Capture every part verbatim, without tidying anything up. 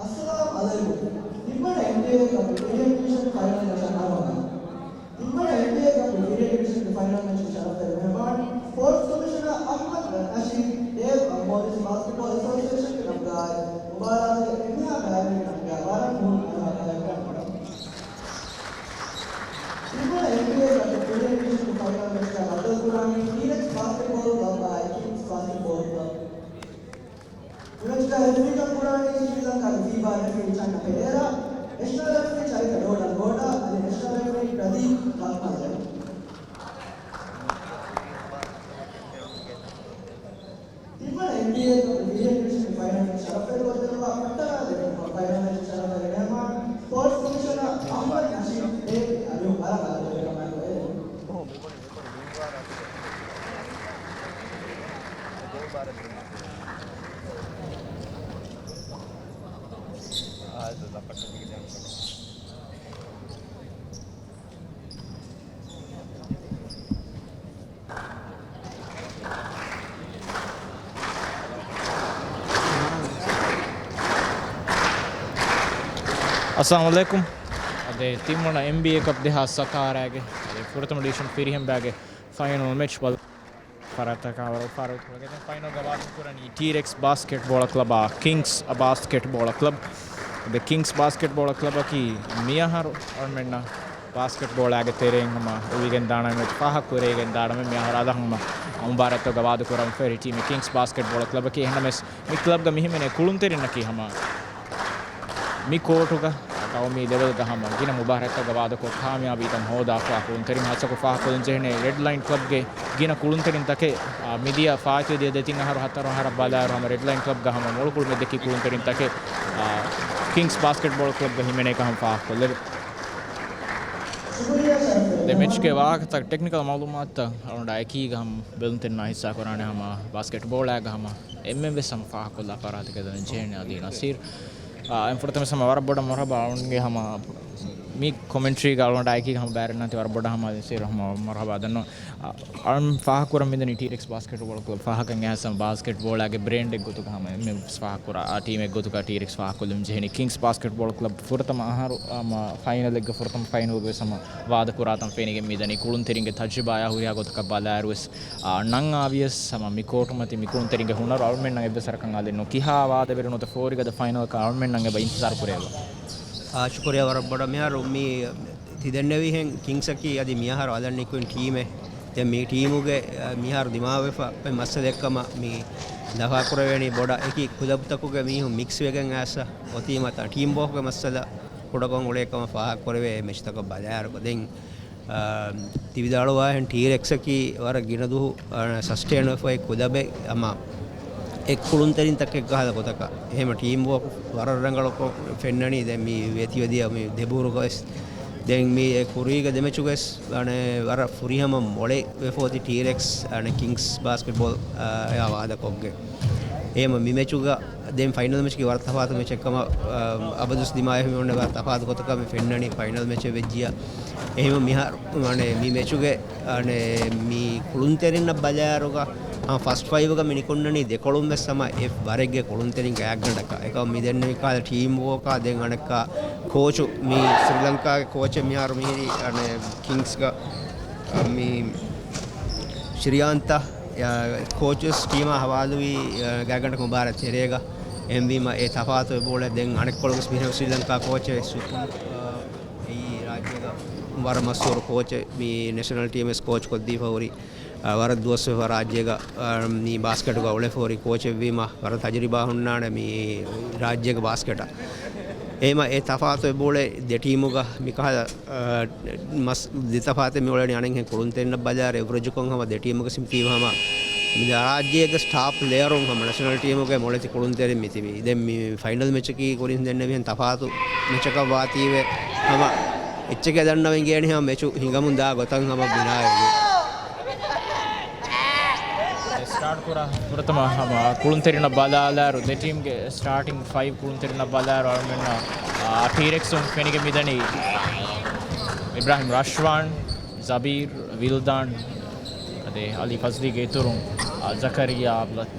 އައްސަލާމު ޢަލައިކުމް. ތިންވަނަ އެމްޑީއޭ ކަޕް ފިރިހެން ޑިވިޝަން ފައިނަލް މެޗަށް އަރުވަން. ތިންވަނަ އެމްޑީއޭ ކަޕް ފިރިހެން ޑިވިޝަންގެ ފައިނަލް މެޗުގެ ޝަރަފުވެރި މެހެމާން، ސްޕޯޓްސް ކޮމިޝަނަރ އަޙްމަދު ނަޝީދު، އޭ އަށް މޯލްޑިވްސް ބާސްކެޓްބޯލް އެސޯސިއޭޝަންގެ ނަމުގައި މުބާރާތުގެ އެންމެހާ ބައިވެރިންގެ ނަމުގައި ވަރަށް މޫނު އަރާ ބަޔަކަށް ވަން. ތިންވަނަ އެމްޑީއޭ ކަޕް ފިރިހެން ޑިވިޝަންގެ ފައިނަލް މެޗަށް ބައްދަލުކުރާނީ ޓީރެކްސް ބާސްކެޓްބޯލް ކްލަބާއި ކިންގްސް ބާސްކެޓްބޯލް ކްލަބް. މި މެޗުގައި ރެފްރީކަން ކުރާނީ ސްރީލަންކާގެ ފީފާ ރެފްރީ ޗަންނަ ޕެރޭރާ، ނޭޝަނަލް ރެފްރީ ޗަރިތަ ޑޯޑަން ގޯޑާ އަދި ނޭޝަނަލް ރެފްރީ ޕްރަދީޕް ލަކްމަލް. ތިންވަނަ އެމްޑީއޭ ކަޕް ފިރިހެން ޑިވިޝަންގެ ފައިނަލް މެޗަށް ޝަރަފްވެރިކޮށްދެއްވާ ފައިނަލް މެޗަށް ޝަރަފްވެރި މެހެމާން، ސްޕޯޓްސް ކޮމިޝަނަރ އަޙްމަދު ނަޝީދު، އޭ އަށް ވަރަށް ބައިވެރިކަމާއެކު އެދެން. އައްސަލާމު ޢަލައިކުމް. އަދި ތިންވަނަ އެމްޑީއޭ ކަޕް ދެހާސް ސަތާރަގެ އަދި ފުރަތަމަ ޑިވިޝަން ފިރިހެން ބައިގެ ފައިނަލް މެޗް ބަލަ ފަރާތަކާ ވަރަށް އުފާވެރި ކުރަގެން ފައިނަލްގަ ވާދަކުރަނީ ޓީރެކްސް ބާސްކެޓްބޯޅަ ކްލަބާ ކިންގްސް ބާސްކެޓްބޯޅަ ކްލަބް. އަދި ކިންގްސް ބާސްކެޓްބޯޅަ ކްލަބަކީ މިއަހަރު އަޅުމެންނަށް ބާސްކެޓްބޯޅާގެ ތެރެއިން ހަމަ އުވިގެން ދާނަމޭ ފާހަގަ ކުރެވިގެން ދާނަމޭ މިއަހަރު އަލަށް ހަމަ މުބާރާތްތައް ގަވާދު ކުރަން ފެރި ޓީމެއް ކިންގްސް ބާސްކެޓްބޯޅަ ކްލަބަކީ. އެހެންނަމެސް މި ކްލަބްގަ މިހިމެނޭ ކުޅުންތެރިންނަކީ ހަމަ މި ކޯޓުގަ ގައުމީ ލެވެލްގަ ހަމަ ގިނަ މުބާރާތްތައް ގަވާދުކޮށް ކާމިޔާބީތައް ހޯދާފަ ކުޅުންތެރިން ހާއްސަކޮށް ފާހަގަކޮށްލަން ޖެހެނީ ރެޑް ލައިން ކްލަބްގެ ގިނަ ކުޅުންތެރިންތަކެއް، އާ، މިދިޔަ ފާއިތުވެދިޔަ ދެތިން އަހަރު ހަތަރު އަހަރަށް ބަލާއިރު ހަމަ ރެޑް ލައިން ކްލަބްގަ ހަމަ މޮޅު ކުޅުމެއް ދެއްކި ކުޅުންތެރިންތަކެއް، އާ، ކިންގްސް ބާސްކެޓްބޯޅަ ކްލަބްގަ ހިމެނޭކަން ހަމަ ފާހަގަކޮށްލެވޭ. ދެ މެޗްގެ ވާހަކަތައް ޓެކްނިކަލް މައުލޫމާތުތައް އަޅުގަނޑާ އެކީގަ ހަމަ ބެލުންތެރިންނާ ހިއްސާކުރާނެ ހަމަ ބާސްކެޓްބޯޅާގަ ހަމަ އެންމެން ވެސް ހަމަ ފާހަގަކޮށްލާ ފަރާތަކަށް ދަން ޖެހޭނެ އަދި ނަސީރް. އާ، އެން ފުރަތަމަ ހަމަ ވަރަށް ބޮޑަށް މަރުހަބާ އަޅުގަނޑުގެ ހަމަ މި ކޮމެންޓްރީގަ އަޅުގަނޑާ އެކީ ހަމަ ބައިވެރިންނާތި ވަރަށް ބޮޑަށް ހަމަ ނަސީރް ހަމަ މަރުހަބާ ދަންނަވަން. އާ، އަޅުން ފާހަގަކުރަން މިދަނީ ޓީރެކްސް ބާސްކެޓްބޯޅަ ކްލަބް ފާހަގަކަން އެހާސް ހަމަ ބާސްކެޓްބޯޅާގެ ބްރޭންޑެއް ގޮތުގަ ހަމަ އެންމެ ފާހަގަކުރާ އާ ޓީމެއް ގޮތުގަ ޓީރެކްސް ފާހަގަކޮށްލުން ޖެހެނީ ކިންގްސް ބާސްކެޓްބޯޅަ ކްލަބް ފުރަތަމަ އަހަރު ހަމަ ފައިނަލެއްގަ ފުރަތަމަ ފައިނަލްގަ ވެސް ހަމަ ވާދަކުރާތަން ފެނިގެން މިދަނީ ކުޅުންތެރިންގެ ތަޖުރިބާޔާ ހުރިހާ ގޮތަކަށް ބަލާއިރު ވެސް އާ، ނަން އާވިޔަސް ހަމަ މި ކޯޓުމަތި މި ކުޅުންތެރިންގެ ހުނަރު އަޅުމެންނަށް އެއްވެސް ވަރަކަށް އާލެއް ނޫން. ކިހާ ވާދަވެރި ނުވަތަ ފޯރިގަދަ ފައިނަލަކަށް އަޅުމެންނަށް އެބަ އިންތިޒާރު ކުރެވޭ. އާ، ޝުކުރިޔާ ވަރަށް ބޮޑަށް. މިހާރު މި ތި ދެންނެވިހެން ކިންގްސްއަކީ އަދި މިއަހަރު އަލަށް ނިކުތް ޓީމެއް. ދެން މި ޓީމުގެ، އާ، މިހާރު ދިމާވެފަ އޮތް މައްސަލައެއްކަމަށް މި ދަފާކުރެވޭނީ ބޮޑަށް އެކި ކުލަބުތަކުގެ މީހުން މިކްސްވެގެން އައިސް އޮތީމަ ތާ ޓީމް ވޯކްގެ މައްސަލަ ކުޑަކޮށް އުޅޭ ކަމަށް ފާހަގަކުރެވޭ މެޗްތަކަށް ބަލާއިރު. ދެން އާ، ތި ވިދާޅުވާހެން ޓީރެކްސްއަކީ ވަރަށް ގިނަ ދުވަހު، އާ، ސަސްޓެއިން ވެފަ އޮތް ކުލަބެއް ހަމަ އެއް ކުޅުންތެރިންތަކެއް ކަހަލަ ގޮތަކަށް. އެހެން ޓީމް ވޯކް ވަރަށް ރަނގަޅުކޮށް ފެންނަނީ. ދެން މި ވެތިވެދިޔަ މި ދެބުރުގަ ވެސް. ދެން މި އެ ކުރީގެ ދެމެޗުގަ ވެސް، އަނެ، ވަރަށް ފުރިހަމަ މޮޅެއް ވެފަ އޮތީ ޓީރެކްސް، އަނެ، ކިންގްސް ބާސްކެޓްބޯލް، އާ، އާ، ވާދަކޮށްގެން. އެހެން މި މެޗުގަ ދެން ފައިނަލް މެޗަކީ ވަރަށް ތަފާތު މެޗެއްކަމަށް، އަ، އަބަދުސް ދިމާވެފަ މި އޮންނަ ވަރަށް ތަފާތު ގޮތަކަށް މި ފެންނަނީ ފައިނަލް މެޗެއް ވެއްޖިޔާ. އެހެން މިހާރު، އަނެ، މި މެޗުގެ، އަނެ، މި ކުޅުންތެރިންނަށް ބަލާއިރުގަ، އަ، ފަސްޓް ފައިވްގަ މި ނިކުންނަނީ ދެކޮޅުން ވެސް ހަމަ އެ ވަރެއްގެ ކުޅުންތެރިން ގާތްގަނޑަކަށް. އެކަމަށް މި ދެންނެވި ކަހަލަ ޓީމް ވޯކާ ދެން އަނެއްކާ ކޯޗު މި ސްރީލަންކާގެ ކޯޗެއް މިހާރު މިހިރީ، އަނެ، ކިންގްސްގަ، އަ، މި ޝިރިޔާންތަ އާ، ކޯޗް ވެސް ޓީމާ ހަވާލުވީ، އާ، ގާތްގަނޑަކަށް މުބާރާތް ތެރޭގަ. އެހެންވީމަ އެ ތަފާތު އެބައުޅޭ. ދެން އަނެއްކޮޅު ވެސް މިހެން ސްރީލަންކާ ކޯޗެއް ސުކުން، އާ، އެއީ ރާއްޖޭގަ ވަރަށް މަޝްހޫރު ކޯޗެއް. މި ނެޝަނަލް ޓީމް ވެސް ކޯޗް ކޮށްދީފަ ހުރި، އާ، ވަރަށް ދުވަސްވެފަ ރާއްޖޭގަ، އާ، މި ބާސްކެޓުގަ އުޅެފަ ހުރި ކޯޗެއް ވީމަ ވަރަށް ތަޖުރިބާ ހުންނާނެ މި ރާއްޖޭގެ ބާސްކެޓަށް. އެހެންވީމަ އެ ތަފާތު އެބައުޅޭ ދެ ޓީމުގަ މިކަހަލަ އާ، މަސް ދެ ތަފާތެއް މި އުޅެނީ. އަނެއްހެން ކުޅުންތެރިންނަށް ބަލާއިރު އެވްރެޖުކޮށް ހަމަ ދެ ޓީމުގެ ސިމް ތީވީ ހަމަ މި ރާއްޖޭގެ ސްޓާފް ޕްލޭޔަރުން ހަމަ ނެޝަނަލް ޓީމުގެ މޮޅެތި ކުޅުންތެރިން މި ތިބީ. ދެން މި ފައިނަލް މެޗަކީ ކުރިން ދެންނެވިހެން ތަފާތު މެޗަކަށް ވާތީވެ ހަމަ އެއްޗެކޭ ދަންނަވަން ގޭނެ ހަމަ މެޗު ހިނގަމުން ދާ ގޮތަށް ހަމަ ބިނާވެގެން. ސްޓާޓް ކުރާ ފުރަތަމަ ހަމަ ކުޅުންތެރިންނަށް ބަލާލާއިރު، ދެ ޓީމްގެ ސްޓާޓިން ފައިވް ކުޅުންތެރިންނަށް ބަލާއިރު، އަޅުމެންނަށް، އާ، ޓީރެކްސުން ފެނިގެން މިދަނީ އިބްރާހިމް ރަޝްވާން، ޒަބީރް، ވިލްދާން، އަދި އަލީ ފަޒްލީގެ އިތުރުން، އާ، ޒަކަރިއްޔާ އަބްލަތް.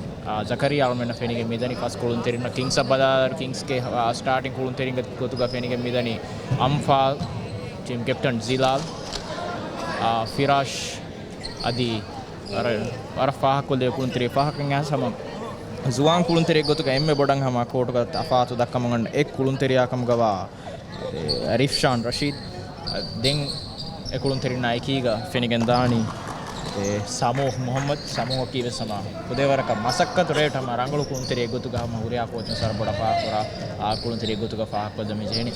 ޒަކަރިޔާ އަޅުމެންނަށް ފެނިގެން މިދަނީ. ފަސް ކުޅުންތެރިންނަށް ކިންގްސްއަށް ބަލާލާއިރު ކިންގްސްގެ އާ، ސްޓާޓިން ކުޅުންތެރިންގެ ގޮތުގަ ފެނިގެން މިދަނީ އަންފާލް، ޓީމް ކެޕްޓަން ޒިލާލް، އާ، ފިރާޝް އަދި ވަރަށް، ވަރަށް ފާހަގަކޮށްލި ކުޅުންތެރި ފާހަގަކަން އައިސް ހަމަ ޒުވާން ކުޅުންތެރި ގޮތުގަ އެންމެ ބޮޑަށް ހަމަ ކޯޓުގަ ތަފާތު ދައްކަމުން އަންނަ އެއް ކުޅުންތެރިޔާ ކަމުގަވާ އެ، ރިފްޝާން ރަޝީދު. ދެން އެ ކުޅުންތެރިންނާ އެކީގަ ފެނިގެން ދާނީ، އެ، ސަމޫހް މުހައްމަދު. ސަމޫހަކީ ވެސް ހަމަ ކުދޭވަރަކަށް މަސައްކަތު ރޭޓް ހަމަ ރަނގަޅު ކުޅުންތެރިއެއް ގޮތުގަ ހަމަ ހުރިހާ ކޯޗުން ސަރަބޮޑަށް ފާހަގަކުރާ، އާ، ކުޅުންތެރިއެއް ގޮތުގަ ފާހަގަކޮށްލަމި ޖެހެނީ.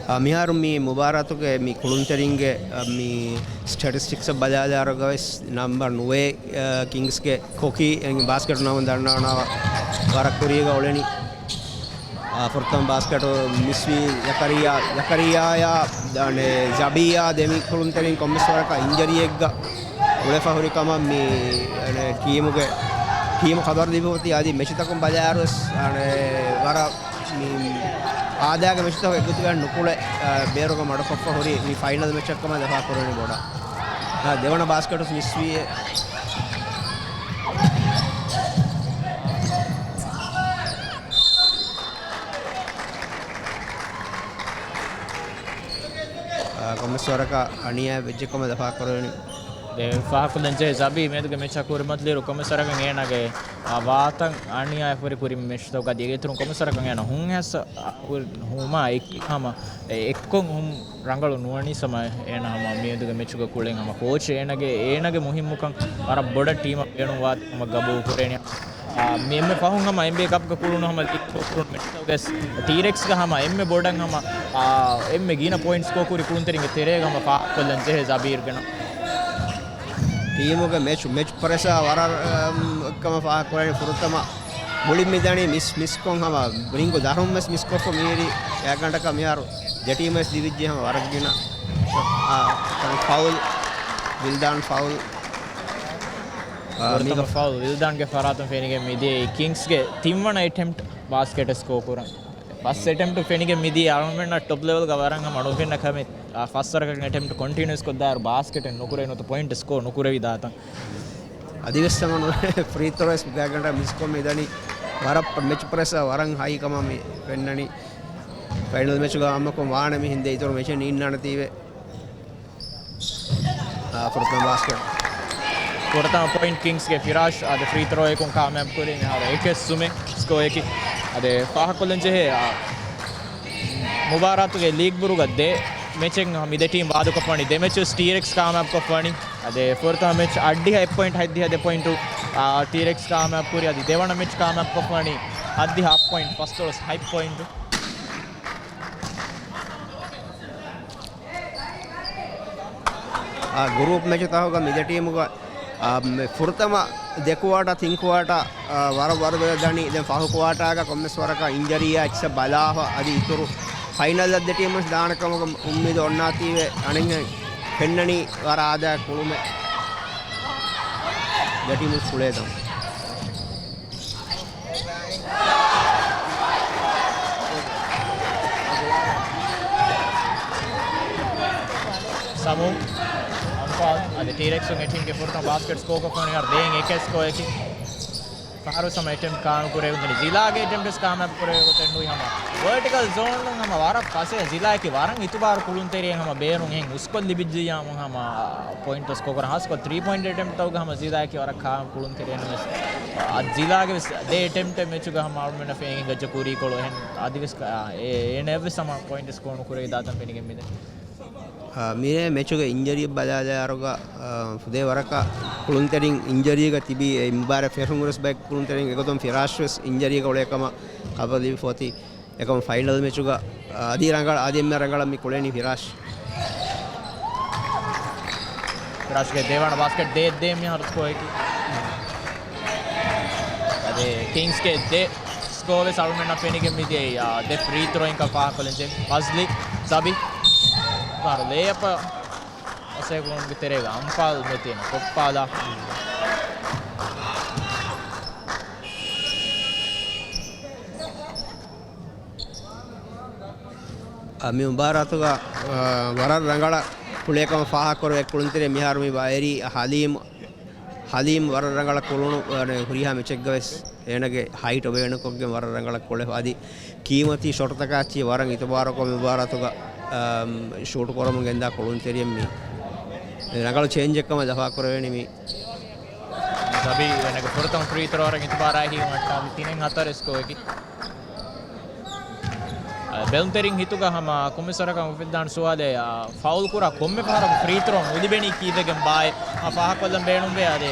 އާ، މިހާރު މި މުބާރާތުގެ މި ކުޅުންތެރިންގެ، އާ، މި ސްޓެޓިސްޓިކްސް ބަލާލާރުގަ ވެސް ނަމްބަރު ނުވައެއް، އާ، ކިންގްސްގެ ކޮކީ އެނގި ބާސްކެޓް ނަމުން ދަންނަވަން ވަރަށް ކުރީގަ އުޅެނީ. އާ، ފުރަތަމަ ބާސްކެޓު މިސްވީ ޒަކަރިޔާ، ޒަކަރިޔާޔާ، އަނެ، ޒަބީޔާ ދެމި ކުޅުންތެރިން ކޮންމެސް ވަރަކަށް އިންޖަރީއެއްގަ އުޅެފަ ހުރި ކަމަށް މި، އަނެ، ޓީމުގެ، ޓީމު ޚަބަރު ލިބިފަ އޮތީ. އަދި މެޗުތަކުން ބަލާއިރުވެސް، އަނެ، ވަރަށް މި އާދައިގެ މެޗުތަކުން އެއްގޮތުގަ ނުކުޅެ، އާ، ބޭރުގަ މަޑުކޮށްފަ ހުރި މި ފައިނަލް މެޗަށް ކަމަށް ދަފާ ކުރަނީ ބޮޑަށް. އާ، ދެވަނަ ބާސްކެޓު މިސްވީ. އާ، ކޮންމެސް ވަރަކަށް އަނިޔާ ވެއްޖެ ކަމަށް ދަފާ ކުރެވެނީ. ދެ ފާހަގަކޮށްލަން ޖެހޭ ޒަބީ މިއަދުގެ މެޗަށް ކުރިމަތިލިއިރު ކޮންމެސް ވަރަކަށް އޭނާގެ، އާ، ވާތަން އަނިޔާ ފުރި ކުރި މެޗުތަކުގަ އަދި އޭގެ އިތުރުން ކޮންމެސް ވަރަކަށް އޭނާ ހުން ހަސަ، ހު-، ހުމާ އެއް ހަމަ އެ އެއްކޮށް ހުން ރަނގަޅު ނުވަނީސަމަ އޭނަ ހަމަ މިއަދުގެ މެޗުގަ ކުޅެން ހަމަ ކޯޗް އޭނަގެ، އޭނަގެ މުހިއްމުކަން ވަރަށް ބޮޑަށް ޓީމަށް ބޭނުންވާ ހަމަ ގަބޫލު ކުރޭނެ. އާ، މި އެންމެ ފަހުން ހަމަ އެންބީއޭ ކަޕްގަ ކުޅުނު ހަމަ ލީގް ކުޅުނު މެޗުގަ ޓީރެކްސްގަ ހަމަ އެންމެ ބޮޑަށް ހަމަ، އާ، އެންމެ ގިނަ ޕޮއިންޓް ސްކޯ ކުރި ކުޅުންތެރިންގެ ތެރޭގަ ހަމަ ފާހަގަކޮށްލަން ޖެހޭ ޒަބީރްގެ ނަން. ޓީމުގެ މެޗު، މެޗު ޕްރެޝާ ވަރަށް، އަމް، އެއްކަމަށް ފާހަގަކުރަނީ ފުރަތަމަ މުޅިން މިދަނީ މިސް، މިސްކޮށް ހަމަ ރިންގު ދަށުން ވެސް މިސްކޮށްފަ މިހިރީ އެއަށް ގަނޑަކަށް މިހާރު ދެ ޓީމް ވެސް ލިބިއްޖެ ހަމަ ވަރަށް ގިނަ، އާ، ފައުލް، ވިލްދާން ފައުލް، އާ، ފުރަތަމަ މީގަ ފައުލް ވިލްދާންގެ ފަރާތުން ފެނިގެން މިދިޔައީ ކިންގްސްގެ ތިންވަނަ އެޓެމްޕްޓް ބާސްކެޓް ސްކޯ ކުރަން. ފަސް އެޓެމްޕްޓް ފެނިގެން މިދިޔަ އަޅުމެންނަށް ޓޮޕް ލެވެލްގަ ވަރަށް ހަމަ ނުފެންނަ ކަމެއް، އާ، ފަސް ވަރަކަށް އެޓެމްޕްޓް ކޮންޓިނިއުސް ކޮށްދާއިރު ބާސްކެޓެއް ނުކުރެވި ނުވަތަ ޕޮއިންޓް ސްކޯ ނުކުރެވި ދާތަން. އަދިވެސް ހަމަ ފްރީ ތްރޯ ވެސް ގާގަނޑަށް މިސްކޮށް މިދަނީ ވަރަށް މެޗު ޕްރެޝާ ވަރަށް ހައި ކަމަށް މި ފެންނަނީ. ފައިނަލް މެޗުގަ ހަމަކޮށް ވާނަމި ހިނދެ އިތުރު މެޗެއް ނީންނާނެތީވެ. އާ، ފުރަތަމަ ބާސްކެޓް. ފުރަތަމަ ޕޮއިންޓް ކިންގްސްގެ ފިރާޝް އަދި ފްރީ ތްރޯއަކުން ކާމިޔާބު ކުރީ މިހާރު އެކެއް ސުމެއް ސްކޯއަކީ. އަދި ފާހަގަކޮށްލަން ޖެހޭ، އާ، މުބާރާތުގެ ލީގް ބުރުގަ ދެ މެޗެއް މި ދެ ޓީމް ވާދަކޮށްފަނީ. ދެ މެޗު ޓީރެކްސް ކާމިޔާބުކޮށްފަނީ. އަދި ފުރަތަމަ މެޗް އަށްޑިހަ އެއް ޕޮއިންޓް، ހަތްދިހަ ދެ ޕޮއިންޓު، އާ، ޓީރެކްސް ކާމިޔާބު ކުރި. އަދި ދެވަނަ މެޗް ކާމިޔާބުކޮށްފަނީ ހަތްދިހަ އަށް ޕޮއިންޓް، ފަސްދޮޅަސް ހަތް ޕޮއިންޓު. އާ، ގްރޫޕް މެޗު ތަހުގަ މި ދެ ޓީމުގަ، އާ، މެ ފުރަތަމަ ދެ ކުއާޓާ، ތިން ކުއާޓާ، އާ، ވަރަށް ވަރުގަދަ ދަނީ. ދެން ފަހު ކުއާޓާގަ ކޮންމެސް ވަރަކަށް އިންޖަރީއާ އެއްޗެއް ބަލާފަ އަދި އިތުރު ފައިނަލްއަށް ދެ ޓީމުން ދާނެ ކަމުގަ އުއްމީދު އޮންނާތީވެ އަނެއްހެން ފެންނަނީ ވަރަށް އާދައިގެ ކުޅުމެއް. ދެ ޓީމުން ކުޅޭތަން. ސަމޫ އަންފާލް އަދި ޓީރެކްސުން އެ ޓީމްގެ ފުރަތަމަ ބާސްކެޓް ސްކޯ ކޮށްފަ ވަނީ ދެއިން އެކެއް ސްކޯއަކީ. ފަހަރު ސަމަ އެޓެމްޕް ކާމިޔާބު ކުރެވި ނުވަތަ ޒިލާގެ އެޓެމްޕް ވެސް ކާމިޔާބު ކުރެވި ގޮތެއް ނުވި ހަމަ. ވަރޓިކަލް ޒޯނުން ހަމަ ވަރަށް ފަސޭހަ ޒިލާއަކީ ވަރަށް އިތުބާރު ކުޅުންތެރިއެއް ހަމަ ބޭރުން އެހެން އުސްކޮށް ލިބިއްޖިއްޔާމު ހަމަ ޕޮއިންޓް ސްކޯ ކުރަން ހާސްކޮށް ތްރީ ޕޮއިންޓް އެޓެމްޕް ތަކުގަ ހަމަ ޒިލާއަކީ ވަރަށް ކާމިޔާބު ކުޅުންތެރިއެއް ނުވެސް. އަދި ޒިލާގެ ވެސް ދެ އެޓެމްޕްޓެއް މެޗުގަ ހަމަ އަޅުމެންނަށް ފެނިގެން ގައްޖަ ކުރީކޮޅު އެހެން އަދިވެސް އޭނައަށްވެސް ހަމަ ޕޮއިންޓް ސްކޯ ނުކުރެވި ދާތަން ފެނިގެން މިދެން. އާ، މިރޭ މެޗުގެ އިންޖަރީ ބަލާލާއިރުގަ، އާ، ފުދޭ ވަރަކަށް ކުޅުންތެރިން އިންޖަރީގަ ތިބީ. އެ މުބާރާތް ފެށުން ހުރިސް ބައެއް ކުޅުންތެރިން އެގޮތުން ފިރާޝް ވެސް އިންޖަރީގަ އުޅޭ ކަމަށް ޚަބަރު ލިބިފަ އޮތީ. އެކަމަ ފައިނަލް މެޗުގަ، އާ، އަދި ރަނގަޅަށް، އަދި އެންމެ ރަނގަޅަށް މި ކުޅެނީ ފިރާޝް. ފިރާޝްގެ ދެވަނަ ބާސްކެޓް ދޭއް ދޭއް މިހާރު ސްކޯއަކީ. އަދި ކިންގްސްގެ ދެ ސްކޯ ވެސް އަޅުމެންނަށް ފެނިގެން މިދިޔައީ، އާ، ދެ ފްރީ ތްރޯއިން ކަން ފާހަގަކޮށްލަންޖެހޭ. ފަޒްލީ، ޒަބީ. މިހާރު ލޭއަޕަށް އަސޭކުޅުންގެ ތެރޭގަ އަންފާލް މެތިން ކޮއްޕާލާ. އަ، މި މުބާރާތުގަ، އަ، ވަރަށް ރަނގަޅަށް ކުޅޭކަމަށް ފާހަގަކުރެވޭ ކުޅުންތެރި މިހާރު މި ވައިރީ ހަލީމް، ހަލީމް ވަރަށް ރަނގަޅަށް ކުޅުނު، އަނެ، ހުރިހާ މެޗެއްގަވެސް އޭނަގެ ހައިޓް އޮވޭނުކޮށްގެން ވަރަށް ރަނގަޅަށް ކުޅެފަ. އަދި ކީމަތީ ޝޮޓްތަކާ އެއްޗި ވަރަށް އިތުބާރުކޮށް މި މުބާރާތުގަ، އަމް، ޝޫޓް ކުރަމުން ގެންދާ ކުޅުންތެރިއެއް މީ. ރަނގަޅު ޗޭންޖެއް ކަމަށް ލަފާ ކުރެވެނީ މީ. ޒަބީ އޭނަގެ ފުރަތަމަ ފްރީ ތްރޯ ވަރަށް އިތުބާރާ ހިތް އައްޓާ ތިނެއް ހަތަރެއް ސްކޯއަކީ. އަ، ބެލުންތެރިން ހިތުގަ ހަމަ ކޮންމެސް ވަރަކަށް އުފެދިދާނެ ސުވާލެއް، އަ، ފައުލް ކުރާ ކޮންމެ ފަހަރަކު ފްރީ ތްރޯ ނުލިބެނީ ކީއްވެގެން ބާއޭ؟ އަ، ފާހަގަކޮށްލަން ބޭނުންވޭ. އަދި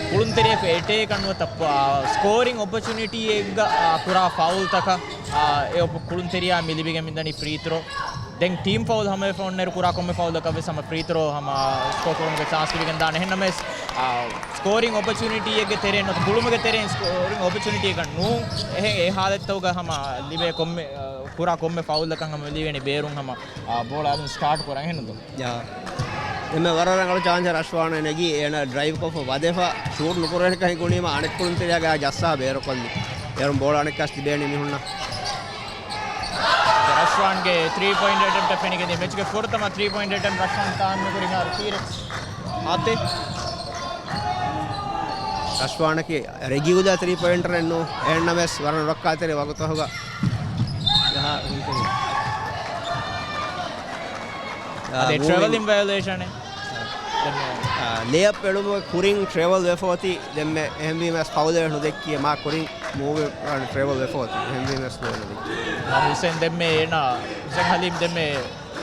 ކުޅުންތެރިޔަކު އެޓޭކް އަންނުވަތަ، އަ، ސްކޯރިން އޮޕޮޗުނިޓީއެއްގަ، އަ، ކުރާ ފައުލްތަކަށް، އަ، އެ އޮޕ-، ކުޅުންތެރިޔާ މި ލިބިގެން މިދަނީ ފްރީ ތްރޯ. ދެން ޓީމް ފައުލް ހަމަވެފަ އޮންނައިރު ކުރާ ކޮންމެ ފައުލަކަށް ވެސް ހަމަ ފްރީ ތްރޯ ހަމަ ސްކޯ ކުރުމުގެ ޗާންސް ލިބިގެން ދާނެ. އެހެންނަމަވެސް، އަ، ސްކޯރިން އޮޕޮޗުނިޓީއެއްގެ ތެރެއިން ނުވަތަ ކުޅުމުގެ ތެރެއިން ސްކޯރިން އޮޕޮޗުނިޓީއެއްގަ ނޫން. އެހެން އެ ހާލަތްތަކުގަ ހަމަ ލިބޭ ކޮންމެ، އަ، ކުރާ ކޮންމެ ފައުލަކަށް ހަމަ ލިބޭނެ ބޭރުން ހަމަ، އާ، ބޯޅަ އަލުން ސްޓާޓް ކުރަން އެހެންނު. ޔާ. ދެންމެ ވަރަށް ރަނގަޅު ޗާންސެއް ރަޝްވާން ނެގީ، އޭނަ ޑްރައިވް ކޮށްފަ ވަދެފަ ޝޫޓް ނުކުރެވޭނެ ކަހި ގުނީމަ އަނެއް ކުޅުންތެރިޔާގެ ޖައްސާ ބޭރުކޮށްލި. އޭރުން ބޯޅަ އަނެއްކާސް ތިބޭނީ މީހުންނަށް. ރަޝްވާންގެ ތްރީ ޕޮއިންޓް އެޓެމްޕްޓަށް ފެނިގެންދިޔަ މެޗުގެ ފުރަތަމަ ތްރީ ޕޮއިންޓް އެޓެމްޕްޓް ރަޝްވާން ކާމިޔާބު ކުރި ހާރު ޓީރެކްސް ހަތެއް. ރަޝްވާނަކީ ރެގިއުލާ ތްރީ ޕޮއިންޓަރެއް ނޫން. އެހެންނަމަވެސް ވަރަށް ރައްކާތެރި ވަގުތަކުގަ އަދި ޓްރެވެލިން ވަޔޮލޭޝަނެއް. ދެން އާ، ލޭއަޕް އެޅުމުގެ ކުރިން ޓްރެވެލް ވެފަ އޮތީ. ދެންމެ އެހެންވީމަސް ފައުލެއް ނުދެއްކި. މާ ކުރިން މޫވި ޓްރެވެލް ވެފަ އޮތީ. އެހެންވީމަސް ފައުލެއް ނުދެއްކި. އާ، ހުސެން ދެންމެ އޭނާ، ހުސެން ހަލީމް ދެންމެ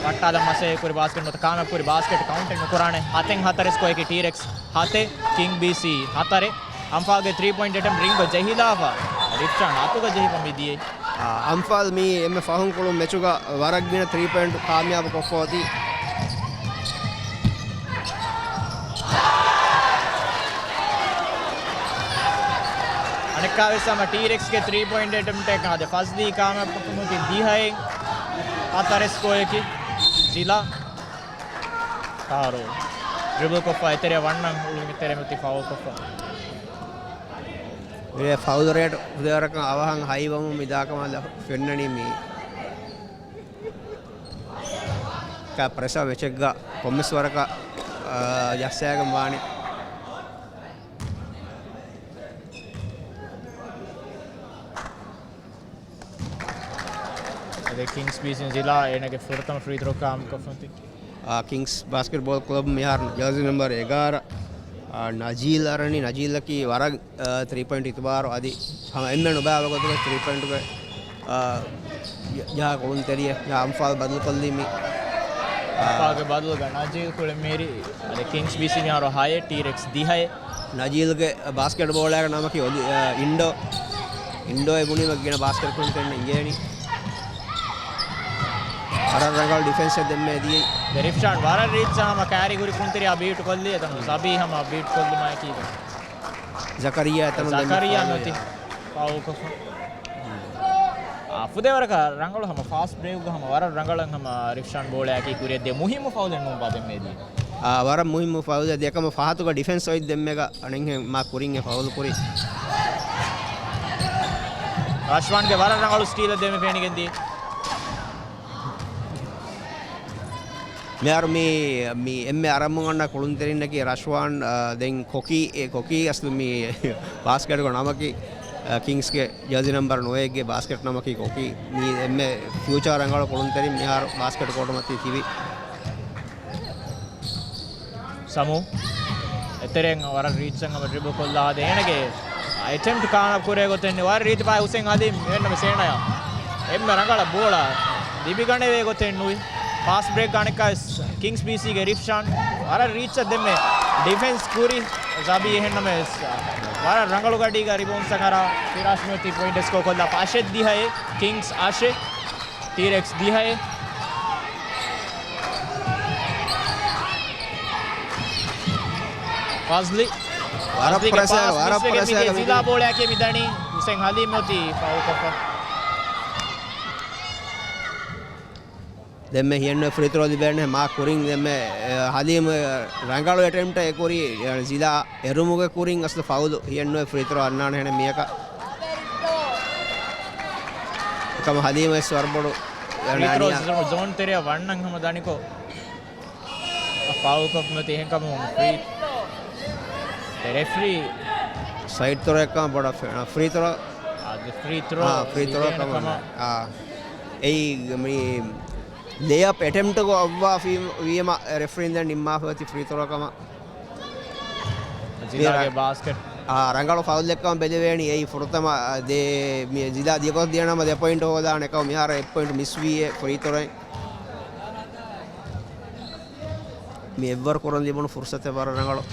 ވައްޓާލަން މަސައްކަތް ކުރި ބާސްކެޓް ނުވަތަ ކާމިޔާބު ކުރި ބާސްކެޓް ކައުންޓެއް ނުކުރާނެ. ހަތެއް ހަތަރެއް ސްކޯއަކީ ޓީރެކްސް ހަތެއް، ކިންގް ބީސީ ހަތަރެއް. އަންފާލްގެ ތްރީ ޕޮއިންޓް އެޓެމްޕްޓް ރިންގް ޖެހިލާފަ، ރިފްޝާން އަތުގަ ޖެހިފަ މި ދިޔައީ. އާ، އަންފާލް މީ އެންމެ ފަހުން ކުޅުނު މެޗުގަ ވަރަށް ގިނަ ތްރީ ޕޮއިންޓް ކާމިޔާބު ކޮށްފަ އޮތީ. އަނެއްކާވެސް ހަމަ ޓީރެކްސްގެ ތްރީ ޕޮއިންޓް އެޓެމްޕްޓެއް އަދި ފަޒްލީ ކާމިޔާބު ކޮށްފަ މިއޮތީ ދިހައެއް ހަތަރެއް ސްކޯއަކީ. ޒިލާ ކާރޯ ޑްރިބްލް ކޮށްފަ އެތެރެއަށް ވަންނަން އުޅުނު ތެރެ މިއޮތީ ފައުލް ކޮށްފަ. މިރޭ ފައުލް ރޭޓް ފުދޭވަރަކަށް އަވަހަށް ހައިވަމުން މިދާކަމަށް ފެންނަނީ މީ. ކާ ޕްރެޝަރ މެޗެއްގަ ކޮންމެސް ވަރަކަށް، އާ، ޖައްސާގެން ވާނެ. އަދި ކިންގްސް ބީސީން ޒިލާ އޭނަގެ ފުރަތަމަ ފްރީ ތްރޯ ކާމިޔާބު ކޮށްފަ އޮތީ. އާ، ކިންގްސް ބާސްކެޓްބޯލް ކްލަބް މިހާރު ޖާޒީ ނަމްބަރު އެގާރަ، އާ، ނަޖީލް އަރަނީ. ނަޖީލަކީ ވަރަށް، އާ، ތްރީ ޕޮއިންޓް އިތުބާރު އަދި ހަމަ އެންމެ ނުބައި ވަގުތުގަ ތްރީ ޕޮއިންޓްގެ، އާ، ޖަ-، ޖަހާ ކުޅުންތެރިއެއް. އަންފާލް ބަދަލުކޮށްލީ މި، އާ، އަންފާލްގެ ބަދަލުގަ ނަޖީލް ކުޅެން މިހިރީ. އަދި ކިންގްސް ބީސީ މިހާރު ހައެއް، ޓީރެކްސް ދިހައެއް. ނަޖީލްގެ ބާސްކެޓް ބޯޅައިގެ ނަމަކީ އޮލި-، އަ، އިންޑޯ. އިންޑޯއޭ ބުނީމަ ގިނަ ބާސްކެޓް ކުޅުންތެރިންނަށް އިނގޭނީ. ވަރަށް ރަނގަޅު ޑިފެންސެއް ދެންމެ ދިޔައީ. ދެން ރިފްޝާން ވަރަށް ރީއްޗަށް ހަމަ ކާރީ ކުރި ކުޅުންތެރިޔާ ބީޓް ކޮށްލީ. އެތަނުން ޒަބީ ހަމަ ބީޓް ކޮށްލުމާއެކީ. ޒަކަރިއްޔާ އެތަނުން ދެންމެ ޒަކަރިއްޔާ ފާލު ނުތި ވެ. ފާލު ކޮށްފަ. އާ، ފުދޭވަރަކަށް ރަނގަޅު ހަމަ ފާސްޓް ބްރޭކްގަ ހަމަ ވަރަށް ރަނގަޅަށް ހަމަ ރިފްޝާން ބޯޅައަކީ ކުރިއަށް ދިޔަ މުހިއްމު ފައުލެއް ނޫން ބާ ދެންމެ ދިޔަ. އާ، ވަރަށް މުހިއްމު ފައުލެއް ދިޔަ ކަމަށް ފަހަތުގަ ޑިފެންސް އޮތް ދެންމެގަ އަނެއްހެން މާ ކުރިން އެ ފައުލު ކުރި. ރަޝްވާންގެ ވަރަށް ރަނގަޅު ސްޓީލެއް ދެންމެ ފެނިގެންދިޔަ. މިހާރު މި، މި އެންމެ އަރަމުން އަންނަ ކުޅުންތެރިންނަކީ ރަޝްވާން، އާ، ދެން ކޮކީ، އެ ކޮކީ އަސްލު މި ބާސްކެޓްގެ ނަމަކީ، އާ، ކިންގްސްގެ ޖާޒީ ނަމްބަރު ނުވައެއްގެ ބާސްކެޓް ނަމަކީ ކޮކީ. މި އެންމެ ފިއުޗާ ރަނގަޅު ކުޅުންތެރިން މިހާރު ބާސްކެޓް ކޯޓު މަތީ ތިބި. ސަމޫ އެތެރެއިން ވަރަށް ރީއްޗަށް ހަމަ ޑްރިބްލް ކޮށްލާ އަދި އޭނަގެ އެޓެމްޕްޓް ކާމިޔާބު ކުރޭ ގޮތެއް ނުވި. ވަރަށް ރީތި ބާއް ހުސެން ހަލީމް އެންނަމެ ސޭނަޔާ އެންމެ ރަނގަޅަށް ބޯޅަ ލިބިގަނެވޭ ގޮތެއް ނުވި. ފާސްޓް ބްރޭކް އަނެއްކާވެސް ކިންގްސް ބީސީގެ ރިފްޝާން ވަރަށް ރީއްޗަށް ދެންމެ ޑިފެންސް ކުރި. ޒަބީ އެހެންނަމެވެސް ވަރަށް ރަނގަޅު ގަޑީގަ ރިބައުންޑް ސަކަރާ ފިރާޝް މިއޮތީ ޕޮއިންޓް ސްކޯ ކޮށްލާ ފަށެއް ދިހައެއް ކިންގްސް އަށެއް. ޓީރެކްސް ދިހައެއް. ފަޒްލި. ވަރަށް ފަޒްލިގެ ޕްރެޝަރ، ފާސް ވަރަށް މިސްވެގެން ޕްރެޝަރ މިދިޔަ މިދިޔަ. ޒިލާ ބޯޅައަކީ މިދަނީ ހުސެން ހަލީމް އޮތީ ފައުލް ކޮށްފަ. ދެންމެ ހިޔެއްނުވެ ފްރީ ތްރޯ ލިބޭނެ މާ ކުރިން ދެންމެ، އެ، ހަލީމް ރަނގަޅު އެޓެމްޕްޓެއް ކުރީ، އެ، ޒިލާ އެރުމުގެ ކުރިން އަސްލު ފައުލު ހިޔެއްނުވެ ފްރީ ތްރޯ އަންނާނެ ހެނެއް މިޔަކަށް. އެކަމަ ހަލީމް ވެސް ވަރަށް ބޮޑު، އެ، ފްރީ ތްރޯ ނާނިޔާ. ޒޯން ތެރެއަށް ވަންނަން ހަމަ ދަނިކޮށް. ފައުލް ކޮށްފަ މިއޮތީ އެހެންކަމުން ފްރީ. ރެފްރީ ސައިޑް ތޮރައެއްކަމަށް ބޮޑަށް ފެ-، ފްރީ ތޮރ. އާ، ދެ ފްރީ ތްރޯ އާ، ފްރީ ތޮރ ކަމަށް. އާ، އެއީ މި ލޭއަޕް އެޓެމްޕްޓް ގޮ އޮއްވާ ފީ-، ވީމަ ރެފްރީން ދެން ނިންމާފަ އޮތީ ފްރީ ތޮރ ކަމަށް. ޒިލާގެ މި ރަ-، ބާސްކެޓް. އާ، ރަނގަޅު ފައުލެއްކަމަށް ބެލެވޭނީ. އެއީ ފުރަތަމަ، އާ، ދޭ، މި ޒިލާ ދިޔަކޮށް ދިޔަނަމަ ދެ ޕޮއިންޓް ހޯދާނެ ކަމަށް. މިހާރު އެއް ޕޮއިންޓް މިސްވީ އެ ފްރީ ތޮރެއް. މި އެއްވަރު ކުރަން ލިބުނު ފުރުސަތެއް ވަރަށް ރަނގަޅު.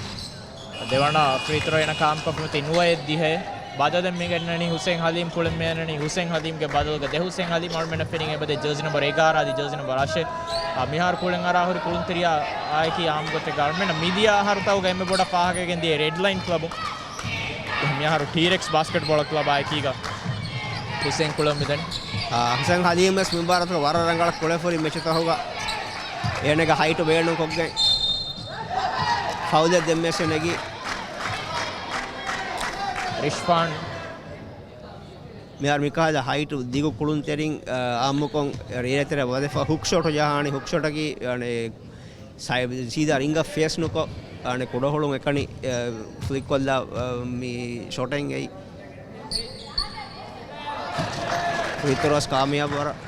ދެވަނަ ފްރީ ތްރޯ އޭނަ ކާމިކޮށްފަ މިއޮތީ ނުވައެއް ދިހައެއް. ބަދަލެއް މި ގެންނަނީ ހުސެން ހަލީމް ކުޅެން މި އަންނަނީ. ހުސެން ހަލީމްގެ ބަދަލުގަ ދެ ހުސެން ހަލީމް އަޅުމެންނަށް ފެނިގެން އެބަދޭ ޖާޒީ ނަމްބަރު އެގާރަ އަދި ޖާޒީ ނަމްބަރު އަށެއް. އާ، މިހާރު ކުޅެން އަރާ ހުރި ކުޅުންތެރިޔާ އާއެކީ އާއްމު ގޮތެއްގަ އަޅުމެންނަށް މިދިޔަ އަހަރުތަކުގަ އެންމެ ބޮޑަށް ފާހަގަވެގެން ދިޔަ ރެޑް ލައިން ކްލަބު. މިހާރު ޓީރެކްސް ބާސްކެޓްބޯޅަ ކްލަބާ އެކީގަ ހުސެން ކުޅެން މިދަނީ. އާ، ހުސެން ހަލީމް ވެސް މި މުބާރާތުގަ ވަރަށް ރަނގަޅަށް ކުޅެފުރި މެޗުތަކުގަ އޭނަގެ ހައިޓު ބޭނުންކޮށްގެން ފައުލެއް ދެން މެސެ ނެގި. ރިޝްފާން. މިހާރު މިކަހަލަ ހައިޓު ދިގު ކުޅުންތެރިން، އާ، އާއްމުކޮށް ރޭރޭތެރެ ވަދެފަ ހުކް ޝޮޓު ޖަހާނީ. ހުކް ޝޮޓަކީ، އަނެ، ސައި-، ސީދާ ރިންގަށް ފޭސް ނުކޮށް، އަނެ، ކުޑަހުޅުން އެކަނި، އެ، ފްލިކް ކޮށްލާ، އަ، މި ޝޮޓެއް އެއީ. ފްރީ ތްރޯސް ކާމިޔާބު ވަރަށް.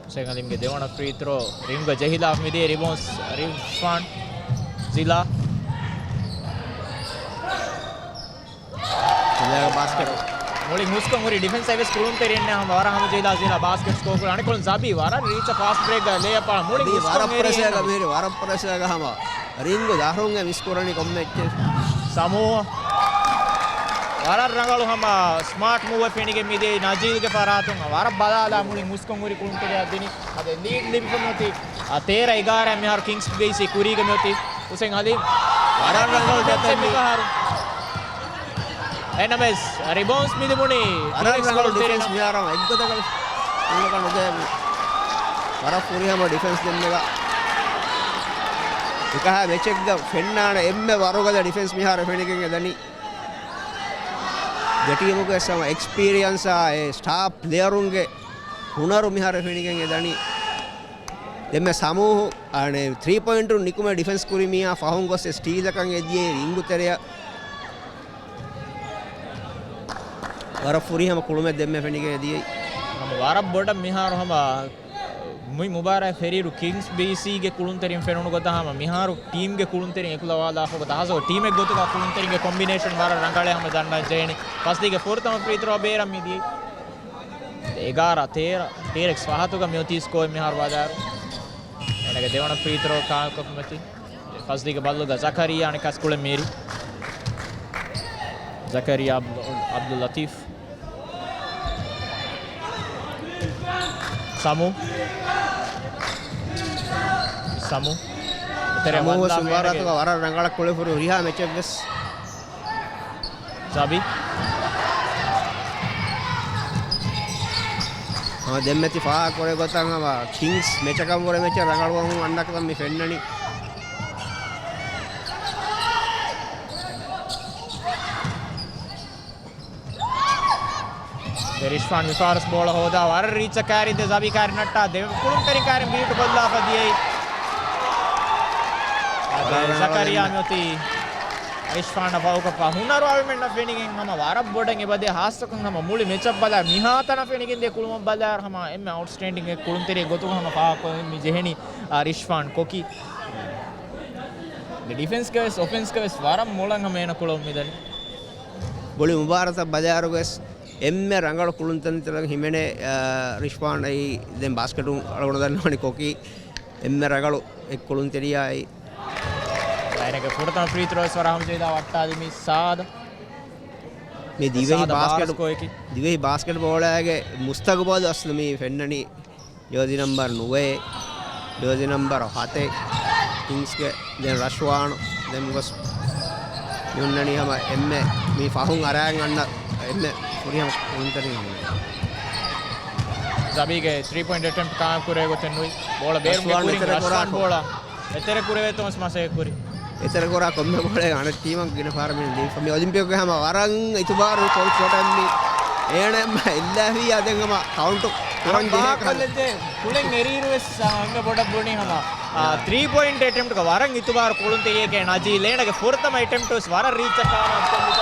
ހުސެން ހަލީމްގެ ދެވަނަ ފްރީ ތްރޯ ރިމްގަ ޖެހިލާ މިދިޔަ ރިބޯންސް ރިފްފާން ޒިލާ. ޒިލާގެ ބާސްކެޓް. މުޅި ހުސްކޮށް ހުރި ޑިފެންސް އެވެސް ކުޅުންތެރިން ހަމަ ވަރަށް ހަމަޖެހިލާ ޒިލާ ބާސްކެޓް ސްކޯ ކުޅަ. އަނެއްކޮޅުން ޒަބީ ވަރަށް ރީޗަށް ފާސްޓް ބްރޭކްގަ ލޭއަޕް މުޅި ވަރަށް ހުސްކޮށް އެރި ޕްރެސް އެންމެ. ވަރަށް ޕްރެސް ހަމަ ރިންގު ދަށުން މިސް ކުރަނީ ކޮންމެ އެއްޗެއް. ސަމޫ ވަރަށް ރަނގަޅު ހަމަ ސްމާޓް މޫވެއް ފެނިގެން މިދިޔައީ ނަޒީލްގެ ފަރާތުން. ވަރަށް ބަލާލާ މުޅި ހުސްކޮށް ހުރި ކުޅުންތެރިޔާ ދިނީ. އަދި ލީޑް ލިބިފަ މިއޮތީ، އާ، ތޭރަ އެގާރަ. މިހާރު ކިންގްސް ބީސީ ކުރީގަ މިއޮތީ ހުސެން ހަލީމް. ވަރަށް ރަނގަޅު ޑިފެންސް ޑިފެންސް މިކަހަރު. އެނަމެސް ރިބޯންސް މިލިބުނީ ވަރަށް ރަނގަޅު ޑިފެންސް މިހާރު އެއްގޮތަކަށް ނުދޭ. ވަރަށް ފުރިހަމަ ޑިފެންސް ދެންމެގަ. މިކަހަ މެޗެއްގަ ފެންނާނެ އެންމެ ވަރުގަދަ ޑިފެންސް މިހާރު ފެނިގެން އެދަނީ. ދެ ޓީމުގެ ސަމަ އެކްސްޕީރިއަންސާ އެ ސްޓާ ޕްލޭޔަރުންގެ ހުނަރު މިހާރު ފެނިގެން އެދަނީ. ދެންމެ ސަމޫހު، އަނެ، ތްރީ ޕޮއިންޓު ނިކުމެ ޑިފެންސް ކުރި މީހާ ފަހުން ގޮސް ސްޓީލަކަށް އެދިޔައީ ރިންގު ތެރެއަށް. ވަރަށް ފުރިހަމަ ކުޅުމެއް ދެންމެ ފެނިގެން އެދިޔައީ. ހަމަ ވަރަށް ބޮޑަށް މިހާރު ހަމަ މި މުބާރާތް ފެރިއިރު ކިންގްސް ބީސީގެ ކުޅުންތެރިން ފެނުނު ގޮތަށް ހަމަ މިހާރު ޓީމްގެ ކުޅުންތެރިން އެކުލަވާލާފަ ގޮތަށް ހަސޯ ޓީމެއް ގޮތުގަ ކުޅުންތެރިންގެ ކޮމްބިނޭޝަން ވަރަށް ރަނގަޅޭ ހަމަ ދަންނަން ޖެހެނީ. ފަސްދީގެ ފުރަތަމަ ފްރީ ތްރޯ ބޭރަށް މިދިޔައީ. އެގާރަ ތޭރަ، ޓީރެކްސް ފަހަތުގަ މިއޮތީ ސްކޯއެއް މިހާރު ވަދާރު. އޭނަގެ ދެވަނަ ފްރީ ތްރޯ ކާމިކޮށްފަ މިއޮތީ. ފަސްދީގެ ބަލުގަ ޒަކަރިޔާ އަނެއްކާސް ކުޅެން މީރި. ޒަކަރިޔާ އަބްދު-، އަބްދުލް ލަތީފް. ސަމޫ. ސަމޫ. ތެރެ ސަމޫ ވަންދާ ވެސް މޭނަގެ. މުބާރާތުގަ ވަރަށް ރަނގަޅަށް ކުޅެފުރި ހުރިހާ މެޗެއް ވެސް. ޒަބީ. ހަމަ ދެންމެ ތި ފާހަގަކުރޭ ގޮތަށް ހަމަ ކިންގްސް މެޗަކަށް ވުރެ މެޗެއް ރަނގަޅުވަމުން އަންނަކަން މި ފެންނަނީ. ރިޝްފާން މިފަހަރަސް ބޯޅަ ހޯދާ ވަރަށް ރީޗަށް ކާރި ދޭ ޒަބީ ކާރި ނައްޓާ ދެ ކުޅުންތެރިން ކާރި ބީޓު ކޮށްލާފަ ދިޔައީ. އަދި ޒަކަރިޔާ މިއޮތީ ރިޝްފާން ފަހުކޮށްފަ ހުނަރު އަޅުމެންނަށް ފެނިގެން ހަމަ ވަރަށް ބޮޑަށް އެބަދޭ ހާއްސަކޮށް ހަމަ މުޅި މެޗަށް ބަލާ މިހާތަނަށް ފެނިގެން ދޭ ކުޅުމަށް ބަލާ ހަމަ އެންމެ އައުޓްސްޓޭންޑިން ކުޅުންތެރި ގޮތުގަ ހަމަ ފާހަގަކޮށް މި ޖެހެނީ، އާ، ރިޝްފާން ކޮކީ. ޑިފެންސްގަވެސް އޮފެންސްގަވެސް ވަރަށް މޮޅަށް ހަމަ އޭނަ ކުޅަމުން މިދަނީ. މުޅި މުބާރާތަށް ބަލާއިރުވެސް އެންމެ ރަނގަޅު ކުޅުންތެރިން ހިމެނޭ، އާ، ރިޝްފާން އައި ދެން ބާސްކެޓުން އަޅުގަނޑު ދަންނަވަނީ ކޮކީ އެންމެ ރަނގަޅު އެއް ކުޅުންތެރިޔާ އައި. އޭނަގެ ފުރަތަމަ ފްރީ ތްރޯ ވެސް ވަރަށް ހަމަޖެހިލާ ވައްޓާލި މި ސާދަ. މި ދިވެހި ސާދަ ބާސްކެޓް، ބާސް ކޯއެކި. ދިވެހި ބާސްކެޓް ބޯޅައިގެ މުސްތަގުބަލު އަސްލު މި ފެންނަނީ. ޖާޒީ ނަމްބަރު ނުވައެއް، ޖާޒީ ނަމްބަރު ހަތެއް، ކިންގްސްގެ ދެން ރަޝްވާނު، ދެން ގޮސް މި ހުންނަނީ ހަމަ އެންމެ މި ފަހުން އަރާން އަންނަ އެންމެ ފުރިހަމަ ކުޅުންތެރިން ހުންނަނީ. ޒަބީގެ ތްރީ ޕޮއިންޓް އެޓެމްޕްޓް ކާމި ކުރޭ ގޮތެއް ނުވި. ބޯޅަ ބޭރުގެ ރަޝްވާން ކުރިން އެތެރެ ރަޝްވާން ކުރާކު. ބޯޅަ އެތެރެ ކުރެވޭތޯ މަސައްކަތް ކުރި. އެތެރެ ކުރާ ކޮންމެ ބޯޅައެއް އަނެއް ޓީމަށް ގިނަ ފަހަރަށް މި ލީފަ. މި އޮލިމްޕިކްގެ ހަމަ ވަރަށް އިތުބާރު ކޮޅު ޝޮޓެއް މި. އޭނަ އެއްމަ އެއްލާފިއްޔާ ދެން ހަމަ ކައުންޓު ކުރަން ޖެހޭ ކަހަލަ. ކުޅެން އެރީރު ވެސް އެންމެ ބޮޑަށް ބުނީ ހަމަ ތްރީ ޕޮއިންޓް އެޓެމްޕްޓްގަ ވަރަށް އިތުބާރު ކުޅުންތެރިއެކޭ ނަޖީލް. އޭނަގެ ފުރަތަމަ އެޓެމްޕްޓް ވެސް ވަރަށް ރީއްޗަށް ކާމިޔާބު ކޮށްލި.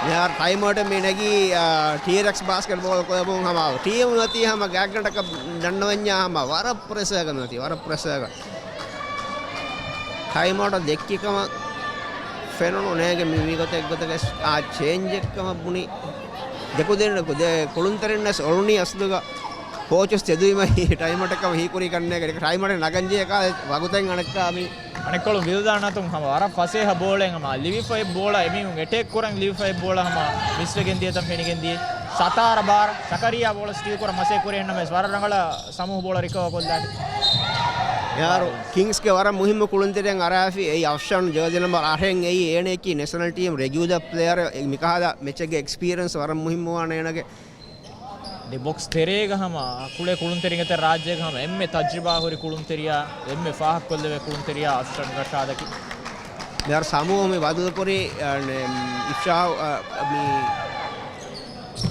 މިހާރު ޓައިމް އައުޓެއް މި ނެގީ، އާ، ޓީރެކްސް ބާސްކެޓްބޯލް ކުލަބުން ހަމަ ޓީމު އޮތީ ހަމަ ގާތްގަނޑަކަށް ދަންނަވަންޏާ ހަމަ ވަރަށް ޕްރެސަރގަ މި އޮތީ، ވަރަށް ޕްރެސަރގަ. ޓައިމް އައުޓަށް ދެއްކި ކަމަށް ފެނުނު ނޭނގެ މި، މި ގޮތެއް ގޮތަކަށް އާ ޗޭންޖެއް ކަމަށް ބުނި. ދެކުދިން ކުދޭ ކުޅުންތެރިންނަސް އޮޅުނީ އަސްލުގަ ކޯޗުސް ތެދުވީމަ ޓައިމް އައުޓެއް ކަމަށް ހީކުރީ ކަންނޭގެ. ޓައިމް އައުޓެއް ނަގަންޖެހޭ ކާ ވަގުތެއް އަނެއްކާ މި. އަނެއްކޮޅު ވިލްދާން އަތުން ހަމަ ވަރަށް ފަސޭހަ ބޯޅެއް ހަމަ ލިބިފައި ބޯޅަ އެމީހުން އެޓޭކް ކުރަން ލިބިފައި ބޯޅަ ހަމަ މިސްވެގެން ދިޔަތަން ފެނިގެން ދިޔަ. ސަތާރަ ބާރަ ޒަކަރިޔާ ބޯޅަ ސްޓީލް ކުރަން މަސޭ ކުރި އެހެންނަމަވެސް ވަރަށް ރަނގަޅަށް ސަމޫހު ބޯޅަ ރިކަވަރ ކޮށްލާނެ. މިހާރު ކިންގްސްގެ ވަރަށް މުހިއްމު ކުޅުންތެރިއަށް އަރާފި އެއީ އަފްޝާން ޖާޒި ނަމްބަރު އަށެއް އެއީ އޭނައަކީ ނެޝަނަލް ޓީމް ރެގިއުލަރ ޕްލޭޔަރ. މިކަހަލަ މެޗެއްގެ އެކްސްޕީރިއަންސް ވަރަށް މުހިއްމުވާނެ އޭނަގެ. ދެ ބޮކްސް ތެރޭގަ ހަމަ ކުޅޭ ކުޅުންތެރިންގެ ތެރެ ރާއްޖޭގަ ހަމަ އެންމެ ތަޖްރިބާ ހުރި ކުޅުންތެރިޔާ، އެންމެ ފާހަގަކޮށްލެވޭ ކުޅުންތެރިޔާ އަފްޝާން ރަޝާދަކީ. މިހާރު ސަމޫހު މި ބަދަލުކުރީ، އަނެ، އިފްޝާ، އަ، މި،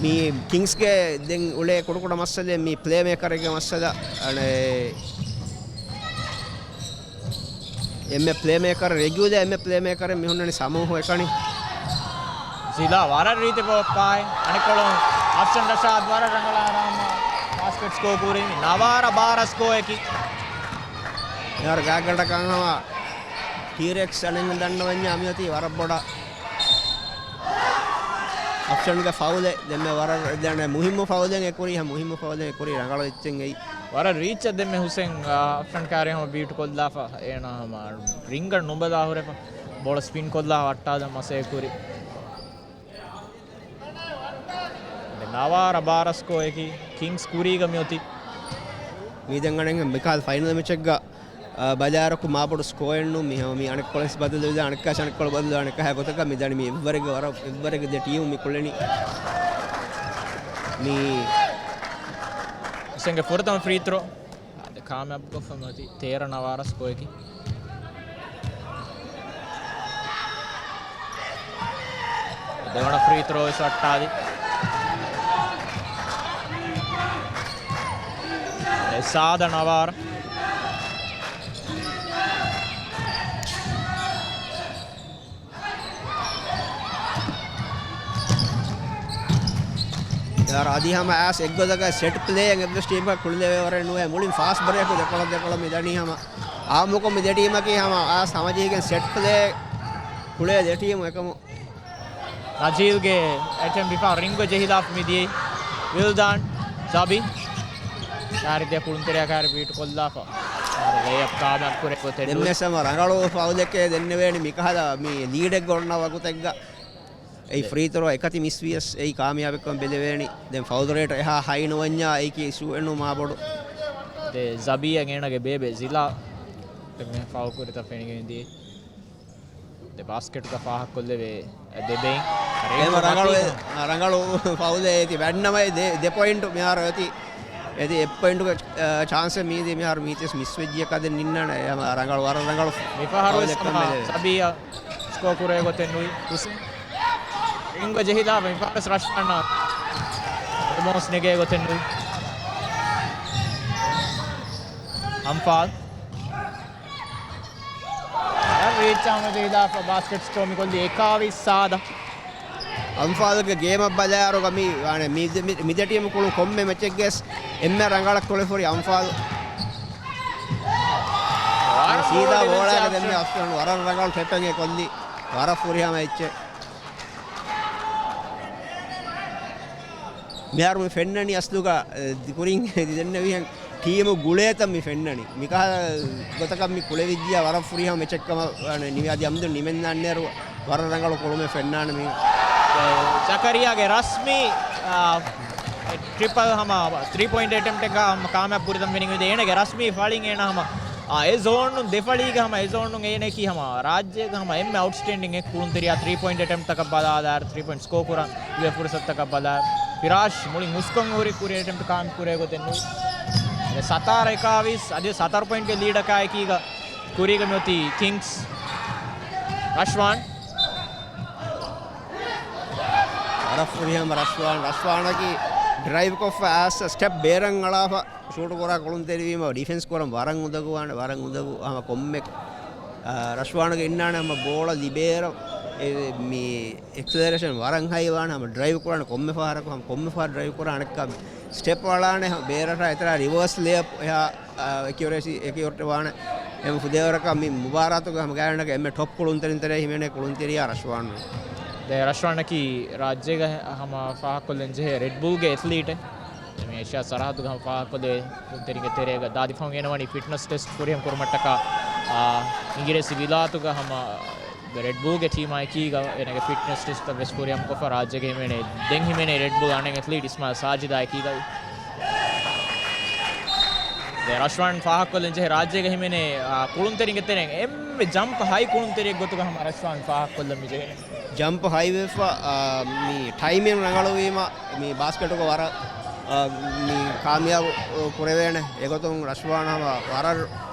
މި ކިންގްސްގެ ދެން އުޅޭ ކުޑަކުޑަ މައްސަލައެއް މި ޕްލޭ މޭކަރެއްގެ މައްސަލަ، އަނެ، އެންމެ ޕްލޭ މޭކަރ، ރެގިއުލަރ އެންމެ ޕްލޭ މޭކަރެއް މި ހުންނަނީ ސަމޫހު އެކަނި. ޒިލާ ވަރަށް ރީތި ބްލޮކާއި، އަނެއްކޮޅުން އަފްޝާން ރަޝާދް ވަރަށް ރަނގަޅަށް އަރާމަ ބާސްކެޓް ސްކޯ ކުރީ ނަވާރަ ބާރަ ސްކޯއަކީ. އެހާރު ގާތްގަނޑަކަށް ހަމަ ޓީރެކްސް އަނެއް ދަންނަވަންޏާ މިއޮތީ ވަރަށް ބޮޑަށް. އަފްޝާންގެ ފައުލެއް ދެންމެ ވަރަށް ދެން މުހިއްމު ފައުލެއް އެކުރީ، މުހިއްމު ފައުލެއް އެކުރީ ރަނގަޅު އެއްޗެއް އެއީ. ވަރަށް ރީއްޗަށް ދެންމެ ހުސެން، އާ، އަފްޝާން ކާރި ހަމަ ބީޓް ކޮށްލާފަ އޭނާ ހަމަ ރިންގަށް ނުބަލާ ހުރެފަ ބޯޅަ ސްޕިން ކޮށްލާ ވައްޓާލަ މަސޭ ކުރި. ދެން ނަވާރަ ބާރަ ސްކޯއަކީ ކިންގްސް ކުރީގަ މިއޮތީ. މީ ދެން އަނެއް މިކާލް ފައިނަލް މެޗެއްގަ، އާ، ބަލާއިރަކު މާބޮޑު ސްކޯއެއްނު މި ހަމަ މި އަނެއްކޮޅެސް ބަދަލުވެލާ އަނެއްކާސް އަނެއްކޮޅު ބަދަލު އަނެއްކާ ގޮތަކަށް މި ދަނީ މި އެއްވަރެއްގެ ވަރަށް އެއްވަރެއްގެ ދެ ޓީމު މި ކުޅެނީ. މި ހުސެންގެ ފުރަތަމަ ފްރީ ތްރޯ. އާދެ، ކާމިޔާބުކޮށްފަ މިއޮތީ ތޭރަ ނަވާރަ ސްކޯއަކީ. ދެވަނަ ފްރީ ތްރޯ ވެސް ވައްޓާލި. އެ ސާދަ ނަވާރަ. އަދި ހަމަ އައިސް އެއްގޮތަކަށް ސެޓް ޕްލޭއެއް އެއްވެސް ޓީމަކަށް ކުޅެވޭ ވަރެއް ނުވޭ. މުޅިން ފާސްޓް ބްރޭކު ދެކޮޅަށް ދެކޮޅަށް މި ދަނީ ހަމަ. އާއްމުކޮށް މި ދެ ޓީމަކީ ހަމަ އައިސް ހަމަޖެހިގެން ސެޓް ޕްލޭ ކުޅޭ ދެ ޓީމު އެކަމު. ނަޖީލްގެ އެޓެމްޕް ވިފާ ރިންގް ޖެހިލާފަ މިދިޔައީ. ވިލްދާން، ޒަބީ. ކާރި ދެ ކުޅުންތެރިޔާ ކާރި ބީޓް ކޮށްލާފަ. ލޭއަޕް ކާމިޔާބު ކުރެއްވި ތެން ދެންމެސް ހަމަ ރަނގަޅު ފައުލެކޭ ދެންނެވޭނެ މިކަހަލަ މި ލީޑެއްގަ އޮންނަ ވަގުތެއްގަ. އެއީ ދެ. ފްރީ ތްރޯ އެކަތި މިސްވިޔަސް އެއީ ކާމިޔާބެއްކަމަށް ބެލެވޭނީ. ދެން ފައުލް ރޭޓް އެހާ ހައި ނުވަންޏާ އެއީކީ އިޝޫއެއްނު މާބޮޑު. ދެ ޒަބީއަށް އޭނަގެ ބޭބެ ޒިލާ ދެންމެ ފައުލް ކުރިތަ ފެނިގެން ދިޔައީ. ދެ ބާސްކެޓްގަ ފާހަގަކޮށްލެވޭ ދެ ބެއިން. އެހެން ރަނގަޅު، ރަނގަޅު ފައުލެއް އޭތި ވަންނަމަ ދެ، ދެ ޕޮއިންޓު މިހާރު އޭތި، އޭތި އެއް ޕޮއިންޓުގެ، އަ، ޗާންސެއް މީތި މިހާރު މީތިވެސް މިސްވެއްޖިއްޔާ ކަދެއް ނިންނާނެ. އެ ހަމަ ރަނގަޅު، ވަރަށް ރަނގަޅު މިފަހަރު ވެސް ފައުލެއްކަން ހަމަ ބެލެވޭ. ސަބީއަށް ސްކޯ ކުރޭ ގޮތެއް ނުވި. ހުސް ރިންގް ޖެހިލާ މިފަހަރު ވެސް ރަޝް ކަންނާ އޮލްމޯސްޓް ނެގޭ ގޮތެއް ނުވި. އަންފާލް. ރީއްޗާ ހަމަޖެހިލާފަ ބާސްކެޓް ސްކޯ މިކޮށްލީ އެކާވީސް ސާދަ. އަންފާލްގެ ގޭމަށް ބަލާއިރުގަ މި، ވާނެ، މި، މި، މިދެ ޓީމު ކުޅުން ކޮންމެ މެޗެއްގެސް އެންމެ ރަނގަޅަށް ކުޅެފަ ހުރި އަންފާލް. ސީދާ ބޯޅައިގަ ދެންމެ އަފްޝާން ވަރަށް ރަނގަޅު ޓެޕެއް ކޮށްލި. ވަރަށް ފުރިހަމަ އެއްޗެއް. މިހާރު މި ފެންނަނީ އަސްލުގަ، އެ، ކުރިން ދެންނެވިހެން ޓީމު ގުޅޭތަން މި ފެންނަނީ. މިކަހަލަ ގޮތަކަށް މި ކުޅެވިއްޖިޔާ ވަރަށް ފުރިހަމަ މެޗެއްކަމަށް ވާނެ. ނިމި އަދި އަމްދު ނިމެން ދާންނޭރު ވަރަށް ރަނގަޅު ކުޅުމެއް ފެންނާނެ މި. ޒަކަރިޔާގެ ރަސްމީ، އާ، ޓްރިޕަލް ހަމަ ތްރީ ޕޮއިންޓް އެޓެމްޕްޓެއްގަ ހަމަ ކާމިޔާބު ކުރިތަން ފެނިގެން އޭނަގެ ރަސްމީ ފަޅިން އޭނަ ހަމަ، އާ، އެ ޒޯނުން ދެ ފަޅީގަ ހަމަ އެ ޒޯނުން އޭނައަކީ ހަމަ ރާއްޖޭގަ ހަމަ އެންމެ އައުޓްސްޓޭންޑިން އެއް ކުޅުންތެރިޔާ ތްރީ ޕޮއިންޓް އެޓެމްޕްޓަކަށް ބަލާލާއިރު ތްރީ ޕޮއިންޓް ސްކޯ ކުރަން އިވޭ ފުރުސަތުތަކަށް ބަލާ. ފިރާޝް މުޅިން ހުސްކޮށް ހުރި ކުރި އެޓެމްޕްޓް ކާމި ކުރޭ ގޮތެއް ނުވި. ސަތާރަ އެކާވީސް އަދި ސަތާރަ ޕޮއިންޓްގެ ލީޑަކާއެކީގަ ކުރީގަ މިއޮތީ ކިންގްސް. ރަޝްވާން. ވަރަށް ފުރިހަމަ ރަޝްވާން. ރަޝްވާނަކީ ޑްރައިވް ކޮށްފަ އައިސް ސްޓެޕް ބޭރަށް އަޅާފަ ޝޫޓު ކުރާ ކުޅުންތެރިވީމަ ޑިފެންސް ކުރަން ވަރަށް އުނދަގޫވާނެ، ވަރަށް އުނދަގޫ. ހަމަ ކޮންމެ، އާ، ރަޝްވާންގެ އިންނާނެ ހަމަ ބޯޅަ ލިބޭއިރު، އެ، މި އެކްސެލަރޭޝަން ވަރަށް ހައިވާނެ، ހަމަ ޑްރައިވް ކުރާނެ ކޮންމެ ފަހަރަކު، ހަމަ ކޮންމެ ފަހަރު ޑްރައިވް ކުރާ އަނެއްކާ ސްޓެޕް އަޅާނެ، ހަމަ ބޭރަށާ އެތަނާ ރިވާސް ލޭއަޕް އެހާ، އާ، އެކިއުރޭސީ، އެކިއުރޭޓް ވާނެ. އެމަ ފުދޭވަރަކަށް މި މުބާރާތުގަ ހަމަ ގާތްގަނޑަކަށް އެންމެ ޓޮޕް ކުޅުންތެރިން ތެރޭ ހިމެނޭ ކުޅުންތެރިޔާ ރަޝްވާން. ދެ ރަޝްވާންއަކީ ރާއްޖޭގަ ހަމަ ފާހަގަކޮށްލަން ޖެހޭ ރެޑް ބުލްގެ އެތްލީޓެއް. މި އޭޝިޔާ ސަރަހައްދުގަ ހަމަ ފާހަގަކޮށްލެވޭ ކުޅުންތެރިންގެ ތެރޭގަ ދާދިފަހުން އޭނަ ވަނީ ފިޓްނަސް ޓެސްޓް ފުރިހަމަ ކުރުމަށްޓަކާ، އާ، އިނގިރޭސި ވިލާތުގަ ހަމަ ރެޑް ބުލްގެ ޓީމާ އެކީގަ އޭނަގެ ފިޓްނަސް ޓެސްޓް ވެސް ފުރިހަމަ ކޮށްފަ ރާއްޖޭގަ ހިމެނޭ، ދެން ހިމެނޭ ރެޑް ބުލް އަނެއް އެތްލީޓް އިސްމާއިލް ސާޖިދާ އެކީގަ. ދެ ރަޝްވާން ފާހަގަކޮށްލަން ޖެހޭ ރާއްޖޭގަ ހިމެނޭ، އާ، ކުޅުންތެރިންގެ ތެރެއިން އެންމެ ޖަމްޕް ހައި ކުޅުންތެރިއެއް ގޮތުގަ ހަމަ ރަޝްވާން ފާހަގަކޮށްލަން މި ޖެހޭނެ. ޖަމްޕް ހައިވެފަ، އާ، މި ޓައިމިން ރަނގަޅުވީމަ މި ބާސްކެޓުގަ ވަރަށް، އާ، މި ކާމިޔާބު ކުރެވޭނެ. އެގޮތުން ރަޝްވާން ހަމަ ވަރަށް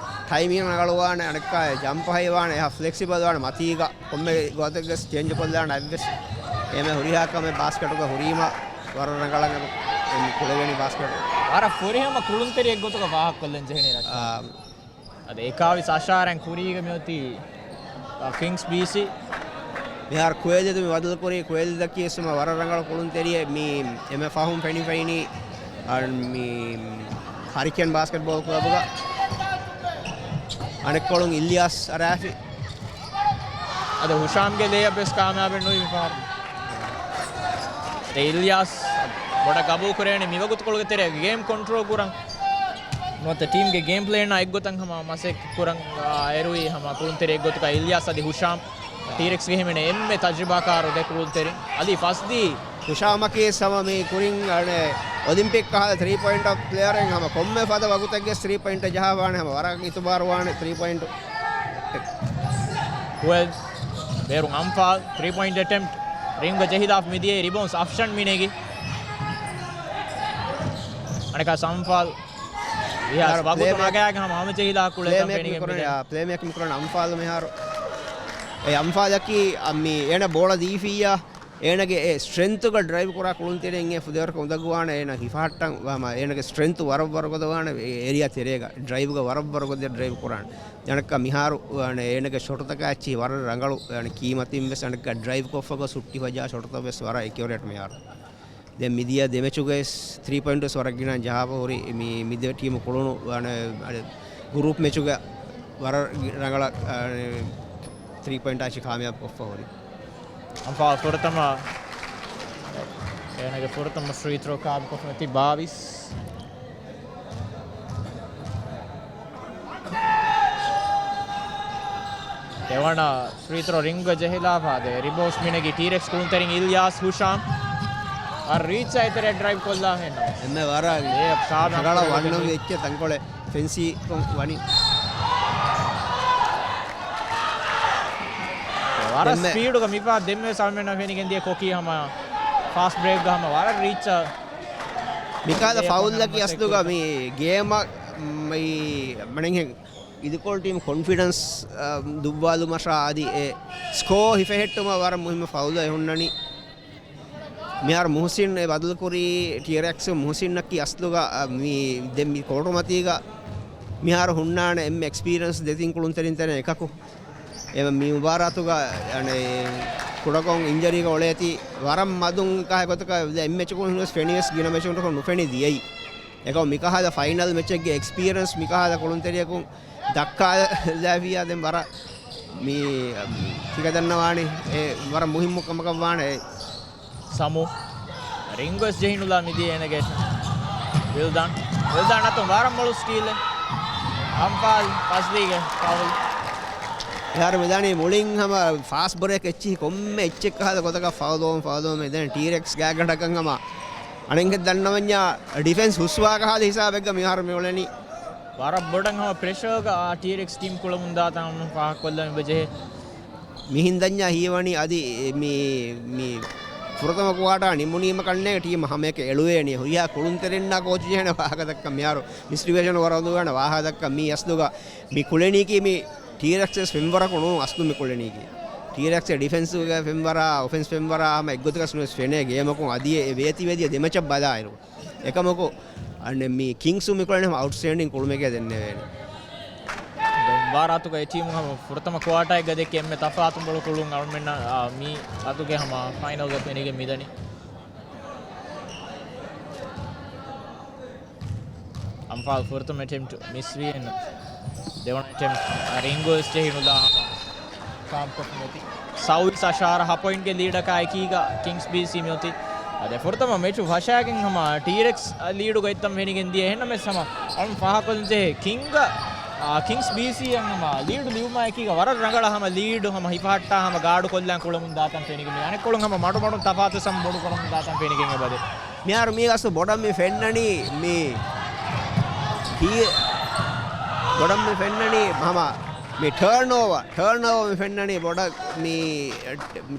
ޓައިމިން ރަނގަޅުވާނެ، އަނެއްކާ ޖަމްޕް ހައިވާނެ، އެހާ ފްލެކްސިބަލް ވާނެ މަތީގަ. ކޮންމެ ގޮތެއްގަސް ޗޭންޖް ކޮށްލާނެ އެއްވެސް އެންމެ ހުރިހާ ކަމެއް ބާސްކެޓުގަ ހުރީމަ ވަރަށް ރަނގަޅަށް ކުޅެވޭނީ ބާސްކެޓް. ވަރަށް ފުރިހަމަ ކުޅުންތެރިއެއް ގޮތުގަ ފާހަގަކޮށްލަން ޖެހެނީ ރަޝްވާން. އާ. އަދި އެކާވީސް އަށާރައިން ކުރީގަ މިއޮތީ، އާ، ކިންގްސް ބީސީ. މިހާރު ކުވެލިދު މި ބަދަލުކުރީ، ކުވެލިދަކީ ވެސް ވަރަށް ރަނގަޅު ކުޅުންތެރިއެއް. މި އެންމެ ފަހުން ފެނިފައިނީ، އާ، މި ހަރިކޭން ބާސްކެޓްބޯލް ކްލަބުގަ. އަނެއްކޮޅުން އިލްޔާސް އަރާފި. އަދި ހުޝާމްގެ ލޭއަޕް ވެސް ކާމިޔާބެއް ނުވި މިފަހަރު. އެ އިލްޔާސް ބޮޑަށް ގަބޫލު ކުރޭނެ މިވަގުތުކޮޅުގެ ތެރޭ ގޭމް ކޮންޓްރޯލް ކުރަން. ނުވަތަ ޓީމްގެ ގޭމް ޕްލޭންއާ އެއްގޮތަށް ހަމަ މަސައްކަތް ކުރަން، އާ، އެރުވި ހަމަ ކުޅުންތެރި އެއްގޮތުގަ އިލްޔާސް އަދި ހުޝާމް ޓީރެކްސްގެ ހިމެނޭ އެންމެ ތަޖުރިބާކާރު ދެ ކުޅުންތެރިން. އަދި ފަސްދީ ހުޝާމަކީ ހަމަ މި ކުރިން އަނެއް އޮލިމްޕިކް ކަހަލަ ތްރީ ޕޮއިންޓް ޕްލޭޔަރެއް. ހަމަ ކޮންމެ ފަދަ ވަގުތެއްގެ ތްރީ ޕޮއިންޓް ޖަހާފާނެ، ހަމަ ވަރަށް އިތުބާރުވާނެ ތްރީ ޕޮއިންޓް. ކުވެލް ބޭރު އަންފާލް ތްރީ ޕޮއިންޓް އެޓެމްޕްޓް ރިންގް ޖެހިލާފަ މިދިޔައީ ރިބައުންޑް އަފްޝަން މިނެގި. އަނެކާ އަންފާލް ވަގުތު ނަގާގެ ހަމަ ހަމަ ޖެހިލާ ކުޅެ ކަން ފެނިގެން މިދިޔަ. ޕްލޭ މޭކިން ކުރަން އަންފާލް މިހާރު. އެ އަންފާލަކީ މި އޭނަ ބޯޅަ ދީފިއްޔާ އޭނަގެ އެ ސްޓްރެންތުގަ ޑްރައިވް ކުރާ ކުޅުންތެރިން އެ ފުދޭވަރަކަށް އުނދަގޫވާނެ އޭނަ ހިފަހައްޓަން ވާމަ އޭނަގެ ސްޓްރެންތު ވަރަށް ވަރުގަދަވާނެ އެ އޭރިއާ ތެރޭގަ ޑްރައިވްގަ ވަރަށް ވަރުގަދަ ޑްރައިވް ކުރާނެ. އަނެއްކާ މިހާރު ވާނެ އޭނަގެ ޝޮޓުތަކާ އެއްޗިހި ވަރަށް ރަނގަޅު ވާނެ ކީމަތިން ވެސް އަނެއްކާ ޑްރައިވް ކޮށްފަ ގޮސް ހުއްޓިފަ ޖާ ޝޮޓުތައް ވެސް ވަރަށް އެކިއުރޭޓް މިހާރު. ދެން މިދިޔަ ދެ މެޗުގައި ވެސް ތްރީ ޕޮއިންޓް ވެސް ވަރަށް ގިނަ ޖަހާފަ ހުރި މި މިދެ ޓީމު ކުޅުނު ވާނެ ގްރޫޕް މެޗުގަ ވަރަށް ރަނގަޅަށް ތްރީ ޕޮއިންޓް އައިސް ކާމިޔާބު ކޮށްފަ ހުރި. އަންފާލް ފުރަތަމަ، އޭނަގެ ފުރަތަމަ ފްރީ ތްރޯ ކާބި ކޮށްފަ މިއޮތީ ބާވީސް. ދެވަނަ ފްރީ ތްރޯ ރިންގް ޖެހިލާފަ ދެ ރިބައުންޑް މިނެގި ޓީރެކްސް ކުޅުންތެރިން އިލްޔާސް ހުޝާމް. އަ ރީޗް އެތެރެ ޑްރައިވް ކޮށްލާ ހެންނަ. އެންމެ ވަރަށް އެ ކާބި ރަނގަޅަށް ވަންނަމު އެއްޗެއް ތަންކޮޅެއް ފެންސީ ކޮން ވަނީ. ވަރަށް ދެންމެ ސްޕީޑުގަ މިފާ ދެންމެ ސަލްމެން ފެނިގެން ދިޔަ ކޮކީ ހަމަ ފާސްޓް ބްރޭކްގަ ހަމަ ވަރަށް ރީޗް. މިކާލަ އެ ފައުލްއަކީ އަސްލުގަ މި ގޭމަށް މި މަނެހެން އިދިކޮޅު ޓީމް ކޮންފިޑެންސް، އަ، ދުއްވާލުމަށާ އަދި އެ ސްކޯ ހިފެހެއްޓުމަށް ވަރަށް މުހިއްމު ފައުލެއް ހުންނަނީ. މިހާރު މުހުސިން އެ ބަދަލުކުރީ ޓީރެކްސް މުހުސިންއަކީ އަސްލުގަ، އަ، މި ދެން މި ކޯޓުމަތީގަ މިހާރު ހުންނާނެ އެންމެ އެކްސްޕީރިއަންސް ދެތިން ކުޅުންތެރިން ތެރެއިން އެކަކު. އެ މި މުބާރާތުގަ އަނެއް ކުޑަކޮށް އިންޖަރީގަ އުޅޭތީ ވަރަށް މަދުން ކާ ގޮތަކަށް އެއް މެޗަކުން ހުންނަސް ފެނިވެސް ގިނަ މެޗުން ނުފެނި ދިޔައީ. އެކަމު މިކަހަލަ ފައިނަލް މެޗެއްގެ އެކްސްޕީރިއަންސް މިކަހަލަ ކުޅުންތެރިޔަކުން ދައްކާލާފިއްޔާ ދެން ވަރަށް މި ތިކަދަންނަވާނެ އެ ވަރަށް މުހިއްމު ކަމަކަށް ވާނެ. ސަމު ރިންގް ވެސް ޖެހިނުލާ މިދިޔަ އޭނަގެ ވިލްދާން. ވިލްދާން އަތުން ވަރަށް މޮޅު ސްޓީލެއް. އަންފާލް ފަސްދީގެ ފައުލް. އެހާރު މިދާނީ މުޅިން ހަމަ ފާސްޓް ބްރޭކް އެއްޗިހި ކޮންމެ އެއްޗެއް ކަހަލަ ގޮތަކަށް ފައުލް އޮވަން ފައުލް އޮވަން މިދާނީ ޓީރެކްސް ގާތްގަނޑަކަށް ހަމަ އަނެއްހެން ދަންނަވަންޏާ ޑިފެންސް ހުސްވާ ކަހަލަ ހިސާބެއްގަ މިހާރު މި އުޅެނީ. ވަރަށް ބޮޑަށް ހަމަ ޕްރެޝަރގަ އާ ޓީރެކްސް ޓީމް ކުޅަމުން ދާތަން ފާހަގަކޮށްލަން އެބަޖެހޭ. މިހިނދަންޏާ ހީވަނީ އަދި މި، މި ފުރަތަމަ ކުއާޓާ ނިމުނީމަ ކަންނޭނގެ ޓީމް ހަމައެކަށް އެޅުވޭނީ. ހުރިހާ ކުޅުންތެރިންނާ ކޯޗު ޖެހޭނެ ވާހަކަދައްކަން މިހާރު މިސް ޑިވިޝަން ވަރަށް އުނދަގޫވާނެ ވާހަކަދައްކަން މީ އަސްލުގަ މި ކުޅެނީކީ މި ޓީރެކްސް ފެންވަރަކު ނޫން އަސްލު މި ކުޅެނީކީ. ޓީރެކްސް ޑިފެންސުގެ ފެންވަރާ، އޮފެންސް ފެންވަރާ ހަމަ އެއްގޮތަކަށް ނުވެސް ފެނޭ ގޭމަކުން އަދި އެ ވޭތި ވެދިޔަ ދެމެޗަށް ބަލާއިރު. އެކަމަކު، އަނެއް މި ކިންގްސް މިކޮޅެން ހަމަ އައުޓްސްޓޭންޑިން ކުޅުމެކޭ ދެންނެވޭނެ. ވާރާތުގަ އެ ޓީމު ހަމަ ފުރަތަމަ ކުއާޓާއެއްގަ ދެއްކި އެންމެ ތަފާތު ބޮޑު ކުޅުން އަޅުމެންނަށް، އާ، މި އަދުގެ ހަމަ ފައިނަލްގަ ފެނިގެން މިދަނީ. އަންފާލް ފުރަތަމަ އެޓެމްޕްޓް މިސްވީ އިން ދެވަނަ އެޓެމްޕްޓް ރިންގޯ އެސްޓޭ ހިނުލާ ހަމަ ކާމްކޮށްފަ މިއޮތީ. ސައުވީސް އަށާރަ ހަ ޕޮއިންޓްގެ ލީޑަކާ އެކީގަ ކިންގްސް ބީސީ މިއޮތީ. އަދި ފުރަތަމަ މެޗު ފަށާގެން ހަމަ ޓީރެކްސް ލީޑުގަ އެއްތަން ފެނިގެން ދިޔަ. އެހެންނަމެސް ހަމަ އަޅުން ފާހަގަކޮށްލަން ޖެހޭ ކިންގް، އާ، ކިންގްސް ބީސީ އަށް ހަމަ ލީޑު ލިބުމާ އެކީގަ ވަރަށް ރަނގަޅަށް ހަމަ ލީޑު ހަމަ ހިފަހައްޓާ ހަމަ ގާޑު ކޮށްލާން ކުޅަމުން ދާތަން ފެނިގެން މި އަނެއްކޮޅުން ހަމަ މަޑުމަޑުން ތަފާތު ސަމް ބޮޑު ކުރަމުން ދާތަން ފެނިގެން އެބަދޭ. މިހާރު މީގަސް ބޮޑަށް މި ފެންނަނީ މި ކީ-، ބޮޑަށް މި ފެންނަނީ ހަމަ މި ޓާންއޯވާ، ޓާންއޯވާ މި ފެންނަނީ ބޮޑަށް މި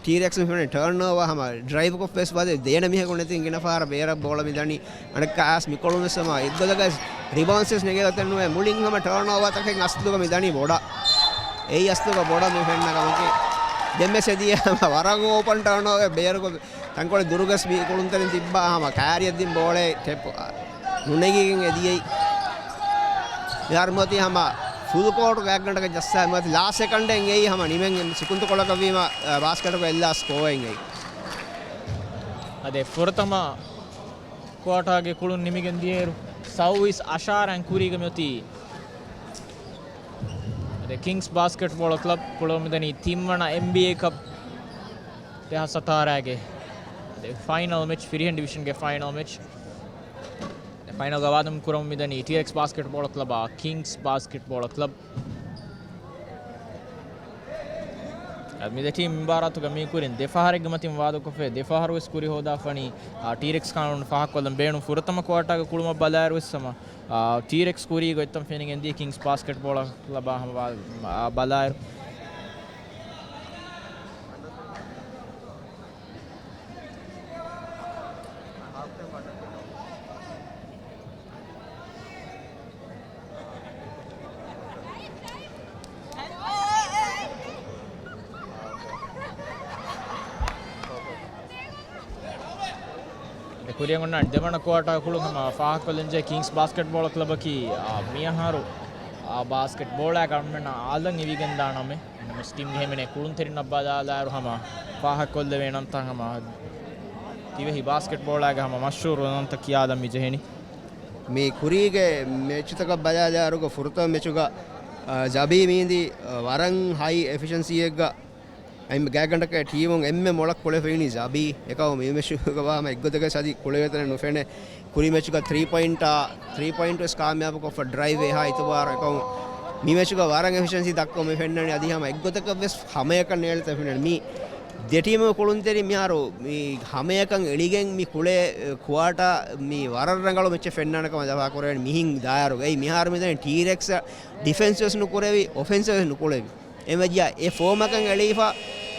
ޓީރެކްސް މި ފެންނަނީ ޓާންއޯވާ ހަމަ ޑްރައިވްކޮށްފަ ވެސް ބަދޭ ދޭނެ މީހަކު ނެތިން ގިނަ ފަހަރަށް ބޭރަށް ބޯޅަ މި ދަނީ. އަނެއްކާ އަސް މިކޮޅުން ވެސް ހަމަ އެއްގޮތަކަށް ރިބައުންޑްސް ނެގޭ ގޮތެއް ނުވޭ. މުޅިން ހަމަ ޓާންއޯވާތަކެއް އަސްލުގަ މި ދަނީ ބޮޑަށް. އެއީ އަސްލުގަ ބޮޑަށް މި ފެންނަ ކަމަކީ. ދެން ވެސް އެދިޔަ ހަމަ ވަރަށް އޯޕަން ޓާންއޯވާ ބޭރުކޮށް ތަންކޮޅެއް ދުރުގަސް މި ކުޅުންތެރިން ތިއްބާ ހަމަ ކާރިއަށް ދިން ބޯޅައެއް ޓެޕް ނުނެގިގެން އެދިޔައީ. މިހާރު މިއޮތީ ހަމަ ފުލް ކޯޓު ގާތްގަނޑަކަށް ޖައްސާ މިއޮތީ ލާސްޓް ސެކަންޑެއް އެއީ ހަމަ ނިމެން ސިކުންތުކޮޅަކަށް ވީމަ، އަ، ބާސްކެޓުގަ އެއްލާ ސްކޯއެއް އެއީ. އަދި ފުރަތަމަ ކުއާޓާގެ ކުޅުން ނިމިގެން ދިޔައިރު ސައުވީސް އަށާރައިން ކުރީގަ މިއޮތީ. އަދި ކިންގްސް ބާސްކެޓްބޯޅަ ކްލަބް ކުޅަމުންދަނީ ތިންވަނަ އެމްބީއޭ ކަޕް ދެހާސް ސަތާރަގެ އަދި ފައިނަލް މެޗް، ފިރިހެން ޑިވިޝަންގެ ފައިނަލް މެޗް. ފައިނަލްގަ ވާދަމަ ކުރަމުން މިދަނީ ޓީރެކްސް ބާސްކެޓްބޯޅަ ކްލަބާ ކިންގްސް ބާސްކެޓްބޯޅަ ކްލަބް. އަދި މި ދެ ޓީމް މި ބާރާތުގަ މީ ކުރިން ދެ ފަހަރެއްގެ މަތިން ވާދަކޮށްފައި، ދެ ފަހަރު ވެސް ކުރި ހޯދާފަނީ، އާ، ޓީރެކްސް ކާނޫނު ފާހަގަކޮށްލަން ބޭނުން. ފުރަތަމަ ކުއާޓާގެ ކުޅުމަށް ބަލާއިރު ވެސް ހަމަ، އާ، ޓީރެކްސް ކުރީގަ އެއްތަން ފެނިގެން ދިޔަ ކިންގްސް ބާސްކެޓްބޯޅަ ކްލަބާ ހަމަ ވާ-، އާ، ބަލާއިރު. އެ ކުރިއަށް އޮންނަ ދެވަނަ ކުއާޓާ ކުޅުން ހަމަ ފާހަގަކޮށްލަންޖެހޭ ކިންގްސް ބާސްކެޓްބޯޅަ ކްލަބަކީ، އާ، މިއަހަރު، އާ، ބާސްކެޓްބޯޅައިގަ އަޅުމެންނަށް އާލަން އިވިގެންދާނަމޭ. އެން އެމް އެސް ޓީމްގެ ހިމެނޭ ކުޅުންތެރިންނަށް ބަލާލާއިރު ހަމަ ފާހަގަކޮށްލެވޭނަންތަ ހަމަ ދިވެހި ބާސްކެޓްބޯޅައިގެ ހަމަ މަޝްހޫރު ނަންތައް ކިޔާލަން މި ޖެހެނީ. މި ކުރީގެ މެޗުތަކަށް ބަލާލާއިރުގަ ފުރަތަމަ މެޗުގަ، އާ، ޒަބީ މީނދީ، އާ، ވަރަށް ހައި އެފިޝަންސީއެއްގަ އެންމެ ގާތްގަނޑަކަށް ޓީމުން އެންމެ މޮޅަށް ކުޅެފައިނީ ޒަބީ. އެކަމު މި މެޗުގަ ވާމަ އެއްގޮތަކަށް ސަދި ކުޅެވޭތަނެއް ނުފެނޭ. ކުރި މެޗުގަ ތްރީ ޕޮއިންޓާ، ތްރީ ޕޮއިންޓް ވެސް ކާމިޔާބުކޮށްފަ ޑްރައިވް އެހާ އިތުބާރު. އެކަމު މި މެޗުގަ ވަރަށް އެފިޝަންސީ ދައްކަމުން މި ފެންނަނީ އަދި ހަމަ އެއްގޮތަކަށް ވެސް ހަމަޔަކަށް ނޭޅިތަ ފެންނަނީ. މި ދެ ޓީމު ކުޅުންތެރި މިހާރު މި ހަމަޔަކަށް އެޅިގެން މި ކުޅޭ ކުއާޓާ މި ވަރަށް ރަނގަޅު މެޗެއް ފެންނާނެ ކަމަށް ދަފާ ކުރެވެނީ މިހިން ދާއިރުގައި. މިހާރު މިދަނީ ޓީރެކްސް ޑިފެންސް ވެސް ނުކުރެވި، އޮފެންސް ވެސް ނުކުޅެވި. އެމަޖާ އެ ފޯމަކަށް އެޅީފަ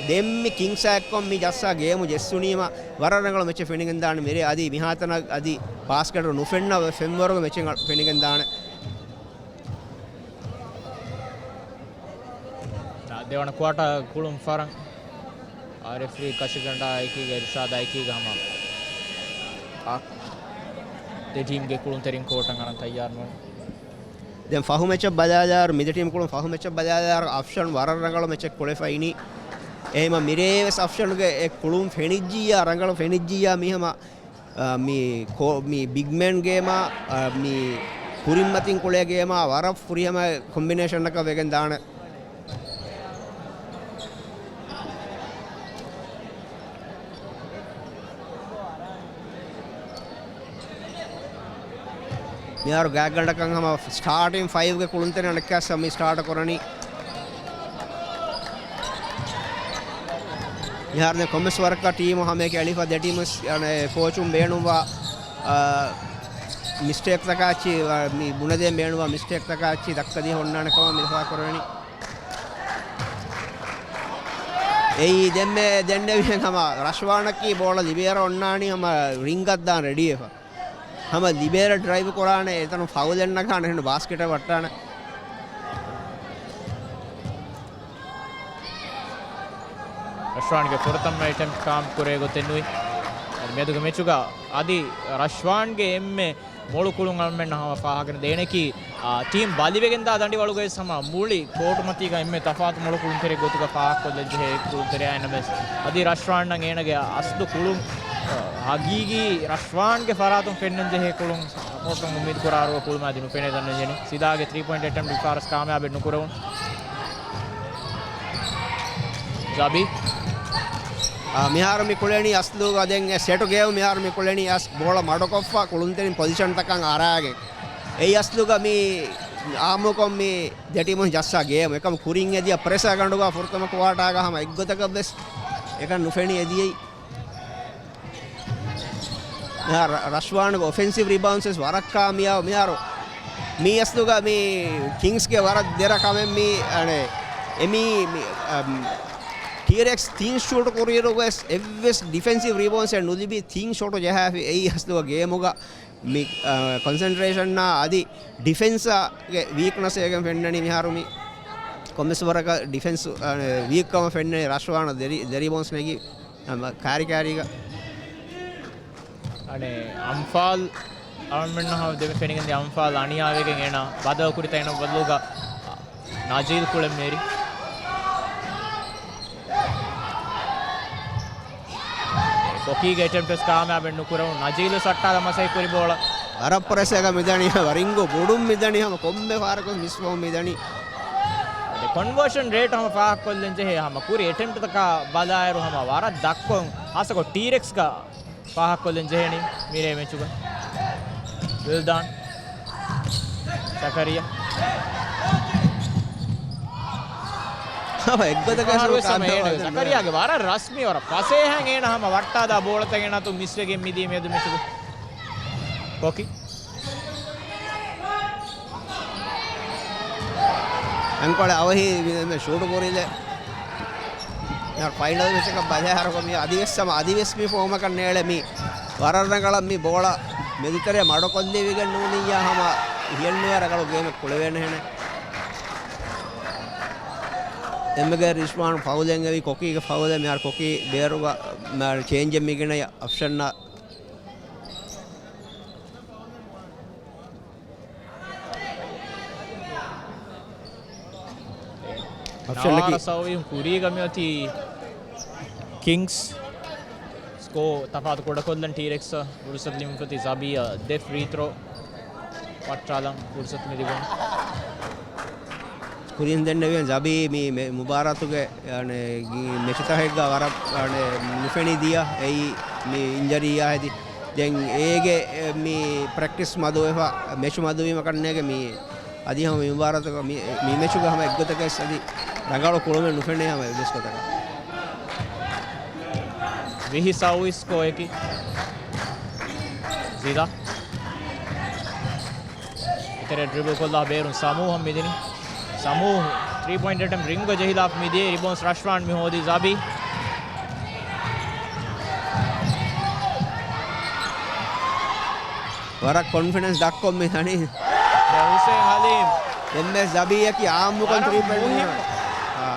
ދެން މި ކިންގްސާ އެއްކޮށް މި ޖައްސާ ގޭމު ޖެއްސުނީމަ ވަރަށް ރަނގަޅު މެޗެއް ފެނިގެންދާނެ މިރޭ. އަދި މިހާތަނަށް އަދި ބާސްކެޓު ނުފެންނަ ފެންވަރުގެ މެޗެއް ފެނިގެންދާނެ. ދެވަނަ ކުއާޓާ ކުޅުން ފަރަން. އާ، ރެފްރީ ކަށިގަނޑާ އެކީގަ އިރުޝާދާ އެކީގަ ހަމަ. އާ، ދެ ޓީމްގެ ކުޅުންތެރިން ކޯޓަށް އަރަން ތައްޔާރު ނޫން. ދެން ފަހު މެޗަށް ބަލާލާއިރު، މި ދެ ޓީމް ކުޅުން ފަހު މެޗަށް ބަލާލާއިރު، އަފްޝަން ވަރަށް ރަނގަޅު މެޗެއް ކުޅެފައިނީ. އެހެމަ މިރޭ ވެސް އަފްޝަންގެ އެ ކުޅުން ފެނިއްޖިއްޔާ، ރަނގަޅު ފެނިއްޖިއްޔާ މީ ހަމަ، އަ، މި ކޯ-، މި ބިގްމޭން ގޭމާ، އަ، މި ކުރިންމަތިން ކުޅޭ ގޭމާ ވަރަށް ފުރިހަމަ ކޮމްބިނޭޝަނަކަށް ވެގެން ދާނެ. މިހާރު ގާތްގަނޑަކަށް ހަމަ ސްޓާޓިން ފައިވްގެ ކުޅުންތެރިން އަނެއްކާސް މި ސްޓާޓް ކުރަނީ. މިހާރު ދެން ކޮމެސް ވަރަކަށް ޓީމު ހަމައެކަނި އެޅިފަ ދެ ޓީމު ކޯޗުން ބޭނުންވާ، އާ، މިސްޓޭކްތަކާ އެއްޗި، މި ބުނެދޭން ބޭނުންވާ މިސްޓޭކްތަކާ އެއްޗި ދައްކަދިޔަ އޮންނާނެ ކަމަށް މި ދަފާ ކުރަނީ. އެއީ ދެންމެ ދެންނެވިހެން ހަމަ ރަޝްވާނަކީ ބޯޅަ ލިބޭއިރަށް އޮންނާނީ ހަމަ ރިންގަށް ދާން ރެޑީވެފަ. ހަމަ ލިބޭއިރަށް ޑްރައިވް ކުރާނެ، އެތަނުން ފައުލެއް ނަގާނެ، އެހެން ބާސްކެޓެއް ވައްޓާނެ. ރަޝްވާންގެ ފުރަތަމަ އެޓެމްޕްޓް ކާމް ކުރޭ ގޮތެއް ނުވި. މިއަދުގެ މެޗުގަ އަދި ރަޝްވާންގެ އެންމެ މޮޅު ކުޅުން އަޅަމެންނަށް ހަމަ ފާހަގަ ދޭނެކީ، އާ، ޓީމް ބަލިވެގެންދާ ދަނޑިވަޅުގައި ހަމަ މުޅި ކޯޓުމަތީގަ އެންމެ ތަފާތު މޮޅު ކުޅުންތެރި ގޮތުގަ ފާހަގަކޮށްލަން ޖެހޭ ކުޅުންތެރިޔާ އެން އެމް އެސް. އަދި ރަޝްވާންއަށް އޭނަގެ އަސްލު ކުޅުން، އާ، ހަގީގީ ރަޝްވާންގެ ފަރާތުން ފެންނަން ޖެހޭ ކުޅުން ސަޕޯޓުން އުއްމީދު ކުރާ އަރުވަ ކުޅުމާ ދިނު ފެނޭ ދަންނަ ޖެނި. ސިދާގެ ތްރީ ޕޮއިންޓް އެޓެމްޕްޓް ވިފާރަސް ކާމިޔާބެއް ނުކުރެވުނު. ޒަބީ. އާ، މިހާރު މި ކުޅެނީ އަސްލުގަ ދެން އެ ސެޓު ގޭމް މިހާރު މި ކުޅެނީ އަސް ބޯޅަ މަޑުކޮށްފަ ކުޅުންތެރިން ޕޮޒިޝަންތަކަށް އަރާގެން. އެއީ އަސްލުގަ މި އާއްމުކޮށް މި ދެ ޓީމުން ޖައްސާ ގޭމް. އެކަމް ކުރިން އެދިޔަ ޕްރެސާ ގަނޑުގަ ފުރަތަމަ ކުވާޓާގަ ހަމަ އެއްގޮތަކަށް ވެސް އެކަން ނުފެނި އެދިޔައީ. މިހާ ރަ-، ރަޝްވާންގެ އޮފެންސިވް ރިބައުންޑްސް ވެސް ވަރަށް ކާމިޔާބު. މިހާރު މީ އަސްލުގަ މީ ކިންގްސްގެ ވަރަށް ދެރަ ކަމެއް މީ، އަނެ، އެމީ މި، އަމް، ޓީރެކްސް ތިން ޝޫޓު ކުރިއިރު ވެސް އެއްވެސް ޑިފެންސިވް ރިބައުންޑްސް ނުލިބި ތިން ޝޮޓު ޖަހާފި. އެއީ އަސްލުގަ ގޭމުގަ މި، އަ، ކޮންސެންޓްރޭޝަންއާ އަދި ޑިފެންސާގެ ވީކްނަސް އޭގެން ފެންނަނީ. މިހާރު މި ކޮންމެސް ވަރަކަށް ޑިފެންސް، އަ، ވީކް ކަމަށް ފެންނަނީ ރަޝްވާން ދެ ރި-، ދެ ރިބައުންޑްސް ނެގި ހަމަ ކާރި ކާރީގަ. އަނެއް އަންފާލް އަޅަމެންނަށް ދެމެ ފެނިގެންދިޔަ އަންފާލް އަނިޔާވެގެން އޭނާ ބަދަލު ކުރިތަ އޭނަ ބަދަލުގަ ނަޖީލް ކުޅެން މޭރި. ކޮކީގެ އެޓެމްޕްޓް ވެސް ކާމިޔާބެއް ނުކުރެވުނު. ނަޖީލް ވެސް އައްޓާލަން މަސައްކަތް ކުރި ބޯޅަ. ވަރަށް ޕްރެސްއެއްގަ މިދަނީ ހަމަ ރިންގު ބޮޑުން މިދަނީ ހަމަ ކޮންމެ ފަހަރަކު މިސްވަމުން މިދަނީ. ކޮންވާޝަން ރޭޓް ހަމަ ފާހަގަކޮށްލަން ޖެހޭ ހަމަ ކުރި އެޓެމްޕްޓްތަކާ ބަލާއިރު ހަމަ ވަރަށް ދަށްކޮށް ހާއްސަކޮށް ޓީރެކްސްގަ ފާހަގަކޮށްލަން ޖެހެނީ މިރޭ މެޗުގަ. ވިލްދާން. ޒަކަރިޔާ. އެއްގޮތަކަށް ވިފާރު ވެސް ހަމަ އޭނަގެ ޒަކަރިޔާގެ ވަރަށް ރަސްމީ ވަރަށް ފަސޭހައިން އޭނަ ހަމަ ވައްޓާދާ ބޯޅަތައް އޭނަ އަތުން މިސްވެގެން މިދީ މިއަދު މެޗުގަ. ކޮކި. އަންކޮޅެ އަވަހީ މި ޝޫޓު ކުރިލެއް. ފައިނަލް މެޗަކަށް ބަލާއިރު މި އަދިވެސް ހަމަ އަދިވެސް މި ފޯމަކަށް ނޭޅެ މި ވަރަށް ރަނގަޅަށް މި ބޯޅަ މެދުތެރެ މަޑުކޮށްލެވިގެން ނޫނިއްޔާ ހަމަ އިހެންނުވެ ރަނގަޅު ގޭމެއް ކުޅެވޭނެހެނެ. އެންމެގެ ރިޝްވާން ފައުލެއް އެވި ކޮކީގެ ފައުލެއް މިހާރު ކޮކީ ބޭރުގަ މިހާރު ޗޭންޖެއް މިގިނަ އޮޕްޝަންނަށް. އޮޕްޝަން ނަވާރަ ސައުވީހުން ކުރީގަ މިއޮތީ ކިންގްސް. ސްކޯ ތަފާތު ކުޑަކޮށްލަން ޓީރެކްސް ފުރުސަތު ލިބިފަތި ޒަބީއަށް ދެ ފްރީ ތްރޯ ވައްޓާލަން ފުރުސަތު މި ލިބުނު. ކުރިން ދެންނެވި ޒަބީ މި މެ-، މުބާރާތުގެ، އަނެ، ގި-، މެޗުތަކެއްގަ ވަރަށް، އަނެ، ނުފެނި ދިޔަ އެއީ މި އިންޖަރީއާ ހެދި. ދެން އޭގެ، އެ، މި ޕްރެކްޓިސް މަދުވެފަ، މެޗު މަދުވީމަ ކަންނޭގެ މި އަދި ހަމަ މި މުބާރާތުގަ މި، މި މެޗުގަ ހަމަ އެއްގޮތަކަށް އަދި ރަނގަޅު ކުޅުމެއް ނުފެނޭ ހަމަ އެއްވެސް ގޮތަކަށް. ވިހި ސައުވީސް ސްކޯއަކީ. ޒިދާ. އެތެރެ ޑްރިބަލް ކޮށްލާ ބޭރުން ސަމޫހަށް މިދިނީ. ސަމޫހު ތްރީ ޕޮއިންޓް އެޓެމްޕްޓް ރިންގް ޖެހިލާފަ މިދިޔައީ ރިބައުންޑް ރަޝްވާން މި ހޯދީ ޒަބީ. ވަރަށް ކޮންފިޑެންސް ދައްކޮށް މި ދަނީ. ހުސެން ހަލީމް. ދެންމެ ޒަބީއަކީ އާއްމުކޮށް ވަރަށް ތްރީ ޕޮއިންޓް މުހިއްމު. އާ.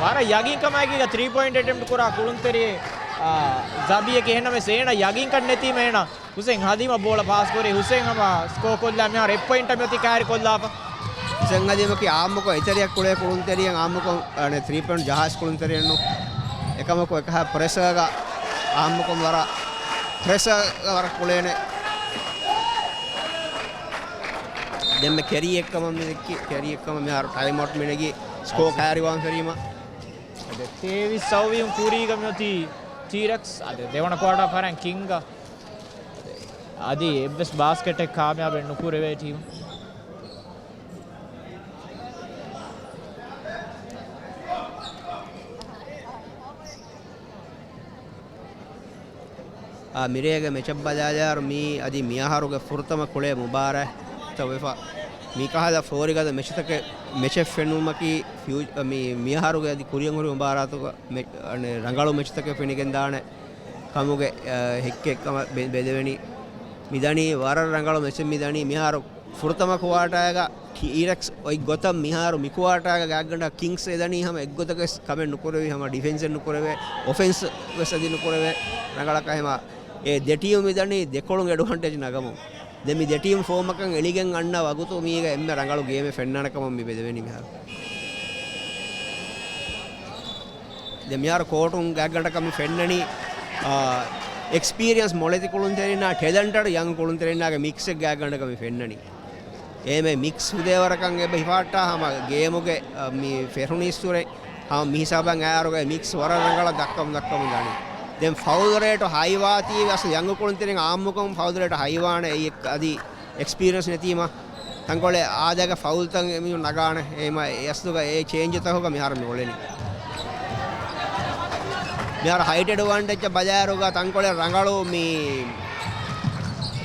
ވަރަށް ޔަގީންކަމާއެކީގަ ތްރީ ޕޮއިންޓް އެޓެމްޕްޓް ކުރާ ކުޅުންތެރިއެއް، އާ، ޒަބީއަކީ. އެހެންނަމަވެސް އޭނަ ޔަގީންކަން ނެތީމަ އޭނަ ހުސެން ހަލީމަށް ބޯޅަ ޕާސް ކުރި. ހުސެން ހަމަ ސްކޯ ކޮށްލާ މިހާރު އެއް ޕޮއިންޓަށް މިއޮތީ ކާރި ކޮށްލާފަ. ހުސެން ހަލީމަކީ އާއްމުކޮށް އެތެރެއަށް ކުޅޭ ކުޅުންތެރިއެއް އާއްމުކޮށް، އަނެ، ތްރީ ޕޮއިންޓް ޖަހާސް ކުޅުންތެރިއެއްނު. އެކަމަކު އެކަހަ ޕްރެސަރގަ އާއްމުކޮށް ވަރަށް ޕްރެސަރގަ ވަރަށް ކުޅޭނެ. ދެންމެ ކެރީ އެއްކަމަށް މި ދެއްކި، ކެރީ އެއްކަމަށް މިހާރު ޓައިމް އައުޓް މި ނެގީ ސްކޯ ކާރިވާން ފެރީމަ. އަދި ތޭވީސް ސައުވީހުން ކުރީގަ މިއޮތީ ޓީރެކްސް. އަދި ދެވަނަ ކުއާޓާ ފަރަން ކިންގް. އަދި އެއްވެސް ބާސްކެޓެއް ކާމިޔާބެއް ނުކުރެވޭ ޓީމު. އާ، މިރޭގެ މެޗަށް ބަލާލާއިރު މީ އަދި މިއަހަރުގެ ފުރަތަމަ ކުޅޭ މުބާރާތްތައް ވެފަ. މިކަހަލަ ފޯރިގަދަ މެޗުތަކެއް، މެޗެއް ފެނުމަކީ ފިއު-، މި-، މިއަހަރުގެ އަދި ކުރިއަށް ހުރި މުބާރާތުގަ މެ-، އަނެ، ރަނގަޅު މެޗުތަކެއް ފެނިގެންދާނެ ކަމުގެ، އަ، ހެއްކެއް ކަމަށް ބެ-، ބެލެވެނީ. މިދަނީ ވަރަށް ރަނގަޅު މެޗެއް މިދަނީ މިހާރު. ފުރަތަމަ ކުއާޓާގަ ޓީރެކްސް އޮތް ގޮތަށް މިހާރު މި ކުއާޓާގަ ގާތްގަނޑަށް ކިންގްސް އެދަނީ ހަމަ އެއްގޮތަކަށް ކަމެއް ނުކުރެވި، ހަމަ ޑިފެންސެއް ނުކުރެވޭ، އޮފެންސް ވެސް އަދި ނުކުރެވޭ ރަނގަޅަކަށް. ހަމަ އެ ދެ ޓީމު މިދަނީ ދެކޮޅުން އެޑްވާންޓޭޖް ނަގަމުން. ދެން މި ދެ ޓީމް ފޯމަކަށް އެޅިގެން އަންނަ ވަގުތު މީގަ އެންމެ ރަނގަޅު ގޭމެއް ފެންނާނެ ކަމަށް މި ބެލެވެނީ މިހާރު. ދެން މިހާރު ކޯޓުން ގާތްގަނޑަކަށް މި ފެންނަނީ، އާ، އެކްސްޕީރިއަންސް މޮޅެތި ކުޅުންތެރިންނާ، ޓެލެންޓެޑް ޔަންގް ކުޅުންތެރިންނާގެ މިކްސެއް ގާތްގަނޑަކަށް މި ފެންނަނީ. އެހެން މިކްސް ހުދޭވަރަކަށް އެބަ ހިފާއްޓާ ހަމަ ގޭމުގެ، އަ، މި ފެށުނީއްސުރެ ހަމަ މިހިސާބަށް އައިއިރުގަ މިކްސް ވަރަށް ރަނގަޅަށް ދައްކަމުން ދައްކަމުން ދާނީ. ދެން ފައުލް ރޭޓު ހައިވާތީ ވެސް ޔަންގް ކުޅުންތެރިން އާއްމުކޮށް ފައުލް ރޭޓު ހައިވާނެ އެއީ އަދި އެކްސްޕީރިއަންސް ނެތީމަ. ތަންކޮޅެއް އާދައިގަ ފައުލްތައް އެމީހުން ނަގާނެ. އެހެންވީމަ އެ އަސްލުގަ އެ ޗޭންޖުތަކުގަ މިހާރު މި އުޅެނީ. މިހާރު ހައިޓް އެޑްވާންޓޭޖް ބަލާއިރުގަ ތަންކޮޅެއް ރަނގަޅު މި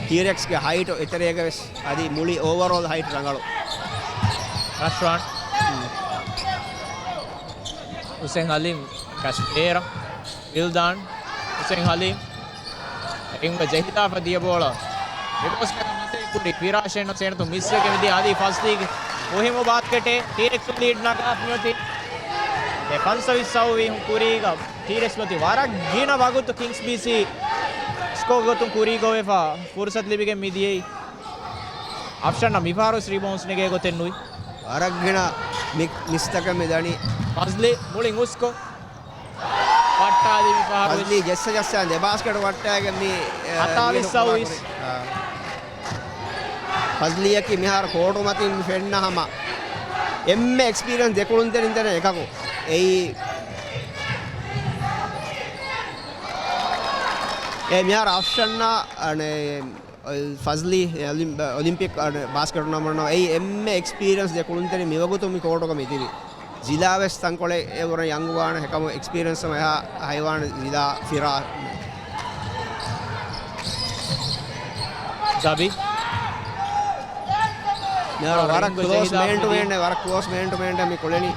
ޓީރެކްސްގެ ހައިޓު އެތެރޭގަ ވެސް އަދި މުޅި އޯވަރޯލް ހައިޓް ރަނގަޅު. ރަޝްވާން. ހުސެން ހަލީމް ކަސް ބޭރަށް. ވިލްދާން. ހުސެން ހަލީމް. ރިންގަށް ޖެހިލާފަ ދިޔަ ބޯޅަ މިބޯސްގަ މަސައްކަތް ކުރި ފިރާޝެއް ނުސޭންތު މިސްވެގެން މިދިޔަ އަދި ފަސްލީގެ މުހިއްމު ބާސްކެޓެއް ޓީރެކްސް ލީޑް ނަގާފަ މިއޮތީ. ދެ ފަންސަވީސް ސައުވީހުން ކުރީގަ ޓީރެކްސް މަތި ވަރަށް ގިނަ ވަގުތު ކިންގްސް ބީސީ ސްކޯ ގޮތުން ކުރީގަ ވެފަ ފުރުސަތު ލިބިގެން މިދިޔައީ. އަފްޝަންއަށް މިފަހަރު ވެސް ރީބައުންސް ނެގޭ ގޮތެއް ނުވި. ވަރަށް ގިނަ މި-، މިސްތަކެއް މި ދަނީ. ފަޒްލީ މުޅިން އުސްކޮށް. ފައްޓާލި މިފަހަރު ވެސް. ފަޒްލީ ޖެއްސަ ޖައްސާ ދެ ބާސްކެޓް ވައްޓާގެން މި، އެ، ހަތާވީސް ލީޑު ސައުވީސް. ކުރި. އާ. ފަޒްލީއަކީ މިހާރު ކޯޓު މަތިން މި ފެންނަ ހަމަ އެންމެ އެކްސްޕީރިއަންސް ދެ ކުޅުންތެރިން ތެރެ އެކަކު. އެއީ، އެ މިހާރު އަފްޝަންއާ، އަނެ، ފަޒްލީ އޮލިމް-، އޮލިމްޕިކް ބާސްކެޓް ޓޫނަމަންޓް އެއީ އެންމެ އެކްސްޕީރިއަންސް ދެ ކުޅުންތެރި މިވަގުތު މި ކޯޓުގަ މިތިބި. ޒިލާ ވެސް ތަންކޮޅެއް އެ ވަރަށް ޔަންގް ވާނެ އެކަމު އެކްސްޕީރިއަންސް ހަމަ އެހާ ހައިވާނެ ޒިލާ ފިރާ. ޒަބީ. މިހާރު ވަރަށް ކްލޯސް މޭން ޓު މޭން، ވަރަށް ކްލޯސް މޭން ޓު މޭން މި ކުޅެނީ.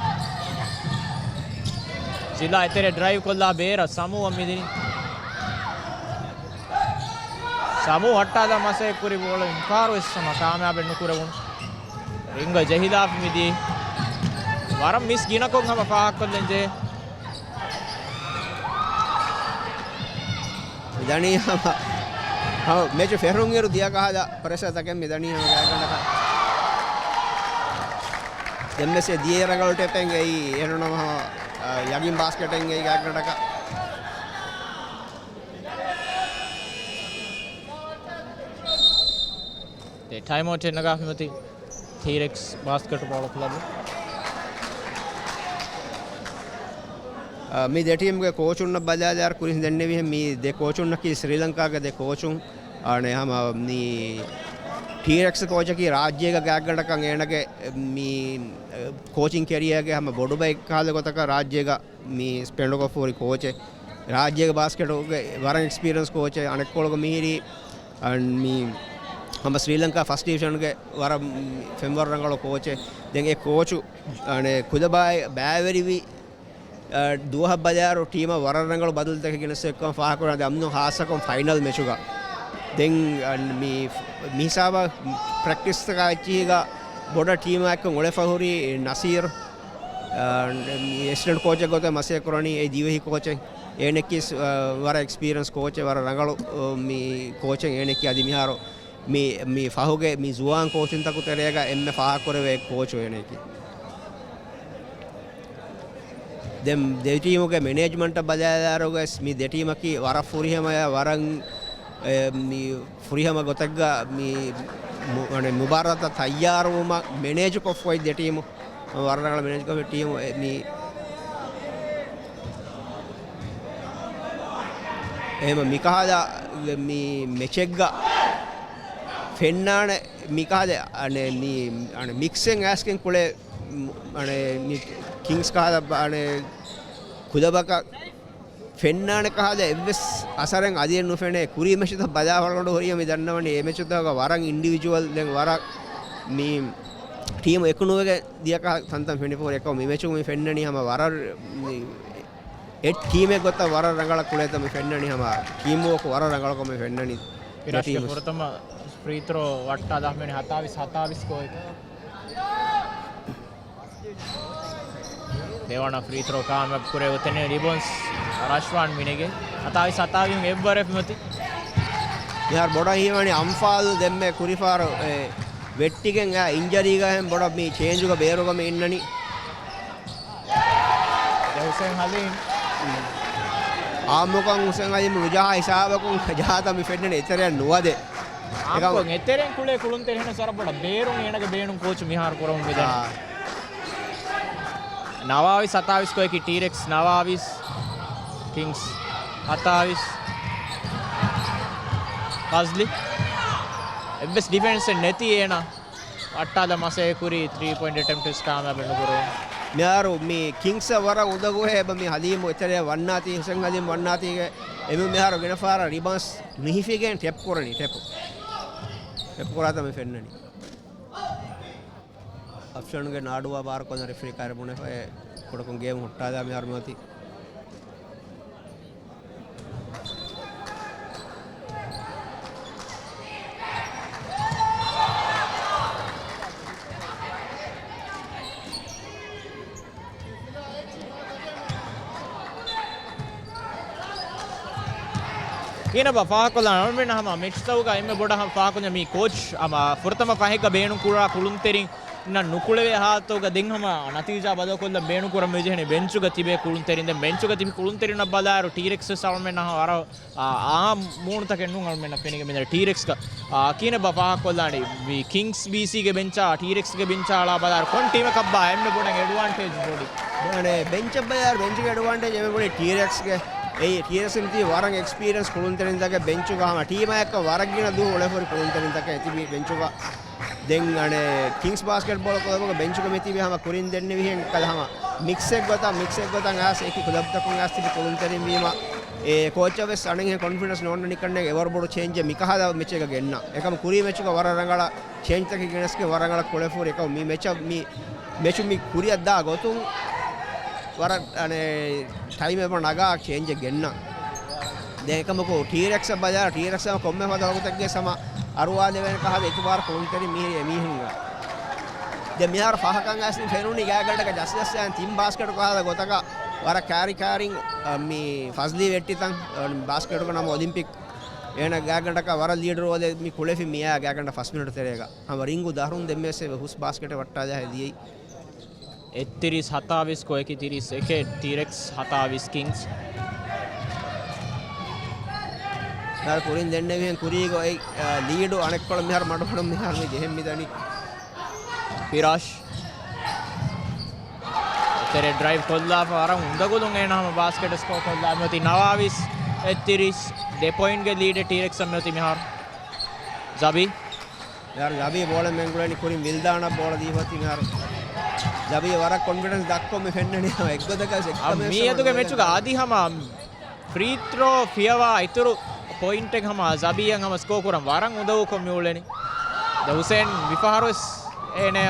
ޒިލާ އެތެރެ ޑްރައިވް ކޮށްލާ ބޭރަށް ސަމޫ މިދިނީ. ސަމޫ ހައްޓާލާ މަސައްކަތް ކުރި ބޯޅަ އިންކާރު ވެސް ހަމަ ކާމިޔާބެއް ނުކުރެވުނު. ރިންގަށް ޖެހިލާފަ މިދިޔައީ. ވަރަށް މިސް ގިނަކޮށް ހަމަ ފާހަގަކޮށްލަން ޖެހޭ. މިދަނީ ހަމަ، ހަމަ މެޗު ފެށުން އިރު ދިޔަ ކަހަލަ ޕްރެޝަރ ތަކެއް މިދަނީ ހަމަ ގާތްގަނޑަކަށް. ދެންވެސް އެ ދިޔަ ރަނގަޅު ޓެޕެއް އެއީ އެހެންނަމަ ހަމަ، އާ، ޔަގީން ބާސްކެޓެއް އެއީ ގާތްގަނޑަކަށް. ދެ ޓައިމްއައުޓެއް ނަގާފަ މިއޮތީ ޓީރެކްސް ބާސްކެޓްބޯޅަ ކްލަބު. އާ، މި ދެ ޓީމްގެ ކޯޗުންނަށް ބަލާލާއިރު ކުރިން ދެންނެވިހެން މި ދެ ކޯޗުންނަކީ ސްރީލަންކާގެ ދެ ކޯޗުން. އާނެ ހަމަ މި ޓީރެކްސް ކޯޗަކީ ރާއްޖޭގަ ގާތްގަނޑަކަށް އޭނަގެ މި، އަ، ކޯޗިން ކެރިއާގެ ހަމަ ބޮޑު ބައެއް ކަހަލަ ގޮތަކަށް ރާއްޖޭގަ މި ސްޕެންޑްކޮށްފަ ހުރި ކޯޗެއް. ރާއްޖޭގެ ބާސްކެޓުގެ ވަރަށް އެކްސްޕީރިއަންސް ކޯޗެއް. އަނެއްކޮޅުގަ މިހިރީ އަން މި ހަމަ ސްރީލަންކާ ފަސްޓް ޑިވިޝަންގެ ވަރަށް ފެންވަރު ރަނގަޅު ކޯޗެއް. ދެން އެ ކޯޗު އަނެ ކުލަބާއި ބައިވެރިވި، އަ، ދުވަހަށް ބަލާއިރު ޓީމަށް ވަރަށް ރަނގަޅު ބަދަލުތަކެއް ގެނެސް އެއްކަމަށް ފާހަގަކުރާ. ދެން އަމްނު ހާއްސަކޮށް ފައިނަލް މެޗުގަ. ދެން އަން މި، މި ހިސާބަށް ޕްރެކްޓިސްތަކާ އެއްޗިހިގަ ބޮޑަށް ޓީމާއެއްކޮށް އުޅެފަ ހުރި ނަސީރު، އަ، މި އެސިސްޓެންޓް ކޯޗެއް ގޮތަށް މަސައްކަތް ކުރަނީ އެ ދިވެހި ކޯޗެއް. އޭނައަކީ، އަ، ވަރަށް އެކްސްޕީރިއަންސް ކޯޗެއް، ވަރަށް ރަނގަޅު، އަ، މި ކޯޗެއް. އޭނައަކީ އަދި މިހާރު މި، މި ފަހުގެ މި ޒުވާން ކޯޗުންތަކު ތެރޭގަ އެންމެ ފާހަގަކުރެވޭ ކޯޗު އޭނައަކީ. ދެން ދެ ޓީމުގެ މެނޭޖްމަންޓަށް ބަލާލާއިރުވެސް މި ދެ ޓީމަކީ ވަރަށް ފުރިހަމަޔާ ވަރަށް، އެ، މި ފުރިހަމަ ގޮތެއްގަ މި މު-، މުބާރާތަށް ތައްޔާރުވުމަށް މެނޭޖުކޮށްފަ އޮތް ދެ ޓީމު. ވަރަށް ރަނގަޅަށް މެނޭޖްކޮށްފަ ޓީމު އެ މި އެހެމަ މިކަހަލަ މި މެޗެއްގަ ފެންނާނެ މިކަހަލަ އަނެ މި އަނެ މިކްސެއް އައިސްގެން ކުޅެ އަނެ މި ކިންގްސް ކަހަލަ އަނެ ކުލަބަކަށް ފެންނާނެ ކަހަލަ އެއްވެސް އަސަރެއް އަދިއެއް ނުފެނޭ. ކުރީ މެޗުތައް ބަލާ ހޮޅުގަނޑު ހުރީ މި ދަންނަވަނީ އެ މެޗުތަކަށް ވަރަށް އިންޑިވިޖުއަލް ދެން ވަރަށް މި ޓީމު އެކުނުވެގެން ދިޔަކަހަލަ ތަންތަން ފެނިފަ ހުރި އެކަމު މި މެޗު މި ފެންނަނީ ހަމަ ވަރަށް މި އެއް ޓީމެއް ގޮތަށް ވަރަށް ރަނގަޅަށް ކުޅޭތަ މި ފެންނަނީ ހަމަ ޓީމް ވޯކް ވަރަށް ރަނގަޅަކަށް މި ފެންނަނީ. ފިރާޝްގެ ދެ ޓީމު. ފުރަތަމަ ފްރީ ތްރޯ ވައްޓާލާ މިނެޓް ހަތާވީސް، ހަތާވީސް ސްކޯއެއް. ދެވަނަ ފްރީ ތްރޯ ކާމިޔާބު ކުރެވުނީ ރިބޯންޑް ރަޝްވާން މިނެގެ. ހަތާވީސް، ހަތާވީސް އެއްވަރެއް މިއޮތީ. މިހާރު ބޮޑަށް ހީވަނީ އަންފާލް ދެންމެ ކުރިފާރު، އެ، ވެއްޓިގެން އާ އިންޖަރީގަ ހެން ބޮޑަށް މި ޗޭންޖުގަ ބޭރުގަ މި އިންނަނީ. ދެ ހުސެން ހަލީމް. އާއްމުކޮށް ހުސެން ހަލީމް ނުޖަހާ ހިސާބަކުން ޖަހާތަން މި ފެންނަނީ އެތެރެއަށް ނުވަދެ. އާއްމުކޮށް އެތެރެއިން ކުޅޭ ކުޅުންތެރިން ވެސް ވަރަށް ބޮޑަށް ބޭރުން އޭނަގެ ބޭނުން ކޯޗު މިހާރު ކުރަމުން މިދަނީ. އާ. ނަވާވީސް ހަތާވީސް ސްކޯއަކީ ޓީރެކްސް ނަވާވީސް، ކިންގްސް ހަތާވީސް. ފަޒްލި އެއްވެސް ޑިފެންސެއް ނެތި އޭނަ. އައްޓާލަ މަސޭ ކުރީ ތްރީ ޕޮއިންޓް އެޓެމްޕްޓް ކާމިޔާބެއް ނުކުރުން. މިހާރު މި ކިންގްސް ވަރަށް އުނދަގޫ އެބަ މި ހަލީމު އެތެރެ ވަންނާތީ، ހުސެން ހަލީމް ވަންނާތީގެ އެމި މިހާރު ގިނަ ފަހަރަށް ރިބާންޑްސް ނިހިފިގެން ޓެޕް ކުރަނީ، ޓެޕް. ޓެޕް ކުރާތަން މި ފެންނަނީ. އަފްޝަންގެ ނާޑުވާ ބާރުކޮށް ރެފްރީ ކައިރި ބުނެފަ އެ ކުޑަކޮށް ގޭމް ހުއްޓާލާ މިހާރު މިއޮތީ. ކިހިނެއްބާ ފާހަގަކޮށްލާނެ އަޅުމެން ހަމަ މެޗްތަކުގަ އެންމެ ބޮޑަށް ހަމަ ފާހަގަކޮށްލާނެ މި ކޯޗް ހަމަ ފުރަތަމަ ފަހެއްގަ ބޭނުން ކުރާ ކުޅުންތެރިން ނަ ނުކުޅެވޭ ހާލަތުގަ ދެން ހަމަ ނަތީޖާ ބަދަލުކޮށްލަން ބޭނުންކުރަން މި ޖެހެނީ ބެންޗުގަ ތިބޭ ކުޅުންތެރިން. ދެން ބެންޗުގަ ތިބި ކުޅުންތެރިންނަށް ބަލާއިރު ޓީރެކްސް ވެސް އަޅުމެންނަށް ވަރަށް، އާ، އާ މޫނުތަކެއް ނޫން އަޅުމެންނަށް ފެނިގެން މިދަނީ ޓީރެކްސްގަ. އާ، ކިހިނެއްބާ ފާހަގަކޮށްލާނީ މި ކިންގްސް ބީސީގެ ބެންޗާ ޓީރެކްސްގެ ބެންޗާ އަޅާ ބަލާއިރު ކޮން ޓީމަކަށްބާ އެންމެ ބޮޑަށް އެޑްވާންޓޭޖް ބޮޑީ؟ ދެން ބެންޗަށް ބަލާއިރު ބެންޗުގެ އެޑްވާންޓޭޖް އެންމެ ބޮޑީ ޓީރެކްސްގެ. އެއީ ޓީރެކްސް މިތީ ވަރަށް އެކްސްޕީރިއަންސް ކުޅުންތެރިންތަކެއް ބެންޗުގަ ހަމަ ޓީމާއެއްކަ ވަރަށް ގިނަ ދުވަހު އުޅެފަ ހުރި ކުޅުންތެރިންތަކެއް ތިބި ބެންޗުގަ. ދެން އަނެއް ކިންގްސް ބާސްކެޓްބޯޅަ ކްލަބުގެ ބެންޗުގަ މިތިބީ ހަމަ ކުރިން ދެންނެވިހެން ކަލަ ހަމަ މިކްސެއް ގޮތަށް، މިކްސެއް ގޮތަށް އައިސް އެކި ކްލަބްތަކުން އައިސް ތިބި ކުޅުންތެރިން ވީމަ، އެ ކޯޗަށް ވެސް އަނެއްހެން ކޮންފިޑެންސް ނޯންނަނީ ކަންނޭނގެ އެވަރު ބޮޑު ޗޭންޖެއް މިކަހަލަ މެޗެއްގަ ގެންނަ. އެކަމް ކުރީ މެޗުގަ ވަރަށް ރަނގަޅަށް ޗޭންޖްތަކެއް ގެނެސްގެން ވަރަށް ރަނގަޅަށް ކުޅެފަ ހުރި. އެކަމް މި މެޗަށް މި މެޗު މި ކުރިއަށް ދާ ގޮތުން ވަރަށް އަނެއް ޓައިމް އެބަ ނަގާ ޗޭންޖެއް ގެންނަ. ދެން އެކަމަކު ޓީރެކްސް ބަލާ، ޓީރެކްސް ކޮންމެ ފަދަ ވަގުތެއްގެ ހަމަ އަރުވާލެވޭނެ ކަހަލަ އިތުބާރު ކުޅުންތެރިން މިހިރީ އެމީހުންގަ. ދެން މިހާރު ފަހަކަށް އައިސް ފެނުނީ ގާތްގަނޑަކަށް ޖަސްޖަސް އައި ތިން ބާސްކެޓް ކަހަލަ ގޮތަކަށް ވަރަށް ކާރި ކާރިން، އަ، މި ފަޒްލީ ވެއްޓިތަން، އަ، ބާސްކެޓުގަ ނަމަ އޮލިމްޕިކް އޭނަ ގާތްގަނޑަކަށް ވަރަށް ލީޑް ރޯލެއް މި ކުޅެފި މިއާ ގާތްގަނޑަށް ފަސް މިނެޓު ތެރޭގަ. ހަމަ ރިންގު ދަށުން ދެންމެސް އެބަ ހުސް ބާސްކެޓެއް ވައްޓާލާ ހެދިޔައީ. އެއްތިރީސް ހަތާވީސް ސްކޯއަކީ ތިރީސް އެކެއް ޓީރެކްސް ހަތާވީސް ކިންގްސް. މިހާރު ކުރިން ދެންނެވިހެން ކުރީގަ އޮތް، އާ، ލީޑު އަނެއްކޮޅު މިހާރު މަޑުމަޑުން މިހާރު މި ޖެހެން މިދަނީ. ފިރާޝް. ތެރެ ޑްރައިވް ކޮށްލާފަ ވަރަށް އުނދަގުލުން އޭނަ ހަމަ ބާސްކެޓް ސްކޯ ކޮށްލާ މިއޮތީ ނަވާވީސް އެއްތިރީސް. ދެ ޕޮއިންޓްގެ ލީޑެއް ޓީރެކްސް އަށް މިއޮތީ މިހާރު. ޒަބީ. މިހާރު ޒަބީ ބޯޅަ މެންގުޅެނި ކުރިން ވިލްދާނަށް ބޯޅަ ދީފަތި މިހާރު. ޒަބީ ވަރަށް ކޮންފިޑެންސް ދައްކޮށް މި ފެންނަނީ ހަމަ އެއްގޮތަކަށް އެއްކަމެއް މިއަދުގެ މެޗުގަ އަދި ހަމަ ފްރީ ތްރޯ ފިޔަވާ އިތުރު ޕޮއިންޓެއް ހަމަ ޒަބީއަށް ހަމަ ސްކޯ ކުރަން ވަރަށް އުނދަގޫކޮށް މި އުޅެނީ. ދެ ހުސެން މިފަހަރުވެސް އޭނަ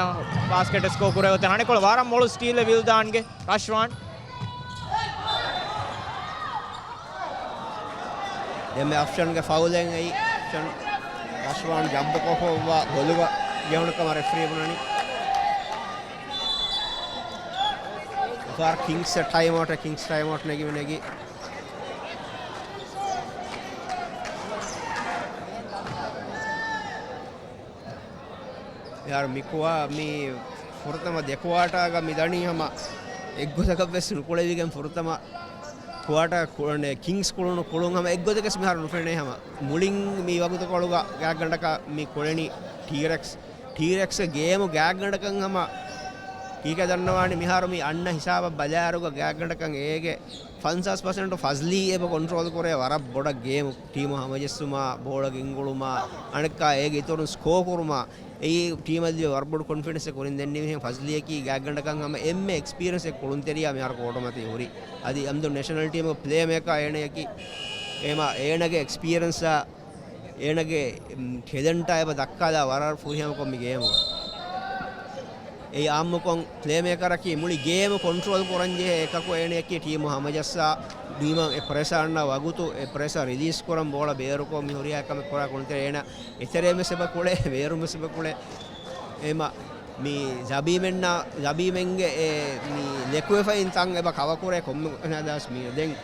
ބާސްކެޓް ސްކޯ ކުރެވޭ ގޮތެއް އަނެއްކޮޅަށް ވަރަށް މޮޅު ސްޓީލެއް ވިލްދާންގެ ރަޝްވާން. ދެންމެ އަފްޝަންގެ ފައުލެއް އެއީ. އަފްޝަން ރަޝްވާން ޖަމްޕް ކޮށްފަ ގޮލުގަ ޖެހުނު ކަމަށް ރެފްރީ ބުނަނީ. ފާރ ކިންގްސް ޓައިމް އައުޓް، ކިންގްސް ޓައިމް އައުޓް ނެގި ނެގި. މިހާރު މި ކުއާ-، މި ފުރަތަމަ ދެ ކުއާޓާގަ މި ދަނީ ހަމަ އެއްގޮތަކަށް ވެސް ނުކުޅެވިގެން ފުރަތަމަ ކުއާޓާ ކު-، ކިންގްސް ކުޅުނު ކުޅުން ހަމަ އެއްގޮތަކަށް މިހާރު ނުފެނޭ ހަމަ. މުޅިން މި ވަގުތުކޮޅުގަ ގާތްގަނޑަކަށް މި ކުޅެނީ ޓީރެކްސް. ޓީރެކްސް ގޭމު ގާތްގަނޑަކަށް ހަމަ ކީކޭ ދަންނަވާނީ މިހާރު މި އަންނަ ހިސާބަށް ބަލާއިރުގަ ގާތްގަނޑަކަށް އޭގެ ފަންސާސް ޕަސެންޓް ފަޒްލީ އެބަ ކޮންޓްރޯލް ކުރޭ ވަރަށް ބޮޑަށް ގޭމު ޓީމު ހަމަޖެއްސުމާ، ބޯޅަ ގެންގުޅުމާ، އަނެއްކާ އޭގެ އިތުރުން ސްކޯ ކުރުމާ، އެއީ ޓީމަށް ލިބޭ ވަރަށް ބޮޑު ކޮންފިޑެންސެއް. ކުރިން ދެންނެވިހެން ފަޒްލީއަކީ ގާތްގަނޑަކަށް ހަމަ އެންމެ އެކްސްޕީރިއަންސް އެއް ކުޅުންތެރިޔާ މިހާރު ކޯޓުމަތީ ހުރި. އަދި އަމްދު ނޭޝަނަލް ޓީމުގެ ޕްލޭމޭކާ އޭނަޔަކީ. އޭމާ އޭނަގެ އެކްސްޕީރިއަންސާ އޭނަގެ، އުމް، ޓެލެންޓާ އެބަ ދައްކާލާ ވަރަށް ފުރިހަމަކޮށް މި ގޭމުގަ. އެއީ އާއްމުކޮށް ޕްލޭމޭކަރަކީ މުޅި ގޭމު ކޮންޓްރޯލް ކުރަންޖެހޭ އެކަކު އޭނަޔަކީ ޓީމު ހަމަޖައްސާ މީމަ އެ ޕްރެޝަރ އަންނަ ވަގުތު އެ ޕްރެޝަރ ރިލީސް ކުރަން ބޯޅަ ބޭރުކޮށް މި ހުރިހާ ކަމެއް ކުރާ ކުޅުންތެރި އޭނަ އެތެރޭ މެސް އެބަ ކުޅޭ، ބޭރު މެސް އެބަ ކުޅޭ. އެމަ މި ޒަބީމެންނާ، ޒަބީމެންގެ އެ މި ލެކުވެފައިން ތަން އެބަ ކަވަ ކުރޭ ކޮންމެ އަދާސް މި ދެން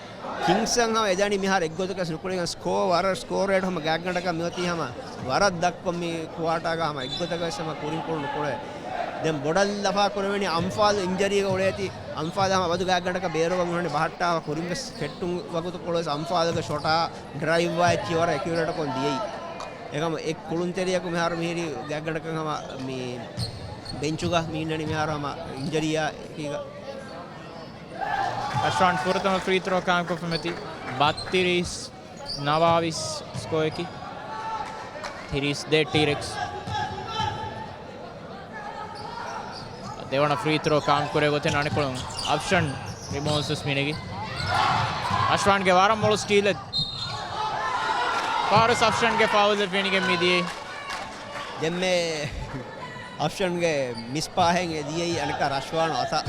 ކިންގްސް އަށް ހަމަ އެދަނީ މިހާރު އެއްގޮތަކަށް ނުކުޅިގެން ސްކޯ ވަރަށް ސްކޯ ރޭޓް ހަމަ ގާތްގަނޑަކަށް މިއޮތީ ހަމަ ވަރަށް ދަށްކޮށް މި ކުއާޓާގަ ހަމަ އެއްގޮތަކަށް ވެސް ހަމަ ކުރިން ކުޅުން ނުކުޅޭ. ދެން ބޮޑަށް ލަފާ ކުރެވެނީ އަންފާލް އިންޖަރީގަ އުޅޭތީ އަންފާލް ހަމަ ވަދު ގާތްގަނޑަކަށް ބޭރުވަން ހުންނަނީ ބަހައްޓާފަ ކުރިން ވެސް ފެއްޓުން ވަގުތު ކުޅުން ވެސް އަންފާލްގެ ޝޮޓާ ޑްރައިވްއާ އެއްޗި ވަރަށް އެކިއުރޭޓްކޮށް ދިޔައީ. އެކަމަ އެ ކުޅުންތެރިޔަކު މިހާރު މިހިރީ ގާތްގަނޑަކަށް ހަމަ މި ބެންޗުގަ މި އިންނަނީ މިހާރު ހަމަ އިންޖަރީއާ އެކީގަ. އަޝްވާން ފުރަތަމަ ފްރީ ތްރޯ ކާންކޮށްފަ މެތި ބައްތިރީސް ނަވާވީސް ސްކޯއަކީ. ތިރީސް ދޭއް ޓީރެކްސް. ދެވަނަ ފްރީ ތްރޯ ކާން ކުރޭ ގޮތެއް އަނެއްކޮޅުން އަފްޝަން ރިބޯންސް ވެސް މިނެގި. އަޝްވާންގެ ވަރަށް މޮޅު ސްޓީލެއް. ފާރިސް އަފްޝަންގެ ފައުލެއް ފެނިގެން މި ދިޔައީ. ދެންމެ އަފްޝަންގެ މިސް ޕާހެން އެ ދިޔައީ އަނެއްކާ ރަޝްވާން އަތަށް.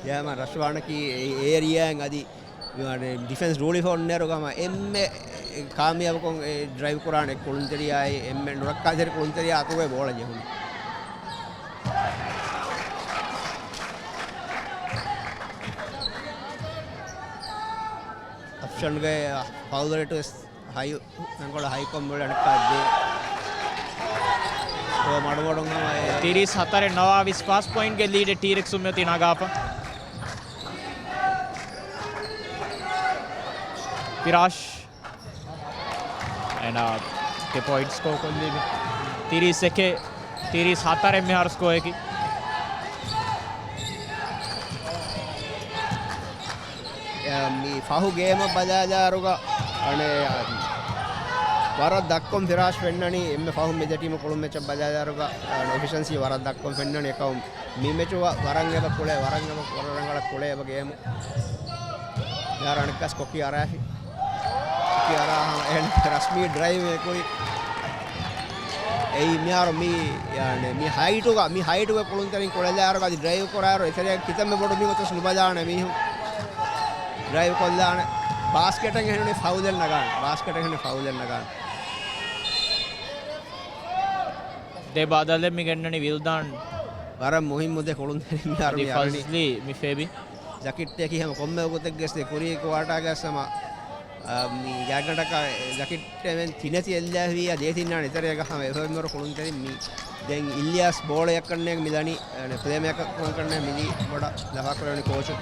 ޔާމަ ރަޝްވާނަކީ އެ އޭރިއާއިން އަދި ޑިފެންސް ރޫޅިފަ އޮންނައިރު ހަމަ އެންމެ ކާމިޔާބުކޮށް އެ ޑްރައިވް ކުރާނެ ކުޅުންތެރިޔާއި އެންމެ ނުރައްކާތެރި ކުޅުންތެރިޔާ އަތުގައި ބޯޅަ ޖެހުނު. އަފްޝަންގެ ފައުލް ރޭޓު ވެސް ހައި، ރަނގަޅު ހައިކޮށް މުޅި އަނެއްކާ ދޭ. މަޑުމަޑުން ހަމަ އެ ތިރީސް ހަތަރެއް ނަވާވީސް ފަސް ޕޮއިންޓްގެ ލީޑެއް ޓީރެކްސް އުންމެތި ނަގާފަ. ފިރާޝް. އޭނާ ދެ ޕޮއިންޓް ސްކޯ ކޮށްލީމި. ތިރީސް އެކެއް، ތިރީސް ހަތަރެއް މިހާރު ސްކޯއަކީ. މި ފަހު ގޭމަށް ބަލާލާއިރުގަ އަނެއް ވަރަށް ދަށްކޮށް ފިރާޝް ފެންނަނީ. އެންމެ ފަހު މި ދެ ޓީމު ކުޅުން މެޗަށް ބަލާލާއިރުގަ އެފިޝަންސީ ވަރަށް ދަށްކޮށް ފެންނަނީ. އެކަމު މި މެޗު ވަ-، ވަރަށް އެބަ ކުޅޭ، ވަރަށް އެބަ، ވަރަށް ރަނގަޅަށް ކުޅޭ އެބަ ގޭމު. މިހާރު އަނެއްކާސް ކޮކި އަރާފި. ކޮކި އަރާ ހަމަ އެހެން ރަސްމީ ޑްރައިވް އެ ކުރި. އެއީ މިހާރު މި، ޔާނެ، މި ހައިޓުގަ، މި ހައިޓުގަ ކުޅުންތެރިން ކުޅެލާއިރު އަދި ޑްރައިވް ކުރާއިރު އެތެރެއަށް ކިތަންމެ ބޮޑު މި ގޮތަސް ނުބަލާނެ މީހުން. ޑްރައިވް ކޮށްލާނެ. ބާސްކެޓަށް އެހެން ފައުލެއް ނަގާނެ. ބާސްކެޓަށް އެހެން ފައުލެއް ނަގާނެ. ދެ ބަދަލެއް މި ގެންނަނީ ވިލްދާން. ވަރަށް މުހިއްމު ދެ ކުޅުންތެރިން މިހާރު އަދި މި އަރަނީ. ފަޒްލީ މި ފޭބި. ޖަކިއްޓެއް ކިހަމަ ކޮންމެ ވަގުތެއްގެސް ދެ ކުރީ ކުއާޓާގަސް ހަމަ، އާ، މި ގާތްގަނޑަކަށް ޖަކިއްޓެއް މެން ތިނެތި އެއްލާފިއްޔާ ދޭތިންނާނެ އެތެރޭގަ ހަމަ އެހެންވަރު ކުޅުންތެރިން މި. ދެން އިލްޔާސް ބޯޅަޔަކަންނޭ މިލަނީ، އަނެ، ޕްލޭމޭކަރ ކަންކަންނޭ މިލީ ބޮޑަށް ލަފާކުރެވެނީ ކޯޗު.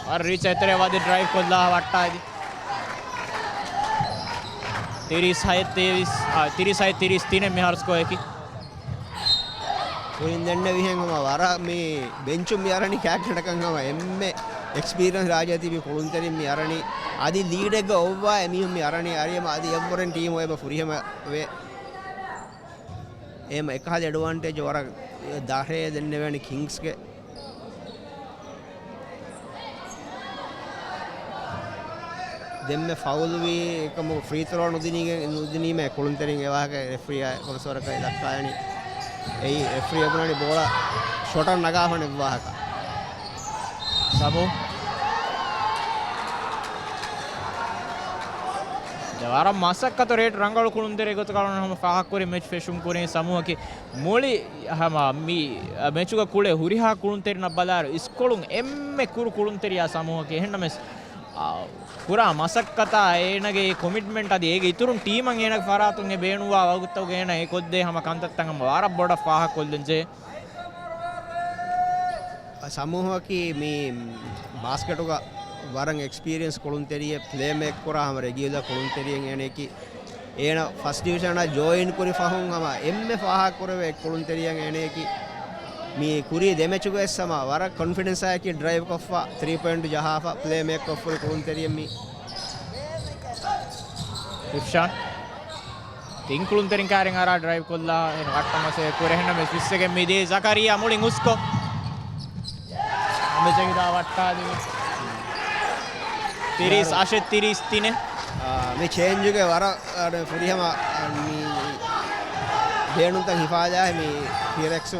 އަރް ރީޗް އެތެރޭ ވަދެ ޑްރައިވް ކޮށްލާ ވައްޓާދި. ތިރީސް ހައެއް ތިރީސް، އާ، ތިރީސް ހައެއް ތިރީސް ތިނެއް މިހާރު ސްކޯއަކީ. ކުރިން ދެންނެވިހެން ހަމަ ވަރަށް މި ބެންޗު މި އަރަނީ ކާގަނޑަކަށް ހަމަ އެންމެ އެކްސްޕީރިއަންސް ރާއްޖެ ތިބި ކުޅުންތެރިން މި އަރަނީ. އަދި ލީޑެއްގަ އޮއްވާ އެމީހުން މި އަރަނީ. އަދި އެއްވަރެން ޓީމު އެބަ ފުރިހަމަ ވޭ. އެހެމަ އެކަހަލަ އެޑްވާންޓޭޖް ވަރަށް ދަށޭ ދެންނެވޭނެ ކިންގްސްގެ. ދެންމެ ފައުލްވީ އެކަމު ފްރީ ތްރޯ ނުދިނީގެ-، ނުދިނީމޭ ކުޅުންތެރިން އެވާހަކަ ރެފްރީއާ ކޮންސޯރަކަށް ދައްކާލަނީ. އެއީ ރެފްރީ އެބުނަނީ ބޯޅަ ޝޮޓަށް ނަގާފަން އެއްވާހަކަ. ސަމޫ. ދެ ވަރަށް މަސައްކަތު ރޭޓް ރަނގަޅު ކުޅުންތެރި ގޮތަކަށް ހަމަ ފާހަގަކުރި މެޗް ފެށުން ކުރިން ސަމޫހަކީ މުޅި ހަމަ މި މެޗުގަ ކުޅޭ ހުރިހާ ކުޅުންތެރިންނަށް ބަލާއިރު އިސްކޮޅުން އެންމެ ކުރު ކުޅުންތެރިޔާ ސަމޫހަކީ. އެހެންނަމަވެސް، އާ، ކުރާ މަސައްކަތާ އޭނަގެ ކޮމިޓްމަންޓް އަދި އޭގެ އިތުރުން ޓީމަށް އޭނަގެ ފަރާތުން އެ ބޭނުންވާ ވަގުތުގަ އޭނަ އެ ކޮށްދޭ ހަމަ ކަންތައްތައް ހަމަ ވަރަށް ބޮޑަށް ފާހަގަކޮށްލަންޖެހޭ. ސަމޫހަކީ މި ބާސްކެޓުގަ ވަރަށް އެކްސްޕީރިއަންސް ކުޅުންތެރިއެއް، ޕްލޭމޭކް ކުރާ ހަމަ ރެގިއުލަރ ކުޅުންތެރިއެއް އޭނައަކީ. އޭނަ ފަސްޓް ޑިވިޝަނަށް ޖޯއިން ކުރި ފަހުން ހަމަ އެންމެ ފާހަގަކުރެވޭ ކުޅުންތެރިއެއް އޭނައަކީ. މި ކުރީ ދެ މެޗުގައި ހަމަ ވަރަށް ކޮންފިޑެންސާއެކީ ޑްރައިވް ކޮށްފަ، ތްރީ ޕޮއިންޓް ޖަހާފަ، ޕްލޭމޭކް ކޮށްފަ ކުޅުންތެރިއެއް މި. އިފްޝާން. ތިން ކުޅުންތެރިން ކާރިން އަރާ ޑްރައިވް ކޮށްލާ އެން ވައްޓަމަސޭ ކުރެހެންނަމެސް ވިއްސަގެން މިދީ ޒަކަރިޔާ މުޅިން އުސްކޮށް. މެޗެއް ދާ ވައްޓާލި. ތިރީސް އަށެއް ތިރީސް ތިނެއް. އާ، މި ޗޭންޖުގެ ވަރަށް، އާ، ފުރިހަމަ، އާ، މި ބޭނުންތައް ހިފާލާ މި ޓީރެކްސު.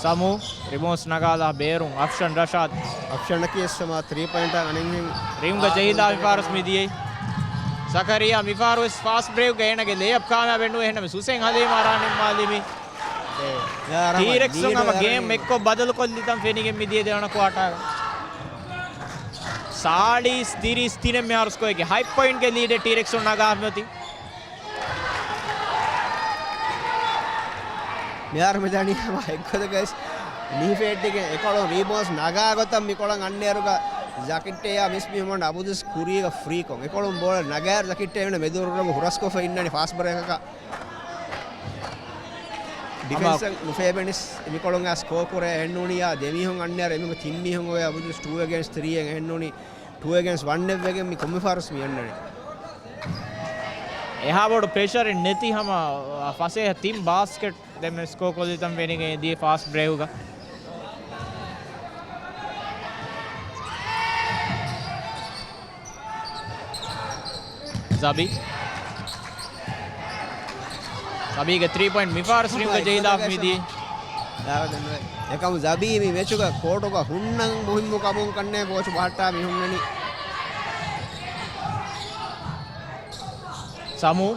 ސަމޫ ރިބޯންޑް ނަގާލާ ބޭރުން އަފްޝަން ރަޝާދް. އަފްޝަން އަކީ އެއްސަމާ ތްރީ ޕޮއިންޓާ އަނެއްހެން ރިމްގަ ޖެހިލާ މިފާރުސް މިދިޔައީ. ޒަކަރިޔާ މިފާރުވެސް ފާސްޓް ބްރޭކްގަ އޭނަގެ ލޭއަޕް ކާމިޔާބެއް ނުވޭ. އެހެންނަމަވެސް ހުސެން ހަލީމް އަރާނެ މާލެ މި. ޓީރެކްސުން ހަމަ ގޭމް އެއްކޮށް ބަދަލުކޮށްލިތަން ފެނިގެން މިދިޔަ ދެވަނަ ކުއާޓާގަ. ސާޅީސް ތިރީސް ތިނެއް މިހާރު ސްކޯއެއްގެ ހަތް ޕޮއިންޓްގެ ލީޑެއް ޓީރެކްސުން ނަގާފަ މިއޮތީ. މިހާރު މިދަނީ ހަމަ އެއްގޮތަކަށް މީ ފެއްޓިގެން އެކޮޅުން ރީބޯންޑް ނަގާ ގޮތަށް މިކޮޅަށް އަންނައިރުގަ ޒަކިއްޓެޔާ މިސް މި ހުމަން އަބުދުސް ކުރީގަ ފްރީކޮށް އެކޮޅުން ބޯޅަ ނަގާއިރު ޒަކިއްޓެޔާ މެދުރުއަށް ހުރަސްކޮށްފަ އިންނަނީ ފާސްޓް ބްރޭކަކަށް. ޑިފެންސަށް ނުފޭބެނިސް މިކޮޅުން އައިސް ސްކޯ ކުރޭ އެހެންނޫނިއްޔާ ދެމީހުން އަންނައިރު އެމީހުން ތިން މީހުން އޮވޭ އަބުދުސް ޓޫ އެގެންސްޓް ތްރީ އެއް އެހެންނޫނީ ޓޫ އެގެންސްޓް ވަން އެއްވެގެން މި ކޮންމެ ފާރުސް މި އަންނަނީ. އެހާ ބޮޑު ޕްރެޝަރެއް ނެތި ހަމަ ފަސޭހަ ތިން ބާސްކެޓް ދެން ސްކޯ ކޮށްލިތަން ފެނިގެން ދިޔަ ފާސްޓް ބްރޭކުގަ. ޒަބީ. ޒަބީގެ ތްރީ ޕޮއިންޓް މިފާރުސް ރިމްގަ ޖެހިލާފަ މިދިޔަ. އެކަމު ޒަބީ މި މެޗުގަ ކޯޓުގަ ހުންނަން މުހިއްމު ކަމުން ކަންނޭ ކޯޗު ބަހައްޓާ މި ހުންނަނީ. ސަމޫ.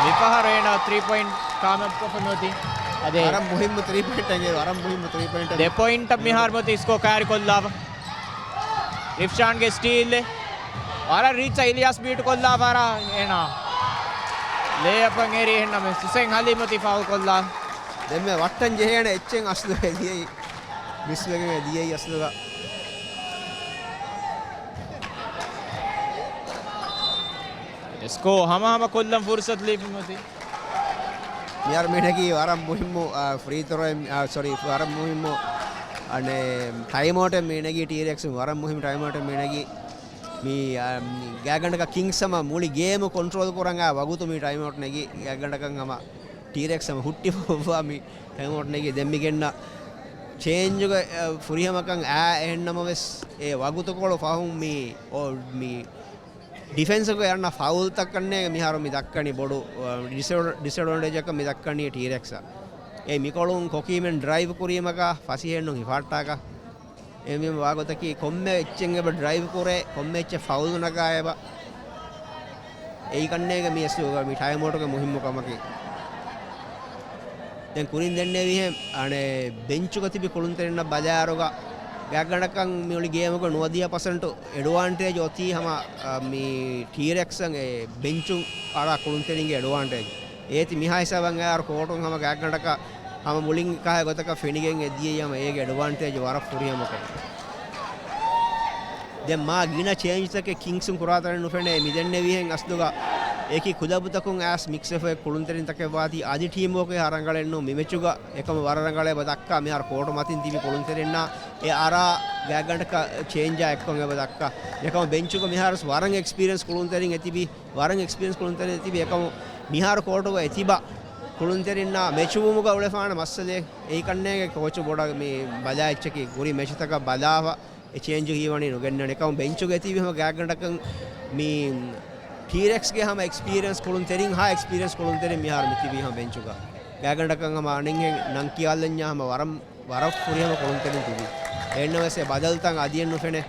މިފަހަރު އޭނާ ތްރީ ޕޮއިންޓް ކާމިޔާބުކޮށްފަ ނުވަތީ. އަދި ވަރަށް މުހިއްމު ތްރީ ޕޮއިންޓެއް، ވަރަށް މުހިއްމު ތްރީ ޕޮއިންޓެއް. ދެ ޕޮއިންޓަށް މިހާރު މޮތި ސްކޯ ކާރި ކޮށްލާފަ. ރިފްޝާންގެ ސްޓީލް. ވަރަށް ރީއްޗަށް އިލިޔާސް ބީޓް ކޮށްލާފަ އަރާ އޭނާ ލޭއަޕަށް އެރި އެހެންނަމެ ސުސެން ހަލީމަތި ފައުލް ކޮށްލާ. ދެންމެ ވައްޓަން ޖެހޭނެ އެއްޗެއް އަސްލު އެ ދިޔައީ. މިސްވެގެން އެ ދިޔައީ އަސްލުގަ. ސްކޯ ހަމަހަމަ ކޮށްލަން ފުރުސަތު ލިބި މޮތީ. މިހާރު މީނަގީ ވަރަށް މުހިއްމު، އާ، ފްރީ ތްރޯއެއް، އާ، ސޮރީ، ވަރަށް މުހިއްމު، އަނެ، ޓައިމް އައުޓެއް މީނަގީ ޓީރެކްސް ވަރަށް މުހިއްމު ޓައިމް އައުޓެއް މީނަގީ. މި، އާ، ގާތްގަނޑަކަށް ކިންގްސް ހަމަ މުޅި ގޭމު ކޮންޓްރޯލް ކުރަން އާ ވަގުތު މި ޓައިމް އައުޓް ނެގި ގާތްގަނޑަކަށް ހަމަ ޓީރެކްސް ހަމަ ހުއްޓިފައިވާ މި ޓައިމް އައުޓް ނެގި ދެން މި ގެންނަ ޗޭންޖުގެ، އަ، ފުރިހަމަކަން އާ އެހެންނަމަވެސް އެ ވަގުތުކޮޅު ފަހުން މި، އޯ، މި ޑިފެންސުގެ އަންނަ ފައުލްތަކަށް މިހާރު މި ދައްކަނީ ބޮޑު، އަ، ޑިސެޑް-، ޑިސެޑްވަންޓޭޖަކަށް މި ދައްކަނީ ޓީރެކްސް. އެ މިކޮޅުން ކޮކީމެން ޑްރައިވް ކުރީމަކާ ފަސިހެއްނު ހިފާއްޓާކަށް. އެ މި ވާގޮތަކީ ކޮންމެ އެއްޗެއް އެބަ ޑްރައިވް ކުރޭ، ކޮންމެ އެއްޗެއް ފައުލް ނަގާ އެބަ. އެއީ ކަންނޭގެ މި އެސް މި ޓައިމް އައުޓުގެ މުހިއްމު ކަމަކީ. ދެން ކުރިން ދެންނެވިހެން، އަނެ، ބެންޗުގަ ތިބި ކުޅުންތެރިންނަށް ބަލާއިރުގަ، ގާތްގަނޑަކަށް މި އުޅި ގޭމުގަ ނުވަދިހަ ޕަސެންޓު އެޑްވާންޓޭޖް އޮތީ ހަމަ، އަ، މި ޓީރެކްސް އެ ބެންޗުން އަރާ ކުޅުންތެރިންގެ އެޑްވާންޓޭޖް. އޭތި މިހާ ހިސާބަށް އައިރު ކޯޓުން ހަމަ ގާތްގަނޑަކަށް ހަމަ މުޅިން ކާހެ ގޮތަކަށް ފެނިގެން އެ ދިޔައީ ހަމަ އޭގެ އެޑްވާންޓޭޖް ވަރަށް ފުރިހަމަކޮށް. ދެން މާ ގިނަ ޗޭންޖްތަކެއް ކިންގްސުން ކުރާތަނެއް ނުފެނޭ މިދެންނެވިހެން އަސްލުގަ އެކި ކުލަބުތަކުން އައިސް މިކްސް އެފް އޭ ކުޅުންތެރިންތަކެއް ވާތީ އަދި ޓީމް ވޯކެއް ހަރަނގަޅެއްނު މި މެޗުގަ އެކަމަ ވަރަށް ރަނގަޅަށް އެބަ ދައްކާ މިހާރު ކޯޓު މަތިން ތިބި ކުޅުންތެރިންނާ އެ އަރާ ގާތްގަނޑަކަށް ޗޭންޖާ އެއްކޮށް އެބަ ދައްކާ. އެކަމަ ބެންޗުގަ މިހާރު ވަރަށް އެކްސްޕީރިއަންސް ކުޅުންތެރިން އެ ތިބި، ވަރަށް އެކްސްޕީރިއަންސް ކުޅުންތެރިން އެ ތިބި. އެކަމު މިހާރު ކޯޓުގަ އެ ތިބަ ކުޅުންތެރިންނާ މެޗުވުމުގަ އުޅެފާނެ މައްސަލައެއް އެއީ ކަންނޭނގެ ކޯޗު ބޮޑަށް މި ބަލާ އެއްޗަކީ ކުރި މެޗުތަކަށް ބަލާފަ އެ ޗޭންޖު ހީވަނީ ނުގެންނަނީ. ކަމު ބެންޗުގަ ތިބި ހަމަ ގާތްގަނޑަކަށް މި ޓީރެކްސްގެ ހަމަ އެކްސްޕީރިއަންސް ކުޅުންތެރިން ހާ އެކްސްޕީރިއަންސް ކުޅުންތެރިން މިހާރު މި ތިބީ ހަމަ ބެންޗުގަ. ގާތްގަނޑަކަށް ހަމަ އަނެއްހެން ނަން ކިޔާލަންޏާ ހަމަ ވަރަށް، ވަރަށް ފުރިހަމަ ކުޅުންތެރިން ތިބީ. އެހެންނަމަވެސް އެ ބަދަލުތައް އަދިއެއް ނުފެނޭ.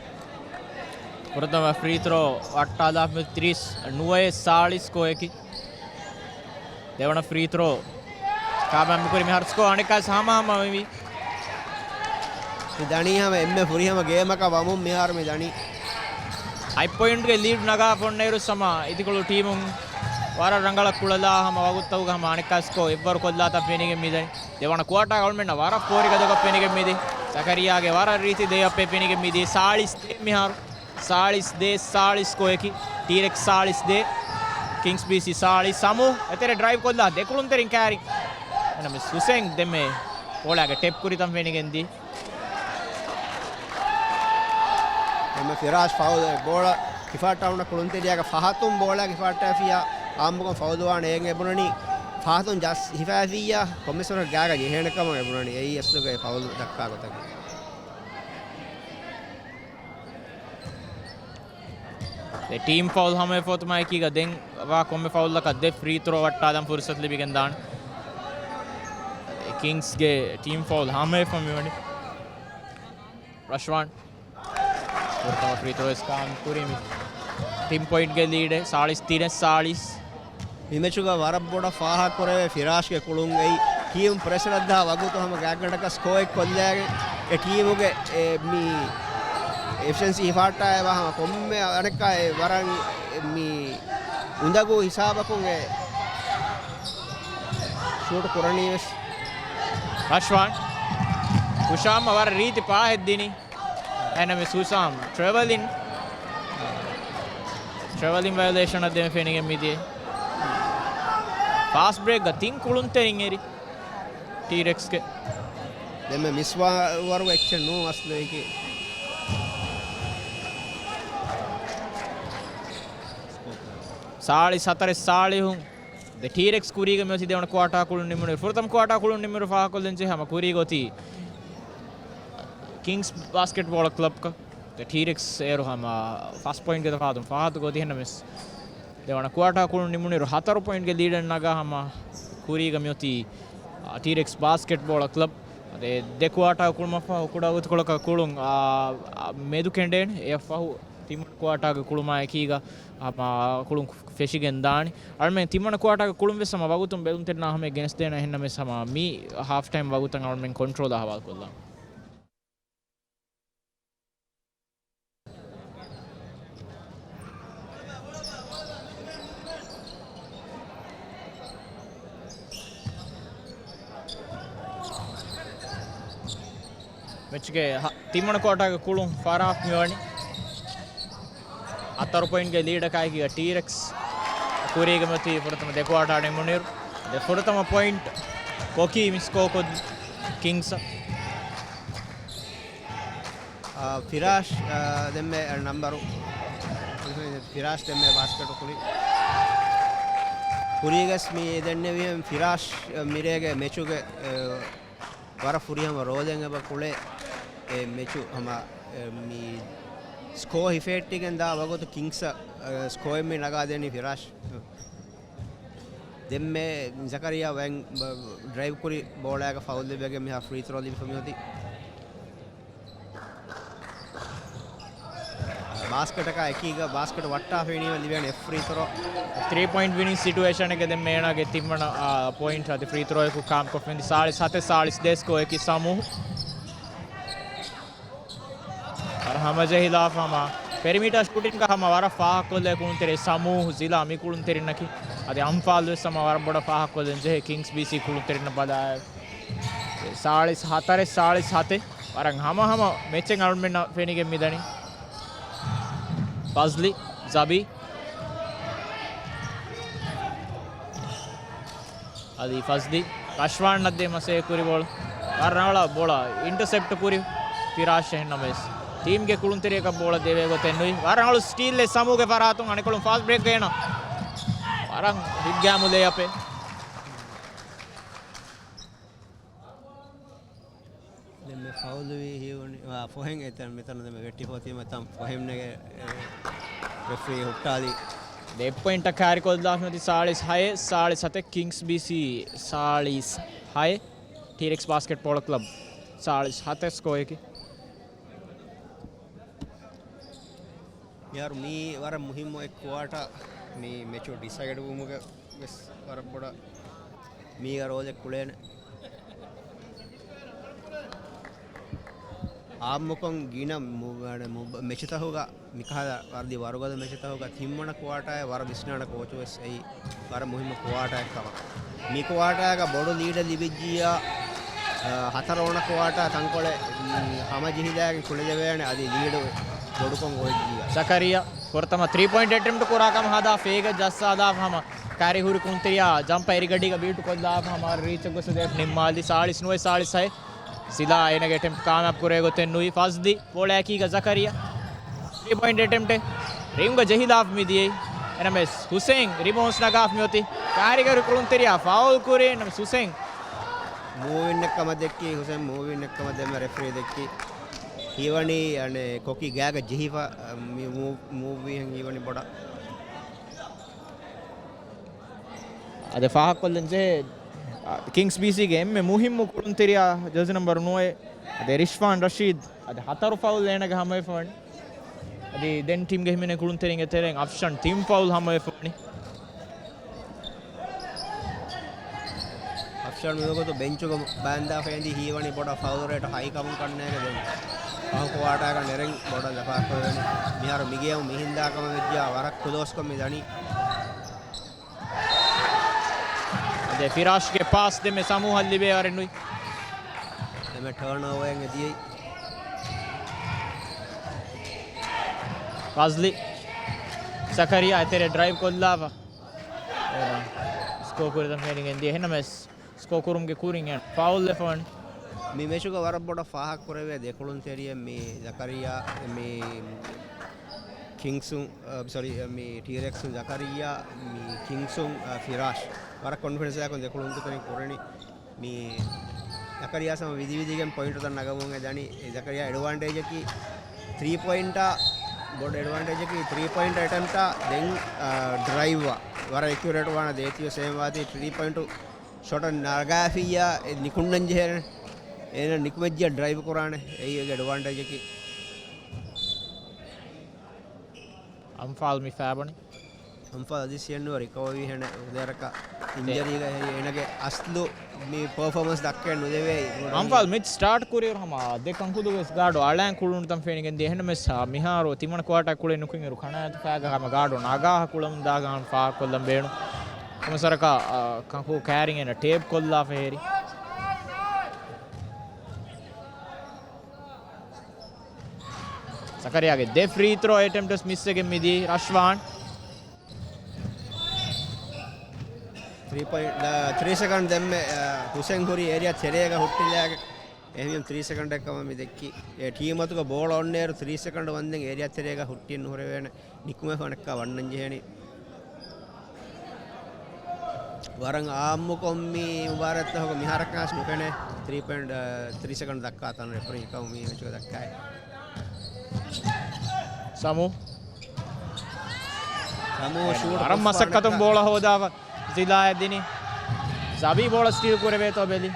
ފުރަތަމަ ފްރީ ތްރޯ ވައްޓާލާފަ ތިރީސް ނުވައެއް ސާޅީސް ސްކޯއަކީ. ދެވަނަ ފްރީ ތްރޯ ކާމިޔާބު ކުރި މިހާރު ސްކޯ އަނެއްކާސް ހަމަހަމަ ވީ. މި ދަނީ ހަމަ އެންމެ ފުރިހަމަ ގޭމަކަށް ވަމުން މިހާރު މި ދަނީ. ހަތް ޕޮއިންޓްގެ ލީޑް ނަގާފަ އޮންނައިރު ހަމަ އިދިކޮޅު ޓީމުން ވަރަށް ރަނގަޅަށް ކުޅަލާ ހަމަ ވަގުތުތަކުގަ ހަމަ އަނެއްކާ ސްކޯ އެއްވަރު ކޮށްލާތަން ފެނިގެން މިދަނީ. ދެވަނަ ކުއާޓާގަ އަޅުމެންނަށް ވަރަށް ފޯރިގަދަކަށް ފެނިގެން މިދީ. ޒަކަރިޔާގެ ވަރަށް ރީތި ލޭއަޕެއް ފެނިގެން މިދީ. ސާޅީސް ދޭއް މިހާރު. ސާޅީސް ދޭއް ސާޅީސް ސްކޯއަކީ. ޓީރެކްސް ސާޅީސް ދޭއް، ކިންގްސް ބީސީ ސާޅީސް. ސަމޫ އެތެރެ ޑްރައިވް ކޮށްލާ ދެ ކުޅުންތެރިން ކާރި. އެނަމެ ސުސެން ދެންމެ ބޯޅައިގެ ޓެޕް ކުރިތަން ފެނިގެންދީ. އެންމެ ފިރާޝް ފައުލް ބޯޅަ ހިފާއްޓާ އޮންނަ ކުޅުންތެރިޔާގެ ފަހަތުން ބޯޅަ ހިފާއްޓާފިޔާ އާއްމުކޮށް ފައުލް ވާނެ އޭން އެބުނަނީ ފަހަތުން ޖަސް ހިފާފިއްޔާ ކޮންމެސް ވަރަކަށް ގާގަ ޖެހޭނެ ކަމަށް އެބުނަނީ. އެއީ އަސްލުގެ ފައުލް ދައްކާ ގޮތަކީ. ދެ ޓީމް ފައުލް ހަމަ އެފަހުތުމާ އެކީގަ ދެން ވާ ކޮންމެ ފައުލްއަކަށް ދެ ފްރީ ތްރޯ ވައްޓާލަން ފުރުސަތު ލިބިގެން ދާނެ. އެ ކިންގްސްގެ ޓީމް ފައުލް ހާމަވެފަ މިވަނީ. ރަޝްވާން ފުރަތަމަ ފްރީ ތްރޯ ވެސް ކާން ކުރީ މި ތިން ޕޮއިންޓްގެ ލީޑެއް ސާޅީސް ތިރެއް ސާޅީސް. މި މެޗުގަ ވަރަށް ބޮޑަށް ފާހަގަކުރެވޭ ފިރާޝްގެ ކުޅުން އެއީ ޓީމް ޕްރެޝަރަށް ދާ ވަގުތު ހަމަ ގާތްގަނޑަކަށް ސްކޯއެއް ކޮށްލާގެން އެ ޓީމުގެ އެ މި އެފިޝަންސީ ހިފާއްޓާ އެބަ ހަމަ ކޮންމެ އަނެއްކާ އެ ވަރަށް މި އުނދަގޫ ހިސާބަކުން އެ ޝޫޓް ކުރަނީ ވެސް. ރަޝްވާން ހުޝާމް ވަރަށް ރީތި ޕާހެއް ދިނީ. އެހެންނަމަވެސް ހުޝާމް ޓްރެވަލިން، ޓްރެވަލިން ވަޔޮލޭޝަނަށް ދެމެ ފެނިގެން މިދިޔަ. ފާސްޓް ބްރޭކްގަ ތިން ކުޅުންތެރިން އެރި ޓީރެކްސްގެ. ދެމެ މިސް ވާ-، ވަރު އެއްޗެއް ނޫން އަސްލު އެކި. ސާޅީސް ހަތަރެއް ސާޅީހުން. ދެ ޓީރެކްސް ކުރީގަ މިއޮތީ ދެވަނަ ކުއާޓާ ކުޅުން ނިމުނުއިރު. ފުރަތަމަ ކުއާޓާ ކުޅުން ނިމުނުއިރު ފާހަގަކޮށްލަން ޖެހޭ ހަމަ ކުރީގަ އޮތީ ކިންގްސް ބާސްކެޓްބޯޅަ ކްލަބްކަ. ދެ ޓީރެކްސް އޭރު ހަމަ ފަސް ޕޮއިންޓްގެ ތަފާތުން ފާހަގަ ގޮތި ހެންނަމެސް. ދެވަނަ ކުއާޓާ ކުޅުން ނިމުނުއިރު ހަތަރު ޕޮއިންޓްގެ ލީޑެއް ނަގާ ހަމަ ކުރީގަ މިއޮތީ، އާ، ޓީރެކްސް ބާސްކެޓްބޯޅަ ކްލަބް. އަދި ދެ ކުއާޓާ ކުޅުމަށްފަހު ކުޑަ ވަގުތުކޮޅަކަށް ކުޅުން، އާ، އާ، މެދު ކެނޑޭނެ. އެއަށްފަހު ތިންވަނަ ކުއާޓާގެ ކުޅުމާ އެކީގަ ހަމަ ކުޅުން ފެށިގެން ދާނެ. އަޅުމެން ތިންވަނަ ކުއާޓާގެ ކުޅުން ވެސް ހަމަ ވަގުތުން ބެލުންތެރިންނާ ހަމަ ގެނެސްދޭނަ އެހެންނަމެސް ހަމަ މި ހާފް ޓައިމް ވަގުތަށް އަޅުމެން ކޮންޓްރޯލާ ހަވާލުކޮށްލާން. މެޗްގެ ހަ-، ތިންވަނަ ކުއާޓާގެ ކުޅުން ފަރާފް މިވަނީ. ހަތަރު ޕޮއިންޓްގެ ލީޑަކާއެކީގަ ޓީރެކްސް ކުރީގަ މިއޮތީ ފުރަތަމަ ދެ ކުއާޓާ ނިމުނުއިރު. ދެ ފުރަތަމަ ޕޮއިންޓް ކޮކީ މިސްކޯ ކޮށް ކިންގްސް. އާ، ފިރާޝް، އާ، ދެންމެ ނަންބަރު. ފިރާޝް ދެންމެ ބާސްކެޓު ކުޅި. ކުރީގަސް މި ދެންނެވިހެން ފިރާޝް މިރޭގެ މެޗުގެ، އާ، ވަރަށް ފުރިހަމަ ރޯލެއް އެބަ ކުޅޭ އެ މެޗު ހަމަ، އެ، މި ސްކޯ ހިފެހެއްޓިގެން ދާ ވަގުތު ކިންގްސް، އެ، ސްކޯއެއް މި ނަގާދޭނީ ފިރާޝް. ދެންމެ ޒަކަރިޔާ ވައިން ބަ-، ޑްރައިވް ކުރި ބޯޅައިގަ ފައުލް ލިބިގެން މިހާ ފްރީ ތްރޯ ލިބިފަ މިއޮތީ. ބާސްކެޓަކާ އެކީގަ ބާސްކެޓް ވައްޓާފައިނީމަ ލިބޭނެ އެއް ފްރީ ތްރޯ. ތްރީ ޕޮއިންޓް ވިނިން ސިޓުއޭޝަނެއްގެ ދެން މޭނާގެ ތިންވަނަ، އާ، ޕޮއިންޓް އަދި ފްރީ ތްރޯއަކު ކާން ކޮށްފިންދި. ސާޅީސް ހަތެއް ސާޅީސް ދޭ ސްކޯއަކީ ސަމޫހު. ވަރަށް ހަމަޖެހިލާފަ ހަމަ ޕެރިމީޓާ ޝޫޓިންގ ހަމަ ވަރަށް ފާހަގަކޮށްލޭ ކުޅުންތެރި ސަމޫހު ޒިލާ މި ކުޅުންތެރިންނަކީ. އަދި އަންފާލް ވެސް ހަމަ ވަރަށް ބޮޑަށް ފާހަގަކޮށްލަން ޖެހޭ ކިންގްސް ބީސީ ކުޅުންތެރިންނަށް ބަލާއިރު. ސާޅީސް ހަތަރެއް ސާޅީސް ހަތެއް. ވަރަށް ހަމަ ހަމަ މެޗެއް އަޅުމެންނަށް ފެނިގެން މިދަނީ. ފަޒްލި، ޒަބީ. އަދި ފަޒްލި ރަޝްވާން ނައްދޭ މަސޭ ކުރި ބޯޅަ. ވަރަށް ރަނގަޅަށް ބޯޅަ އިންޓަސެޕްޓް ކުރި ފިރާޝް އެހެންނަމަވެސް. ޓީމްގެ ކުޅުންތެރިޔަކަށް ބޯޅަ ދެވޭ ގޮތެއް ނުވި. ވަރަށް ރަނގަޅު ސްޓީލްއެއް ސަމޫގެ ފަރާތުން އަނެކުޅުން ފާސްޓް ބްރޭކް ގޭނަ. ވަރަށް ހިތްގައިމު ލޭއަޕެއް. ދެންމެ ފައުލުވީ ހީވަނީ، އާ، ފޮހެން އެތަން މިތަނަށް ދެންމެ ވެއްޓިފަ އޮތީމަ ތަން ފޮހެން ނެގެ، އެ، ރެފްރީ ހުއްޓާލީ. ދެ ޕޮއިންޓަށް ކާރިކޮށްލާފަ މިއޮތީ ސާޅީސް ހައެއް ސާޅީސް ހަތެއް، ކިންގްސް ބީސީ ސާޅީސް ހައެއް، ޓީރެކްސް ބާސްކެޓްބޯޅަ ކްލަބް ސާޅީސް ހަތެއް ސްކޯއަކީ. މިހާރު މީ ވަރަށް މުހިއްމު އެއް ކުއާޓާ، މި މެޗު ޑިސައިޑް ވުމުގެ ވެސް ވަރަށް ބޮޑަށް މީގަ ރޯލެއް ކުޅޭނެ. އާއްމުކޮށް ގިނަ މު-، އަނެ މު-، މެޗުތަކުގަ މިކަހަލަ ވަރަށް ވަރުގަދަ މެޗުތަކުގަ ތިންވަނަ ކުއާޓާއެއް ވަރަށް ވިސްނާނެ ކޯޗު ވެސް އެއީ ވަރަށް މުހިއްމު ކުއާޓާއެއް ކަމަށް. މި ކުއާޓާގަ ބޮޑު ލީޑެއް ލިބިއްޖިއްޔާ، އަ، ހަތަރުވަނަ ކުއާޓާ ތަންކޮޅެއް، މް، ހަމަޖެހިލާގެން ކުޅެދެވޭނެ އަދި ލީޑު ބޮޑުކޮށް އޮތްޖިއްޔާ. ޒަކަރިޔާ ފުރަތަމަ ތްރީ ޕޮއިންޓް އެޓެމްޕްޓް ކުރާ ކަމަށް ހަދާ ފޭގަ ޖައްސާލާފަ ހަމަ ކައިރި ހުރި ކުންތެރިޔާ ޖަމްޕަ އެރިގަޑީގަ ބީޓު ކޮށްލާފަ ހަމަ ރީޗަށް ގޮސް ދޭ ނިންމާލި ސާޅީސް ނުވެ ސާޅީސް ހައެއް. ޒިލާ އޭނަގެ އެޓެމްޕްޓް ކާމިޔާބު ކުރޭ ގޮތެއް ނުވި. ފަޒްލި ބޯޅައަކީގަ ޒަކަރިޔާ. ތްރީ ޕޮއިންޓް އެޓެމްޕްޓެއް. ރިމްގަ ޖެހިލާފަ މި ދިޔައީ. އެނަމެސް ހުސެން ރިބައުންޑްސް ނަގާފަ މިއޮތީ. ކައިރިގަ ހުރި ކުޅުންތެރިޔާ ފައުލް ކުރި. އެނަމެސް ހުސެން މޫވިންއެއް ކަމަށް ދެއްކީ، ހުސެން މޫވިންއެއް ކަމަށް ދެންމެ ރެފްރީ ދެއްކީ. ހީވަނީ އަނެއް ކޮކީ ގާގަ ޖެހިފަ، މި މޫ-، މޫވީހެން ހީވަނީ ބޮޑަށް. އަދި ފާހަގަކޮށްލަން ޖެހޭ، ކިންގްސް ބީސީގެ އެންމެ މުހިއްމު ކުޅުންތެރިޔާ ޖާޒީ ނަމްބަރު ނުވައެއް. އަދި ރިޝްފާން ރަޝީދު. އަދި ހަތަރު ފައުލް އޭނަގެ ހަމަވެފަވަނީ. އަދި ދެން ޓީމްގެ ހިމެނޭ ކުޅުންތެރިންގެ ތެރެއިން އަފްޝާން ތިން ފައުލް ހަމަވެފަވަނީ. އަފްޝާން މިވަގުތު ބެންޗުގަ ބާންދާފަ އެނދި ހީވަނީ ބޮޑަށް ފައުލް ރޭޓު ހައިކަމުން ކަންނޭގެ ދެން ފަހު ކުއާޓާގަ ނެރެން ބޮޑަށް ލަފާކޮށްވެނީ. މިހާރު މިގޭމު މިހިންދާ ކަމަށް ވެއްޖާ ވަރަށް ކުލޯސްކޮށް މި ދަނީ. އަދި ފިރާޝްގެ ޕާސް ދެމެ ސަމޫހަށް ލިބޭ ވަރެއް ނުވި. ދެމެ ޓާންއޯވަރެއް ދިޔައީ. ފަޒްލި. ޒަކަރިޔާ އެތެރެ ޑްރައިވް ކޮށްލާފަ. ސްކޯ ކުރިތަން ފެނިގެން ދިޔަ. އެހެންނަމަވެސް ސްކޯ ކުރުމުގެ ކުރިން އެ ފައުލް ވެފަވަނީ. މި މެޗުގަ ވަރަށް ބޮޑަށް ފާހަގަކުރެވޭ ދެ ކުޅުންތެރިއެއް މި ޒަކަރިޔާ މި ކިންގްސުން، އަ، ސޮރީ، މި ޓީރެކްސުން ޒަކަރިއްޔާ، މި ކިންގްސުން، އަ، ފިރާޝް. ވަރަށް ކޮންފިޑެންސް އާކުން ދެ ކުޅުންތެރިން ކުރަނީ. މި ޒަކަރިއްޔާ ސަމަ ވިދި ވިދިގެން ޕޮއިންޓުތައް ނަގަމުން އެ ދަނީ. އެ ޒަކަރިއްޔާ އެޑްވާންޓޭޖަކީ ތްރީ ޕޮއިންޓާ، ބޮޑު އެޑްވާންޓޭޖަކީ ތްރީ ޕޮއިންޓް އެޓެމްޕްޓާ ދެން، އަ، ޑްރައިވްއާ. ވަރަށް އެކިއުރޭޓް ވާނެ ދޭތީ ސޭމް ވާތީ ތްރީ ޕޮއިންޓު ޝޮޓަށް ނަގާފިއްޔާ އެ ނިކުންނަން ޖެހޭނެ. އޭނަ ނިކުމެއްޖިއްޔާ ޑްރައިވް ކުރާނެ. އެއީ އޭގެ އެޑްވާންޓޭޖަކީ. އަންފާލް މި ފާބަނި. އަންފާލް އަދި ސިއެން ނުވަ ރިކަވަރ ވީހެނެ ހުދޭރަކަ އިންޖަރީގަ ހެރި އޭނަގެ އަސްލު މި ޕަރފޯމަންސް ދައްކައެއް ނުދެވޭ. އަންފާލް މެޗް ސްޓާޓް ކުރިއިރު ހަމަ ދެ ކަންކުދު ވެސް ގާޑު އަޅާން ކުޅުނުތަން ފެނިގެން ދިޔަ. އެހެންނަމަވެސް މިހާރު ތިމަން ކުއާޓާ ކުޅެ ނުކުތް އިރު ކަނާތު ފާގަ ހަމަ ގާޑު ނަގާހަ ކުޅަމުން ދާގަ ހަމަ ފާހަގަކޮށްލަން ބޭނުން. ކޮމަސަރަކަށް، އަ، ކަންކޫ ކައިރިން އޭނަ ޓޭޕް ކޮށްލާފަ ހެރި. ޒަކަރިޔާގެ ދެ ފްރީ ތްރޯ އެޓެމްޕްޓް ވެސް މިސްވެގެން މިދީ ރަޝްވާން. ތްރީ ޕޮއިންޓް، އަ، ތްރީ ސެކަންޑް ދެންމެ، އަ، ހުސެން ހުރީ އޭރިއާ ތެރޭގަ ހުއްޓިލާގެ. އެހެންވީމަ ތްރީ ސެކަންޑެއް ކަމަށް މި ދެއްކީ. އެ ޓީމް އަތުގަ ބޯޅަ އޮންނައިރު ތްރީ ސެކަންޑް ވަންދެން އޭރިއާ ތެރޭގަ ހުއްޓިއެއް ނުހުރެވޭނެ. ނިކުމެފަ އަނެއްކާ ވަންނަން ޖެހެނީ. ވަރަށް އާއްމުކޮށް މި މުބާރާތްތަކުގަ މިހާރަކާސް ނުފެނޭ ތްރީ ޕޮއިންޓް، ތްރީ ސެކަންޑް ދައްކާ ތަން ރެފަރީ ކަމު މި މެޗުގަ ދައްކާއި. ސަމޫ. ސަމޫ ޝޫޓް ވަރަށް މަސައްކަތުން ބޯޅަ ހޯދާފަ ޒިލާއަށް ދިނީ. ޒަބީ ބޯޅަ ސްޓީލް ކުރެވޭތޯ ބެލި.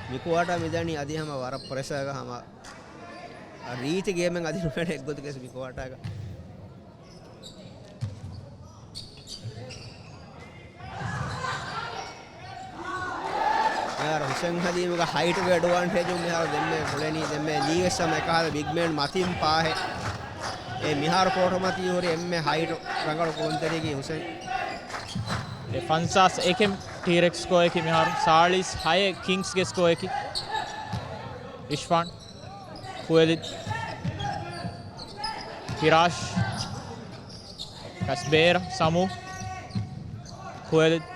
މި ކުއާޓާ މިދަނީ އަދި ހަމަ ވަރަށް ޕްރެޝަރގަ ހަމަ ރީތި ގޭމެއް އަދި ނުފެނޭ އެއްގޮތުގަސް މި ކުއާޓާގަ. މިހާރު ހުސެން ހަލީމުގެ ހައިޓުގެ އެޑްވާންޓޭޖުން މިހާރު ދެންމެ ކުޅެނީ، ދެންމެ ލީވެސް ހަމަ އެކަހަލަ ބިގް މޭން މަތިން ފާހެއް. އެ މިހާރު ކޯޓު މަތީ ހުރި އެންމެ ހައިޓު ރަނގަޅު ކުޅުންތެރިއަކީ ހުސެން. އެ ފަންސާސް އެކެއް ޓީރެކްސް ސްކޯއަކީ މިހާރު ސާޅީސް ހައެއް ކިންގްސްގެ ސްކޯއަކީ. ރިޝްފާން. ޚުވެލިދް. ފިރާޝް. ކަސްބޭރަ. ސަމޫ. ޚުވެލިދް.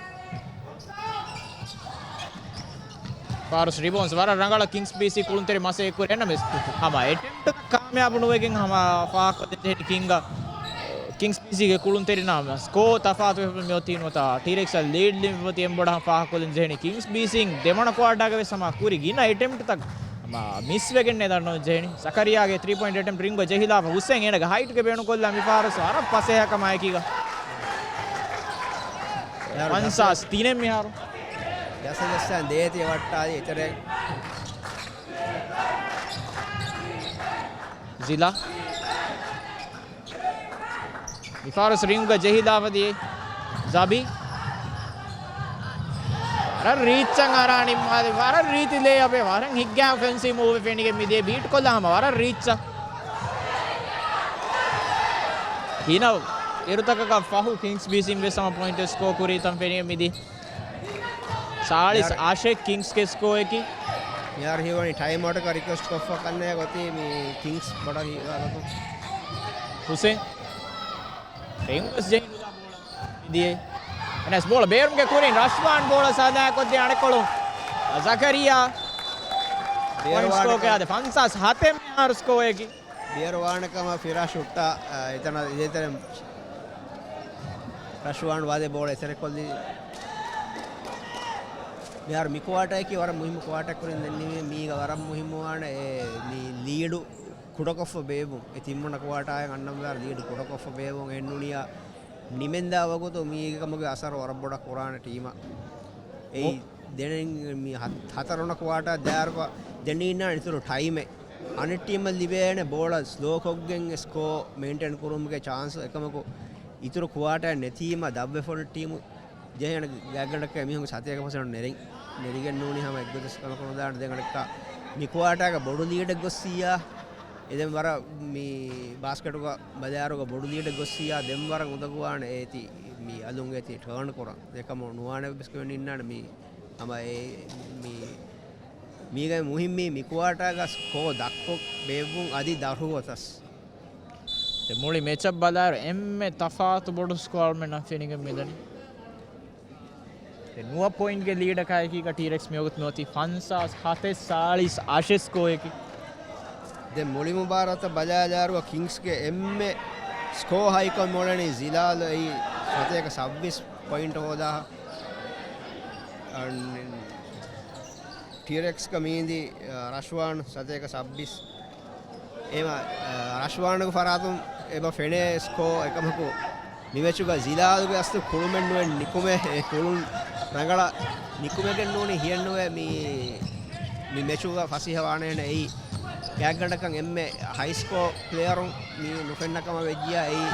ފާރުސް ރިބޯންސް ވަރަށް ރަނގަޅަށް ކިންގްސް ބީސީ ކުޅުންތެރި މަސައްކަތް ކުރި އެނަމެސް ހަމަ އެޓެމްޕްޓް ކާމިޔާބު ނުވެގެން ހަމަ ފާހަގަކޮށްދޭން ޖެހެނީ ކިންގް، ކިންގްސް ބީސީގެ ކުޅުންތެރިންނާ ސްކޯ ތަފާތު މިއޮތީ ނުވަތަ ޓީރެކްސް އަށް ލީޑް ލިބިފަ އޮތީ އެންމެ ބޮޑަށް ފާހަގަކޮށްދޭން ޖެހެނީ ކިންގްސް ބީސީން ދެވަނަ ކުއާޓާގަ ވެސް ހަމަ ކުރި ގިނަ އެޓެމްޕްޓްތައް ހަމަ މިސްވެގެން ދަންނަވަން ޖެހެނީ. ޒަކަރިޔާގެ ތްރީ ޕޮއިންޓް އެޓެމްޕްޓް ރިންގް ޖެހިލާފަ ހުސެން އޭނަގެ ހައިޓްގެ ބޭނުންކޮށްލާ މި ފާރުސް ވަރަށް ފަސޭހަކަމާ އެކީގަ. ފަންސާސް ތިނެއް މިހާރު. ޖަސްޓިސް ދޭތި ވައްޓާލި އެތެރެ. ޒިލާ. މި ފާރުސް ރިންގް ޖެހިލާފަ ދިޔައީ. ޒަބީ. ވަރަށް ރީއްޗަށް އަރާނެ މާލެ. ވަރަށް ރީތި ލޭއަޕެއް. ވަރަށް ހިތްގައިމު ފެންސިވް މޫވެއް ފެނިގެން މިދިޔަ ބީޓް ކޮށްލާ ހަމަ ވަރަށް ރީއްޗަށް. ގިނަ އިރުތަކަކަށް ފަހު ކިންގްސް ބީސީން ވެސް ހަމަ ޕޮއިންޓް ސްކޯ ކުރީތަން ފެނިގެން މިދިޔަ. ސާޅީސް އަށެއް ކިންގްސްގެ ސްކޯއަކީ. މިހާރު ހީވަނީ ޓައިމް އައުޓަކަށް ރިކްވެސްޓް ކޮށްފަ ކަންނޭ ގޮތީ މި ކިންގްސް ބޮޑަށް ހީވާ ގޮތުން. ހުސެން. ރިންގް ވެސް ޖެހި ނުލާ ބޯޅަ ދިޔައީ. އެނަސް ބޯޅަ ބޭރުމުގެ ކުރިން ރަޝްވާން ބޯޅަ ސަލާކޮށްދޭ އަނެއްކޮޅުން. ޒަކަރިޔާ. ޕޮއިންޓް ސްކޯ ކެއާދެ ފަންސާސް ހަތެއް މިހާރު ސްކޯއަކީ. ބޭރު ވާނެ ކަމަށް ފިރާޝް ހުއްޓާ، އަ، އެތަނަށް އިދޭތެރެ ރަޝްވާން ވާދެ ބޯޅަ އެތެރެކޮށްލީ. މިހާރު މި ކުއާޓަރަކީ ވަރަށް މުހިއްމު ކުއާޓަރެއް ކުރިން ދެންނެވި. މީގަ ވަރަށް މުހިއްމުވާނެ އެ މި ލީޑު ކުޑަކޮށްފަ ބޭއްވުން. އެ ތިންވަނަ ކުއާޓާއިން އަންނަންވާ ލީޑް ކުޑަކޮށްފަ ބޭއްވުން އެހެންނޫނިއްޔާ ނިމެންދާ ވަގުތު މީގެ ކަމުގެ އަސަރު ވަރަށް ބޮޑަށް ކުރާނެ ޓީމަށް. އެއީ މު- ދެނެއް މި ހަ-، ހަތަރުވަނަ ކުއާޓާ ދާއިރުގަ ދެން އިންނާނެ އިތުރު ޓައިމެއް. އަނެއް ޓީމަށް ލިބޭނެ ބޯޅަ ސްލޯކޮށްގެން ސްކޯ މެއިންޓެން ކުރުމުގެ ޗާންސް އެކަމަކު އިތުރު ކުއާޓާ ނެތީމަ ދަށްވެފަ ހުންނަ ޓީމު ޖެހޭނެ ގާތްގަނޑަކަށް އެމީހުން ސަތޭކަ ޕަސެންޓް ނެރެން، ނެރިގެން ނޫނީ ހަމަ އެއްގޮތަށް ކަމަކު ނުދާނެ. ދެން އަނެއްކާ މި ކުއާޓާގަ ބޮޑު ލީޑެއް ގޮއްސިއްޔާ، އެ ދެން ވަރަށް މި ބާސްކެޓުގަ ބަލާއިރުގަ ބޮޑު ލީޑެއް ގޮއްސިއްޔާ، ދެން ވަރަށް އުނދަގޫވާނެ އޭތި މި އަލުން އޭތި ޓާން ކުރަން. އެކަމު ނުވާނެ ވެސް ކިޔަން އިންނާނެ މި ހަމަ އެ މި މީގައި މުހިއްމީ މި ކުއާޓާގަ ސްކޯ ދަށްކޮށް ބޭއްވުން އަދި ދަށުވަތަސް. ދެ މުޅި މެޗަށް ބަލާއިރު އެންމެ ތަފާތު ބޮޑު ސްކޯ އަޅުމެންނަށް ފެނިގެން މިދަނީ. ދެ ނުވަ ޕޮއިންޓްގެ ލީޑަކާއެކީގަ ޓީރެކްސް މިވަގުތު މިއޮތީ ފަންސާސް ހަތެއް ސާޅީސް އަށެއް ސްކޯއެކި. ދެ މުޅި މުބާރާތަށް ބަލާލާރުވަ ކިންގްސްގެ އެންމެ ސްކޯ ހައިކޮށް މިއުޅެނީ ޒިލާލު އެއީ ސަތޭކަ ސައްބީސް ޕޮއިންޓް ހޯދާ. އަން-، ޓީރެކްސްގަ މީނދި، އަ، ރަޝްވާން ސަތޭކަ ސައްބީސް. އެމަ، އަ، ރަޝްވާންގެ ފަރާތުން އެބަ ފެނޭ ސްކޯ އެކަމަކު، މިމެޗުގަ ޒިލާލުގެ އަސްލު ކުޅުމެއް ނުވެ ނިކުމެ، އެ ކުޅުން ރަނގަޅަށް ނިކުމެގެން ނޫނީ ހިޔެއްނުވެ މި، މި މެޗުގަ ފަސޭހަވާނެހެނެއް އެއީ. ގާތްގަނޑަކަށް އެންމެ ހައި ސްކޯ ޕްލޭޔަރުން މި ނުފެންނަ ކަމަށް ވެއްޖިއްޔާ އެއީ.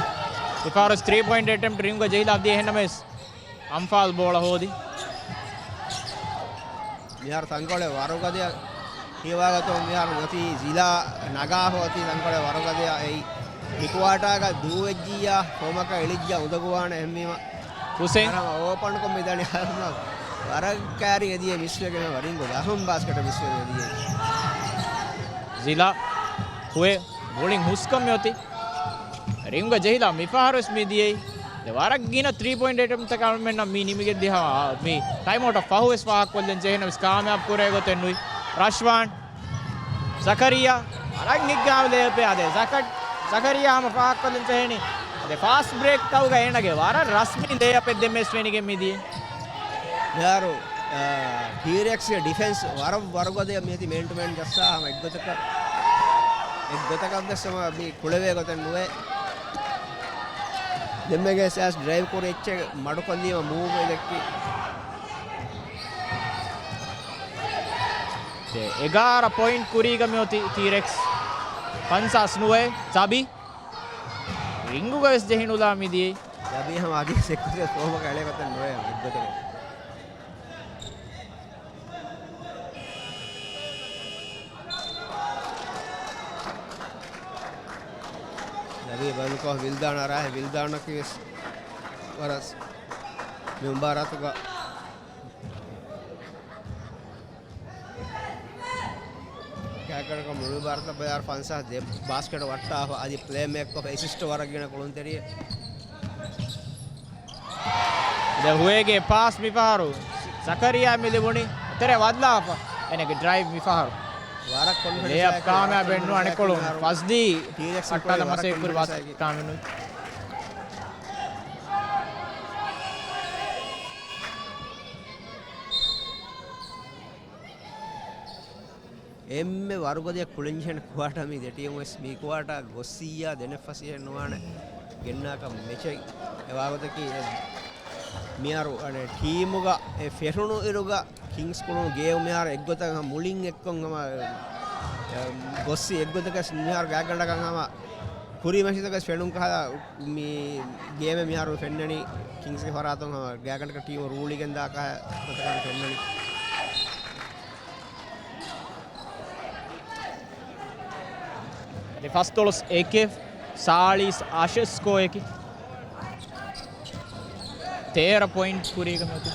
މިފަހަރު ތްރީ ޕޮއިންޓް އެޓެމްޕްޓް ރިންގަށް ޖެހިލާ ދިޔަ އެހެންނަމަވެސް. އަންފާލް ބޯޅަ ހޯދި. މިހާރު ތަންކޮޅެއް ވަރުގަދަޔަށް ހީވާގަތޯ މިހާރު އޮތީ ޒިލާ ނަގާފަ އޮތީ ތަންކޮޅެއް ވަރުގަދަޔަށް އެއީ. މިކުއާޓާގަ ދޫވެއްޖިއްޔާ ފޯމަކަށް އެޅިއްޖާ އުނދަގޫވާނެ އެހެންވީމަ. ހުސެން. އަރަމަ އޯޕަންކޮށް މިދަނީ އަރަމަ ވަރަށް ކައިރި އެދިޔަ މިސްވެގެން ވަރިން ގޮ ދަހުން ބާސްކެޓަށް މިސްވެގެން އެދިޔަ. ޒިލާ ހުއެ މުޅިން ހުސްކަން މިއޮތީ. ރިންގަ ޖެހިލާ މިފަހަރުވެސް މި ދިޔައީ. ދެ ވަރަށް ގިނަ ތްރީ ޕޮއިންޓް އެޓެމްޕްތަކަށް އަޅުމެންނަށް މި ނިމިގެން ދިޔަ ހަމަ، މި ޓައިމް އައުޓަށް ފަހުވެސް ފާހަގަކޮށްލަން ޖެހޭނަމަވެސް ކާމިޔާބު ކުރޭ ގޮތެއް ނުވި. ރަޝްވާން، ޒަކަރިޔާ، ވަރަށް ހިތްގައިމު ލޭއަޕެއް އާދޭ. ޒަކަ-، ޒަކަރިޔާ ހަމަ ފާހަގަކޮށްލަން ޖެހޭނީ. ދެ ފާސްޓް ބްރޭކް ތައުގަ އޭނަގެ ވަރަށް ރަސްމީ ލޭއަޕެއް ދެންމެސް ފެނިގެން މިދިޔަ. މިހާރު، އާ، ޓީރެކްސްގެ ޑިފެންސް ވަރަށް ވަރުގަދަޔަށް މިއޮތީ މޭން ޓު މޭން ޖައްސާ ހަމަ އެއްގޮތަކަށް، އެއްގޮތަކަށް ވެސް ހަމަ މި ކުޅެވޭ ގޮތެއް ނުވޭ. ދެންމެގެ ސާސް ޑްރައިވް ކުރި އެއްޗެއް މަޑުކޮށްލީމަ މޫވް ދެއްކި. އެ އެގާރަ ޕޮއިންޓް ކުރީގަ މިއޮތީ ޓީރެކްސް. ފަންސާސް ނުވައެއް ސަބި. ރިންގުގަ ވެސް ޖެހިނުލާ މިދިޔައީ. ސަބީ ހަމަ އަދި ސެކުންޑެއް ފޯމަކަށް އެޅޭ ގޮތެއް ނުވޭ އެއްގޮތަކަށް. ލަވީ ބަލުކޮށް ވިލްދާން އަރާހެ ވިލްދާނަކީ ވެސް ވަރަސް މި މުބާރާތުގަ ގާތްގަނޑަކަށް މުޅި މުބާރާތަށް ބަލާއިރު ފަންސާސް ދެ ބާސްކެޓް ވައްޓާފަ އަދި ޕްލޭ މޭކް ކޮށްފަ އެސިސްޓް ވަރަށް ގިނަ ކުޅުންތެރިއެއް. ދެ ހުއޭގެ ޕާސް މިފަހަރު ޒަކަރިޔާ މި ލިބުނީ އެތެރެ ވަދްލާފަ. އޭނަގެ ޑްރައިވް މިފަހަރު. ވަރަށް ކޮންފިޑެންސް ލޭއަޕް އާއެކު ކާމިޔާބެއް ވަރަށް ނުވާ ކޮންފިޑެންސް އާއެކު ނިކުޅުން މިހާރު ފަސްދީ ޓީރެކްސް އައްޓާ މިކޮޅި ދަމަސޭ ވަރަށް ކުރި ކޮންފިޑެންސް ބާސް އާއެކު. ކާމިނު. އެންމެ ވަރުގަދަޔަށް ކުޅެންޖެހޭނެ ކުއާޓާ މި ދެ ޓީމު ވެސް މި ކުއާޓާ ގޮއްސިއްޔާ ދެނެއް ފަސޭހައެއް ނުވާނެ ގެންނާކަށް މެޗެއް އެވާގޮތަކީ މިހާރު އަނެއް ޓީމުގަ އެ ފެށުނު އިރުގަ ކިންގްސް ކުޅުނު ގޭމް މިހާރު އެއްގޮތަށް މުޅިން އެއްކޮށް ހަމަ، އެ، ގޮއްސި އެއްގޮތަކަށް މިހާރު ގާތްގަނޑަކަށް ހަމަ ކުރީ މެޗުތަކަށް ފެނުން ކަހަލަ މި ގޭމެއް މިހާރު ފެންނަނީ ކިންގްސްގެ ފަރާތުން ހަމަ ގާތްގަނޑަކަށް ޓީމު ރޫޅިގެން ދާ ކަހަލަ ގޮތަކަށް ފެންނަނީ. އަދި ފަސްދޮޅަސް އެކެއް ސާޅީސް އަށެއް ސްކޯއަކީ ތޭރަ ޕޮއިންޓް ކުރީގަ މިއޮތީ.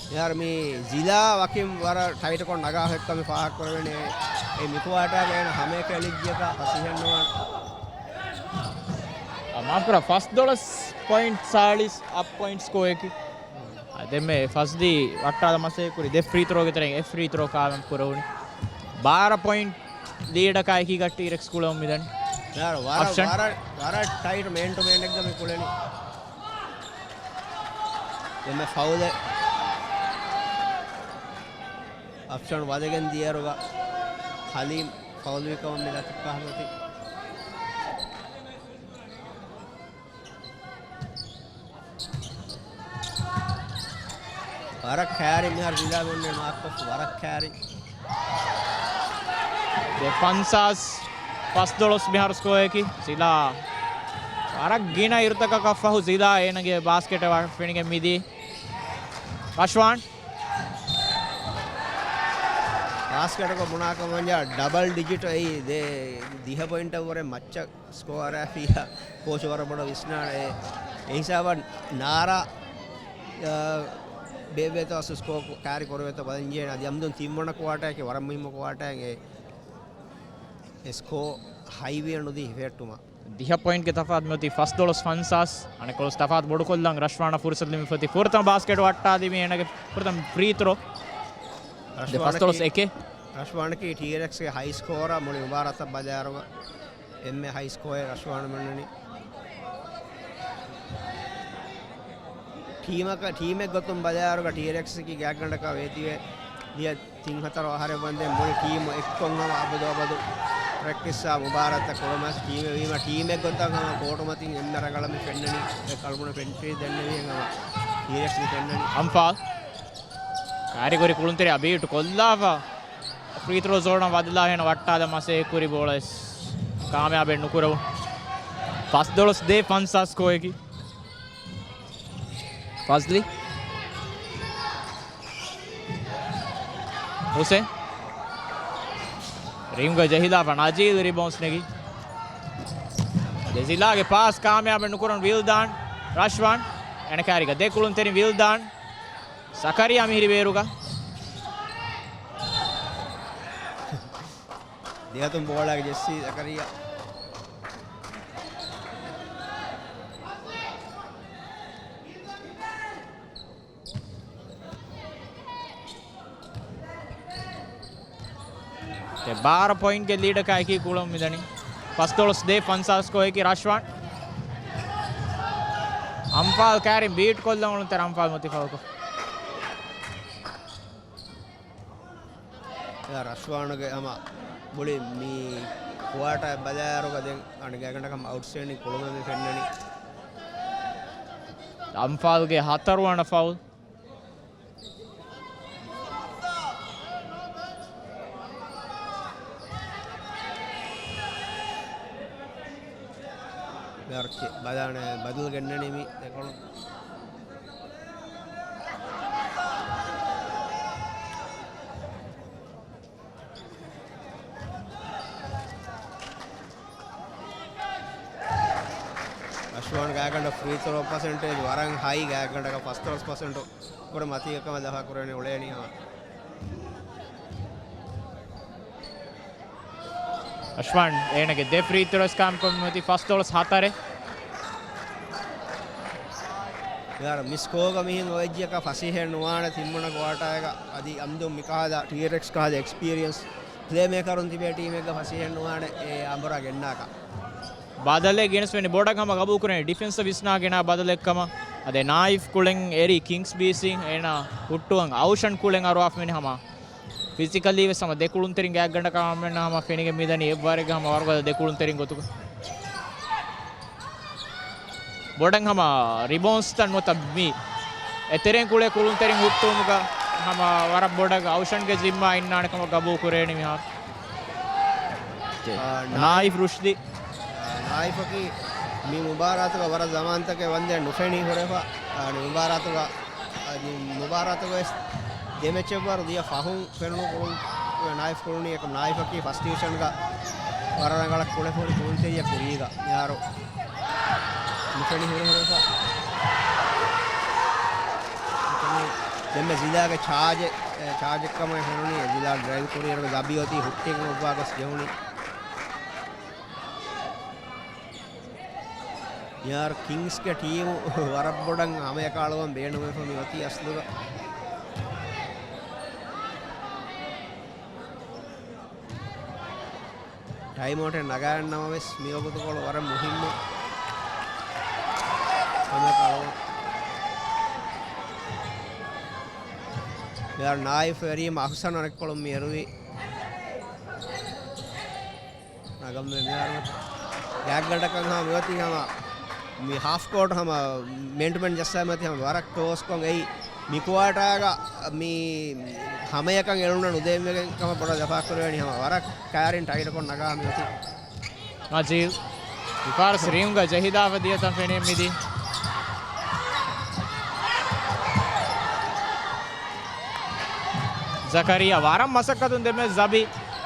މިހާރު މި ޒިލާ ވަކިން ވަރަށް ޓައިޓްކޮށް ނަގާފަ އެއްކަމެއް ފާހަގަކުރެވޭނެ. އެ މިކުއާޓާގަ އޭނަ ހަމައެކަނި އެޅިއްޖިއަކަށް ފަސޭހައެއްނުވާނެ. އަ، މާފްކުރާ، ފަސްދޮޅަސް ޕޮއިންޓް ސާޅީސް އަށް ޕޮއިންޓް ސްކޯއަކީ. އަ، ދެންމެ ފަސްދީ ވައްޓާލަ މަސޭ ކުރި ދެ ފްރީ ތްރޯގެ ތެރެއިން އެއް ފްރީ ތްރޯ ކާމިޔާބު ކުރެވުނީ. ބާރަ ޕޮއިންޓް ލީޑަކާއެކީގަ ޓީރެކްސް ކުޅެވުން މިދަނީ. ވަރަށް، ވަރަށް، އޮޕްޝަން. ވަރަށް، ވަރަށް ޓައިޓް މޭން ޓު މޭންއެއްގަ މި ކުޅެނީ. ދެންމެ ފައުލެއް. އޮޕްޝަން ވަދެގެން ދިޔައިރުގަ ހަލީމް ފައުލުވި ކަމަށް މި ލަތިފް އަހްމަދު. ވަރަށް ކައިރި މިހާރު ޒިލާ ގޮންނެ މާކްކޮށް ވަރަށް ކައިރި. ދެ ފަންސާސް ފަސްދޮޅަސް މިހާރު ސްކޯއަކީ ޒިލާ ވަރަށް ގިނަ އިރުތަކަކަށް ފަހު ޒިލާ އޭނަގެ ބާސްކެޓަށް ވަ-، ފެނިގެން މިދީ. ރަޝްވާން. ބާސްކެޓަކަށް ބުނާކަމަށް ޑަބަލް ޑިޖިޓް އެއީ ދޭ ދިހަ ޕޮއިންޓަށް ވުރެ މައްޗަށް ސްކޯ އަރާފިއްޔާ ކޯޗު ވަރަށް ބޮޑަށް ވިސްނާނެ. އެ، އެ ހިސާބަށް ނާރާ، އާ، ބޭއްވޭތޯ އަސްލު ސްކޯ ކައިރި ކުރެވޭތޯ ބަލަންޖެހޭނެ. އަދި އަމްދުން ތިންވަނަ ކުއާޓާއެކޭ ވަރަށް މުހިއްމު ކުއާޓާއެއް އެ، އެ ސްކޯ ހައިވެ ނުދީ ހިފެހެއްޓުމަށް. ދިހަ ޕޮއިންޓްގެ ތަފާތު މިއޮތީ ފަސްދޮޅަސް ފަންސާސް. އަނެއްކޮޅުސް ތަފާތު ބޮޑުކޮށްލަން ރަޝްވާނަށް ފުރުސަތު ލިބިފަތި ފުރަތަމަ ބާސްކެޓް ވައްޓާލީމީ އޭނަގެ ފުރަތަމަ ފްރީ ތްރޯ. ދެ ފަސްދޮޅަސް އެކެއް. ރަޝްވާނަކީ ޓީއެލްއެކްސްގެ ހައި ސްކޯރަ މުޅި މުބާރާތަށް ބަލާއިރުގަ އެންމެ ހައި ސްކޯއެއް ރަޝްވާނު މިންނަނީ. ޓީމަކަށް، ޓީމެއް ގޮތުން ބަލާއިރުގަ ޓީއެލްއެކްސްއަކީ ގާތްގަނޑަކަށް ވޭތީވެ ދިޔަ ތިން ހަތަރު އަހަރެއް ވަންދެން މުޅި ޓީމު އެއްކޮށް ހަމަ އަބަދު އަބަދު ޕްރެކްޓިސްއާ މުބާރާތްތައް ކުޅަމަސް ޓީމެއް ވީމަ ޓީމެއް ގޮތަށް ހަމަ ކޯޓު މަތިން އެންމެ ރަނގަޅަށް މި ފެންނަނީ. އެ ކަޅުބުނަ ފެންޓްރީ ދެންނެވި ހަމަ ޓީއެލްއެކްސް މި ފެންނަނީ. އަންފާލް. ކާރިގޮރި ކުޅުންތެރި އަބީޓު ކޮށްލާފަ ފްރީ ތްރޯ ޒޯނަށް ވަދެލާ ހޭނަ ވައްޓާލަ މަސޭ ކުރި ބޯޅަ ކާމިޔާބެއް ނުކުރެވުނު. ފަސްދޮޅަސް ދޭ ފަންސާސް ސްކޯއަކީ. ފަޒްލި. ހުސެން. ރިންގ ޖެހިލާފަ ނަޖީލް ރިބޯންސް ނެގި. ދެ ޒިލާގެ ޕާސް ކާމިޔާބެއް ނުކުރަން ވިލްދާން. ރަޝްވާން. އޭނަ ކާރިގަ ދެ ކުޅުންތެރިން ވިލްދާން. ޒަކަރިޔާ މިހިރި ބޭރުގަ. ދެއަތުން ބޯޅައިގެން ޖެއްސީ ޒަކަރިޔާ. ދެ ބާރަ ޕޮއިންޓްގެ ލީޑަކާއެކީ ކުޅަން މިދަނީ. ފަސްދޮޅަސް ދޭ ފަންސާސް ސްކޯއަކީ ރަޝްވާން. އަންފާލް ކާރިން ބީޓް ކޮށްލަން އުޅުންތެރި އަންފާލް މުތި ފައުލްކޮށް. އެ ރަޝްވާނުގެ ހަމަ މުޅި މި ކުއާޓާ ބަލާއިރުގަ ދެން އަނެއް ގާތްގަނޑަކަށް އައުޓްސްޓޭންޑިން ކުޅުމެއް މި ފެންނަނީ. އަންފާލްގެ ހަތަރުވަނަ ފައުލް. މިހާރު ބަލާނެ ބަދަލު ގެންނަނީ މި ދެކޮޅުން. ރަޝްވާން ގާތްގަނޑަށް ފްރީ ތްރޯ ޕަސެންޓޭޖް ވަރަށް ހައި، ގާތްގަނޑަކަށް ފަސްދޮޅަސް ޕަސެންޓު ކުރެ މަތީގަ ކަމަށް ދަފާ ކުރެވެނީ އުޅޭނީ ހަމަ. ރަޝްވާން އޭނަގެ ދެ ފްރީ ތްރޯ ސްކާމް ކޮށް މިއޮތީ ފަސްދޮޅަސް ހަތަރެއް. މިހާރު މި ސްކޯގަ މިހެން އޮވެއްޖިއަކަށް ފަސޭހައެއް ނުވާނެ ތިންވަނަ ކުއާޓާގަ އަދި އަމްދު މިކަހަލަ ޓީއެލްއެކްސް ކަހަލަ އެކްސްޕީރިއަންސް ޕްލޭ މޭކަރުން ތިބޭ ޓީމެއްގަ ފަސޭހައެއް ނުވާނެ އެ އަނބުރާ ގެންނާކަށް. ބަދަލެއް ގެނެސްވެނީ ބޮޑަށް ހަމަ ގަބޫލުކުރަނީ ޑިފެންސަށް ވިސްނާ ގެނާ ބަދަލެއް ކަމަށް. އަދި ނާއިފް ކުޅެން އެރީ ކިންގްސް ބީސީން އޭނާ ހުއްޓުވަން އައުޝަން ކުޅެން އަރުވާފަ މިނި ހަމަ ފިޒިކަލީ ވެސް ހަމަ ދެ ކުޅުންތެރިން ގާތްގަނޑަކަށް ހަމަ ފެނިގެން މިދަނީ އެއްވަރެއްގަ ހަމަ ވަރުގަދަ ދެ ކުޅުންތެރިން ގޮތުގަ. ބޮޑަށް ހަމަ ރިބޯންސްތައް ނުވަތަ މި އެތެރެއިން ކުޅޭ ކުޅުންތެރިން ހުއްޓުވުމުގަ ހަމަ ވަރަށް ބޮޑަށް އައުޝަންގެ ޒިންމާ އިންނާނެ ކަމަށް ގަބޫލު ކުރޭނެ މިހާރު. އާ، ނާއިފް ރުޝްދީ. ނާއިފަކީ މި މުބާރާތުގަ ވަރަށް ޒަމާންތަކެއް ވަންދެން ނުފެނި ހުރެފަ، އާ، މި މުބާރާތުގަ، އާ، މި މުބާރާތުގަ ވެސް ދެ މެޗެއްވަރު ދިޔަ ފަހުން ފެނުނު ކުޅުން ނާއިފް ކުޅުނީ އެކަމް ނާއިފަކީ ފަސްޓް ޑިވިޝަންގަ ވަރަށް ރަނގަޅަށް ކުޅެފަ ހުރި ކުޅުންތެރިއެއް ކުރީގަ މިހާރު ނުފެނި ހުރެ ހުރެފަ. ދެންމެ ޒިލާގެ ޗާޖެއް، އެ، ޗާޖެއް ކަމަށް ފެނުނީ. އެ ޒިލާ ޑްރައިވް ކުރިއަރުގެ ދަބި އޮތީ ހުއްޓިން އޮއްވާ ގޮސް ޖެހުނީ. މިހާރު ކިންގްސްގެ ޓީމު ވަރަށް ބޮޑަށް ހަމަޔަކާޅުވަން ބޭނުންވެފަ މި އޮތީ އަސްލުގަ. ޓައިމްއައުޓެއް ނަގާން ނަމަވެސް މިވަގުތުކޮޅު ވަރަށް މުހިއްމު ހަމަޔަކާޅުވަން. މިހާރު ނާއިފް އެރީމަ އަހުސަން އަނެއްކޮޅުން މި އެރުވީ. ގައްމެ މިހާރު ގާތްގަނޑަކަށް ހަމަ މިއޮތީ ހަމަ މި ހާފް ކޯޓް ހަމަ މޭން ޓު މޭން ޖައްސާ މިއޮތީ ހަމަ ވަރަށް ކްލޯސްކޮށް އެއީ މި ކުއާޓާގަ މި ހަމަޔަކަށް އެޅުންނަށް ނުދޭންވެގެން ކަމަށް ބޮޑަށް ދަފާކުރެވެނީ ހަމަ ވަރަށް ކާރިން ޓައިޓްކޮށް ނަގާ މިއޮތީ. މަޖީދު މިފާރަސް ރީމްގަ ޖެހިލާފަ ދިޔަތަން ފެނި މިދީ. ޒަކަރިޔާ ވަރަށް މަސައްކަތުން ދެމެ ޒަބީ.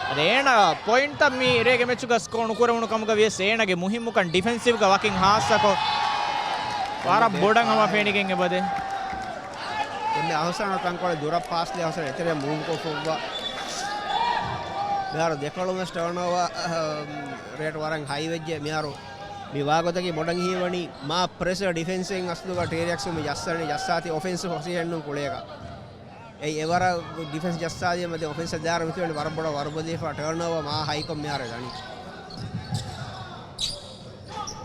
އަދި އޭނަ ޕޮއިންޓްތައް މި ރޭގެ މެޗުގަ ސްކޯ ނުކުރެވުނު ކަމުގަ ވިޔަސް އޭނަގެ މުހިއްމުކަން ޑިފެންސިވްގަ ވަކިން ހާއްސަކޮށް ވަރަށް ބޮޑަށް ހަމަ ފެނިގެން އެބަދޭ. ދެން އަހުސަނަށް ތަންކޮޅެއް ދުރަށް ޕާސް ދޭ އަހުސަން އެތެރެ މޫވް ކޮށްފައްވާ. މިހާރު ދެކޮޅުން ވެސް ޓާންއޯވާ، އަހަ، ރޭޓް ވަރަށް ހައި ވެއްޖެ. މިހާރު މި ވާގޮތަކީ ބޮޑަށް ހީވަނީ މާ ޕްރެޝަރ ޑިފެންސެއް އަސްލުގަ ޓީރެކްސް މި ޖައްސަނީ ޖައްސާތީ އޮފެންސް ފަސޭހައެއްނޫން ކުޅޭގަ. އެއީ އެވަރަށް ޑިފެންސް ޖައްސާލި މަދެ އޮފެންސަށް ދާރު މިތިބެން ވަރަށް ބޮޑަށް ވަރުބަލިފަ ޓާންއޯވާ މާ ހައިކޮށް މިހާރު ދަނީ.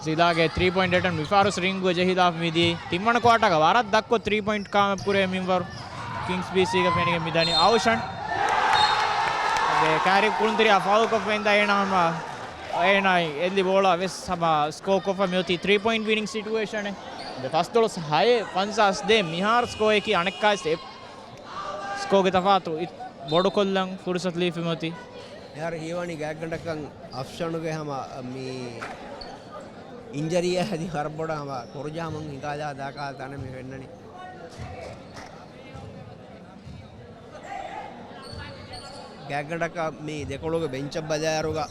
ޒިލާގެ ތްރީ ޕޮއިންޓް އެޓަމްޕްޓް މިފާރުސް ރިންގު ޖެހިލާފަ މިދިޔައީ. ތިންވަނަ ކުއާޓާގަ ވަރަށް ދަށްކޮށް ތްރީ ޕޮއިންޓް ކާމިޔާބު ކުރޭ މިންވަރު ކިންގްސް ބީސީގަ ފެނިގެން މިދަނީ އައުޝަން. ކާރި ކުޅުންތެރިޔާ ފައުލްކޮށްފަ އިންދާ އޭނާ ހަމަ އޭނާ އެއްލި ބޯޅަ ވެސް ހަމަ ސްކޯ ކޮށްފަ މިއޮތީ ތްރީ ޕޮއިންޓް ވިނިން ސިޓުއޭޝަނެއް. ދެ ފަސްދޮޅަސް ހައެއް ފަންސާސް ދޭ މިހާރު ސްކޯއަކީ އަނެއްކާވެސް އެ ސްކޯގެ ތަފާތު އި-، ބޮޑުކޮށްލަން ފުރުސަތު ލީފިމަތި. އެހާރު ހީވަނީ ގާތްގަނޑަކަށް އަފްޝަނުގެ ހަމަ މި އިންޖަރީއާ އަދި ވަރަށް ބޮޑަށް ހަމަ ކުރުޖާމުން ހިނގާލާ ދާކާ ތަނެއް މި ފެންނަނީ. ގާތްގަނޑަކަށް މި ދެކޮޅުގެ ބެންޗަށް ބަލާއިރުގަ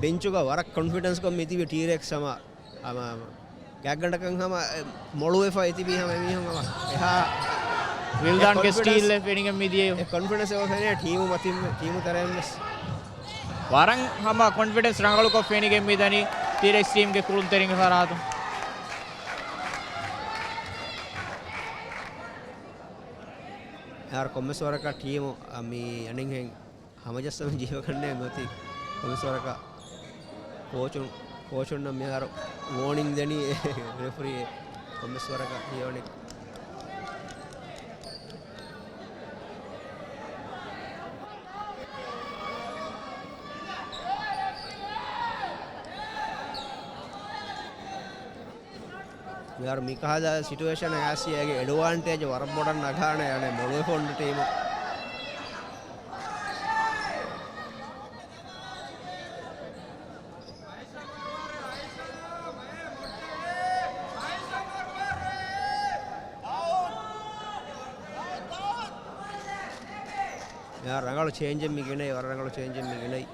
ބެންޗުގަ ވަރަށް ކޮންފިޑެންސްކޮށް މިތިބި ޓީރެކްސް ހަމަ ހަމަ ހަމަ. ގާތްގަނޑަކަށް ހަމަ، އެ، މޮޅުވެފަ އެތިބީ ހަމަ އެމީހުން ހަމަ އެހާ ވިލްދާންގެ އެ ކޮންފިޑެންސް، ސްޓީލްއެއް ފެނިގެން މިދިޔައީ. އެ ކޮންފިޑެންސް އެބަ ފެނޭ ޓީމު މަތިން، ޓީމު ތެރެއިން ވެސް. ވަރަށް ހަމަ ކޮންފިޑެންސް ރަނގަޅުކޮށް ފެނިގެން މިދަނީ ޓީރެކްސް ޓީމްގެ ކުޅުންތެރިންގެ ފަރާތުން. އެހާރު ކޮންމެސް ވަރަކަށް ޓީމު، އަ، މި އަނެއްހެން ހަމަޖައްސަމުން ޖީވަކަންނޭ މިއޮތީ. ކޮންމެސް ވަރަކަށް ކޯޗުން، ކޯޗުންނަށް މިހާރު ވޯނިން ދެނީ ރެފްރީ. ކޮންމެސް ވަރަކަށް ހީވަނީ. މިހާރު މިކަހަލަ ސިޓުއޭޝަނަށް އައިސް އޭގެ އެޑްވާންޓޭޖް ވަރަށް ބޮޑަށް ނަގާނެ އަނެއް މޮޅުވެފަ އޮންނަ ޓީމު. މިހާރު ރަނގަޅު ޗޭންޖެއް މި ގިނައީ، ވަރަށް ރަނގަޅު ޗޭންޖެއް މި ގިނައީ.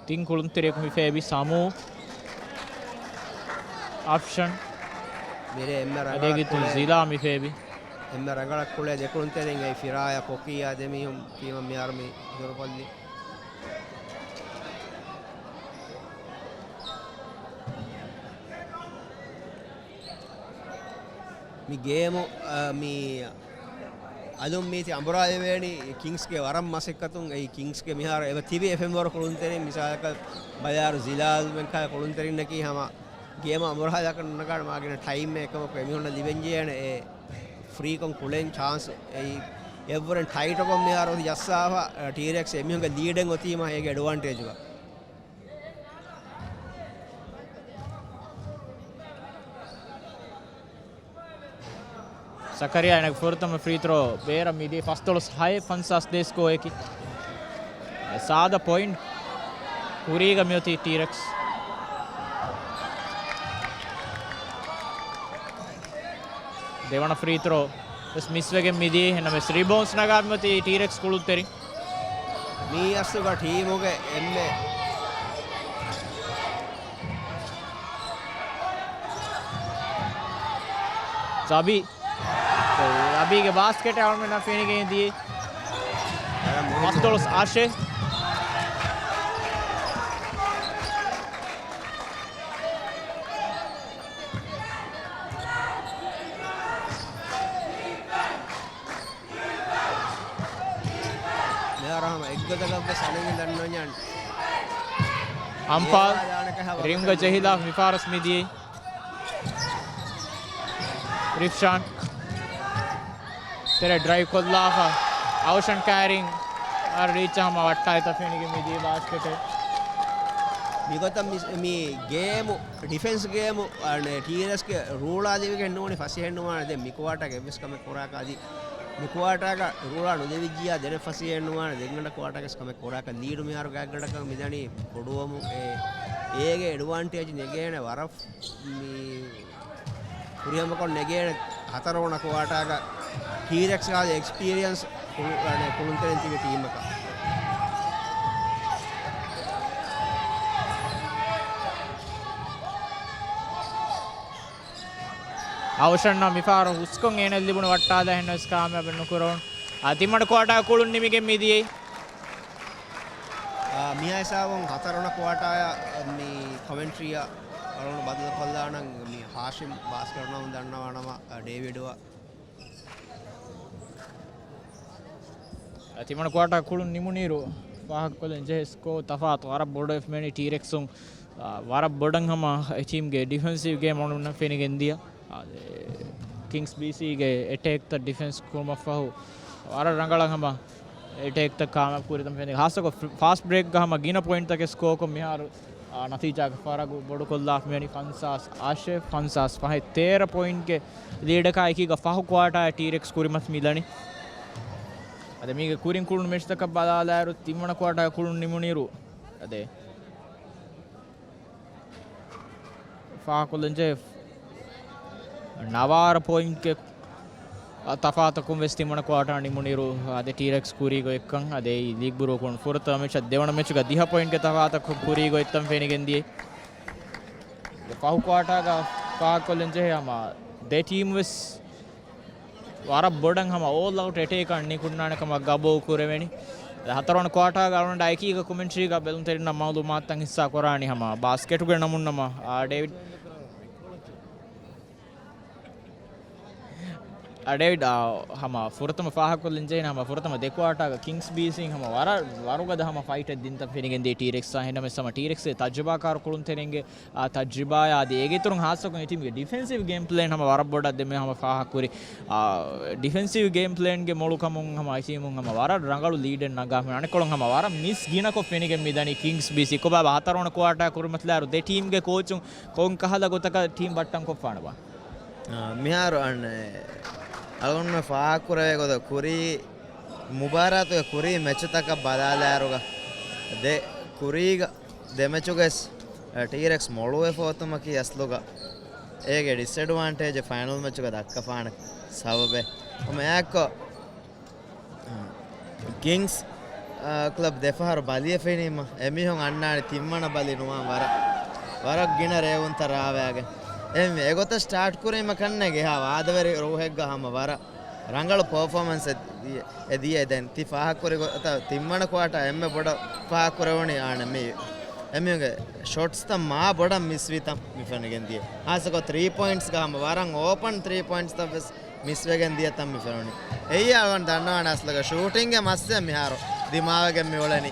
ތިން ކުޅުންތެރިޔަކު މި ފޭބި ސަމޫ އަފްޝަން. މިރޭ އެންމެ ރަނގަޅަށް އަދި ގިތުން ކުޅޭ، ޒިލާ މި ފޭބި. އެންމެ ރަނގަޅަށް ކުޅޭ ދެކުޅުންތެރިން އެއީ ފިރާޔާ ކޮކީ އާ ދެމީހުން ޓީމަށް މިހާރު މި ދުރުކޮށްލީ. މި ގޭމު، އަ، މި އަލުން މީތި އަނބުރާލެވޭނީ ކިންގްސްގެ ވަރަށް މަސައްކަތުން. އެއީ ކިންގްސްގެ މިހާރު އެބަ ތިބި އެފްއެމް ވަރު ކުޅުންތެރިން މިސާލަކަށް ބަލާރު ޒިލާލް މެންކާ ކުޅުންތެރިންނަކީ ހަމަ ގޭމަށް އަނބުރާލާކަށް ނުނަގާނެ މާގިނަ ޓައިމް އެކަމަކު އެމީހުންނަށް ލިބެންޖެހޭނެ އެ ފްރީކޮށް ކުޅެން ޗާންސް. އެއީ އެއްވުރެން ޓައިޓްކޮށް މިހާރު ޖައްސާފަ ޓީރެކްސް އެމީހުންގެ ލީޑެއް އޮތީމަ އޭގެ އެޑްވާންޓޭޖުގަ. ޒަކަރިޔާ އޭނަގެ ފުރަތަމަ ފްރީ ތްރޯ ބޭރަށް މިދިޔަ ފަސްދޮޅަސް ހައެއް ފަންސާސް ދޭ ސްކޯއަކީ. ސާދަ ޕޮއިންޓް ކުރީގަ މިއޮތީ ޓީރެކްސް. ދެވަނަ ފްރީ ތްރޯ ވެސް މިސްވެގެން މިދިޔަ. އެހެންނަމަވެސް ރިބައުންޑްސް ނަގާ މިއޮތީ ޓީރެކްސް ކުޅުންތެރިން. މީ އަސްލުގަ ޓީމުގެ އެންމެ ޒަބީ. ޒަބީގެ ބާސްކެޓް އަޅުމެންނަށް ފެނިގެން ދިޔަ. ފަސްދޮޅަސް އަށެއް. މިހާރު ހަމަ އެއްގޮތަކަށްވެސް އަނެއް ދަންނަވަންޏާން. އަންޕާލް ރިމްގަ ޖެހިލާ މިފާރަސް މިދިޔައީ. ރިފްޝާން ތެރެ ޑްރައިވް ކޮށްލާފަ އައުޝަން ކާރިން އަރ ރީޗް ހަމަ ވައްޓާއިތަ ފެނިގެ މިދިޔަ ބާސްކެޓެއް. މިގޮތަށް މި، މި ގޭމު، ޑިފެންސް ގޭމު، އަނެ، ޓީރެކްސްގެ ރޫޅާ ދެވިގެން ނޫނީ ފަސޭހައެއް ނުވާނެ. ދެން މި ކުއާޓާގެ އެއްވެސް ކަމެއް ކުރާކަށް އަދި މި ކުއާޓާގަ ރޫޅާ ނުދެވިއްޖިޔާ ދެނެއް ފަސޭހައެއް ނުވާނެ. ދެންގަނޑަ ކުއާޓާގެ ކަމެއް ކުރާކަށް ލީޑު މިހާރު ގާތްގަނޑަކަށް މިދަނީ ބޮޑުވަމުން އެ، އޭގެ އެޑްވާންޓޭޖް ނެގޭނެ ވަރަށް މި ފުރިހަމަކޮށް ނެގޭނެ ހަތަރުވަނަ ކުއާޓާގަ ޓީރެކްސް ގާ އެކްސްޕީރިއަންސް ކުޅު-، އަނެ، ކުޅުންތެރިން ތިބި ޓީމަކަށް. އައުޝަންއަށް މިފަހަރު ހުސްކޮށް އޭނަ ލިބުނު ވައްޓާލާ އެހެންނަސް ކާމިޔާބެއް ނުކުރެވުނު. އާ، ތިންވަނަ ކުއާޓާ ކުޅުން ނިމިގެން މިދިޔައީ. އާ، މިއާ ހިސާބުން ހަތަރުވަނަ ކުއާޓާއަށް މި ކޮމެންޓްރީއަށް އަޅުގަނޑު ބަދަލުކޮށްލާނަން މި ހާޝިމް ބާސްކެޓް ނަމުން ދަންނަވާނަމަ، އާ، ޑޭވިޑުއަށް. ތިންވަނަ ކުއާޓާ ކުޅުން ނިމުނިއިރު ފާހަގަކޮށްލަން ޖެހޭ ސްކޯ ތަފާތު ވަރަށް ބޮޑުވެފަ މިވަނީ ޓީރެކްސުން، އާ، ވަރަށް ބޮޑަށް ހަމަ އެ ޓީމްގެ ޑިފެންސިވް ގޭމް އޮންނަ ފެނިގެން ދިޔަ. އާ، ކިންގްސް ބީސީގެ އެޓޭކްތައް ޑިފެންސް ކުރުމަށްފަހު ވަރަށް ރަނގަޅަށް ހަމަ އެޓޭކްތައް ކާމިޔާބު ކުރިތަން ފެނި. ހާއްސަކޮށް ފ-، ފާސްޓް ބްރޭކްގަ ހަމަ ގިނަ ޕޮއިންޓްތަކެއް ސްކޯކޮށް މިހާރު، އާ، ނަތީޖާގެ ފަރަގު ބޮޑުކޮށްލާފަ މިވަނީ ފަންސާސް އަށެއް، ފަންސާސް ފަހެއް. ތޭރަ ޕޮއިންޓްގެ ލީޑަކާ އެކީގަ ފަހު ކުއާޓާ ޓީރެކްސް ކުރިމަތި މިލަނީ. އަދި މީގެ ކުރިން ކުޅުނު މެޗްތަކަށް ބަލާލާއިރު ތިންވަނަ ކުއާޓާ ކުޅުން ނިމުނިއިރު އަދެ ފާހަގަކޮށްލަންޖެހޭ ނަވާރަ ޕޮއިންޓްގެ ތަފާތަކުން ވެސް ތިންވަނަ ކުއާޓާ ނިމުނިއިރު އަދި ޓީރެކްސް ކުރީ ގޮތްކަން އަދި ލީގް ބުރޫ ކުޅުނު ފުރަތަމަ މެޗަށް ދެވަނަ މެޗުގަ ދިހަ ޕޮއިންޓްގެ ތަފާތަކުން ކުރީ ގޮތްތަން ފެނިގެންދިޔަ. ފަހު ކުއާޓާގަ ފާހަގަކޮށްލަންޖެހޭ ހަމަ ދެ ޓީމް ވެސް ވަރަށް ބޮޑަށް ހަމަ އޯލް އައުޓް އެޓޭކަށް ނިކުންނާނެ ކަމަށް ގަބޫލު ކުރެވެނީ. ހަތަރުވަނަ ކުއާޓާގަ އަޅުގަނޑު އެކީގަ ކޮމެންޓްރީގަ ބެލުންތެރިންނަށް މައުލޫމާތުތައް ހިއްސާ ކުރާނީ ހަމަ ބާސްކެޓުގެ ނަމުން ނަމަ، އާ، ޑޭވިޑް، އާ، ޑޭވިޑް، އާ، ހަމަ ފުރަތަމަ ފާހަގަކޮށްލަން ޖެހޭނެ ހަމަ ފުރަތަމަ ދެ ކުއާޓާގަ ކިންގްސް ބީސީން ހަމަ ވަރަށް ވަރުގަދަ ހަމަ ފައިޓެއް ދިންތަން ފެނިގެންދިޔަ ޓީރެކްސްއާ. އެހެންނަމަވެސް ހަމަ ޓީރެކްސްގެ ތަޖުރިބާކާރު ކުޅުންތެރިންގެ އާ، ތަޖްރިބާއާ އަދި އޭގެ އިތުރުން ހާއްސަކޮށް އެ ޓީމްގެ ޑިފެންސިވް ގޭމް ޕްލޭން ހަމަ ވަރަށް ބޮޑަށް ދެމެ ހަމަ ފާހަގަކުރި. އާ، ޑިފެންސިވް ގޭމް ޕްލޭންގެ މޮޅުކަމުން ހަމަ އެ ޓީމުން ހަމަ ވަރަށް ރަނގަޅު ލީޑެއް ނަގާފަ. އަނެއްކޮޅުން ހަމަ ވަރަށް މިސް ގިނަކޮށް ފެނިގެން މިދަނީ ކިންގްސް ބީސީ. ކޮބާބާ ހަތަރުވަނަ ކުއާޓާ ކުރިމަތިލާއިރު ދެ ޓީމްގެ ކޯޗުން ކޮން ކަހަލަ ގޮތަކަށް ޓީމް ބައްޓަން ކޮށްފާނެބާ؟ އާ، މިހާރު އަންނަ އަޅުގަނޑު ފާހަގަކުރެވޭ ގޮތަށް ކުރީ މުބާރާތުގެ ކުރީ މެޗުތަކަށް ބަލާލާއިރުގަ ދެ ކުރީގަ ދެމެޗުގަސް، އަ، ޓީރެކްސް މޮޅުވެފަ އޮތުމަކީ އަސްލުގަ އޭގެ ޑިސްއެޑްވާންޓޭޖެއް ފައިނަލް މެޗުގަ ދައްކަފާނެ ސަބަބެއް. ހަމައެއާއެއްކޮށް، އަ، ކިންގްސް، އަ، ކްލަބް ދެފަހަރު ބަލިއެއް ފެނީމަ، އެމީހުން އަންނާނެ ތިންވަނަ ބަލި ނުވާން ވަރަށް، ވަރަށް ގިނަ ރޭވުންތައް ރާވާގެން. އެހެންވެ، އެގޮތަށް ސްޓާޓް ކުރީމަ ކަންނޭނގެ އެހާ ވާދަވެރި ރޫހެއްގަ ހަމަ ވަރަށް ރަނގަޅު ޕަރފޯމަންސް އެ ދިޔަ، އެ ދިޔަ ދެން ތި ފާހަގަކުރި ގޮތަށް ތިންވަނަ ކުއާޓާ އެންމެ ބޮޑަށް ފާހަގަކުރެވުނީ އާނަ މި އެމީހުންގެ ޝޮޓްސްތައް މާ ބޮޑަށް މިސްވިތަން މި ފެނިގެން ދިޔަ. ހާއްސަކޮށް ތްރީ ޕޮއިންޓްސްގަ ހަމަ ވަރަށް އޯޕަން ތްރީ ޕޮއިންޓްސްތައް ވެސް މިސްވެގެން ދިޔަތަން މި ފެނުނީ. އެއީ އަޅުގަނޑު ދަންނަވާނެ އަސްލުގަ ޝޫޓިންގެ މައްސަލަ މިހާރު ދިމާވެގެން މި އުޅެނީ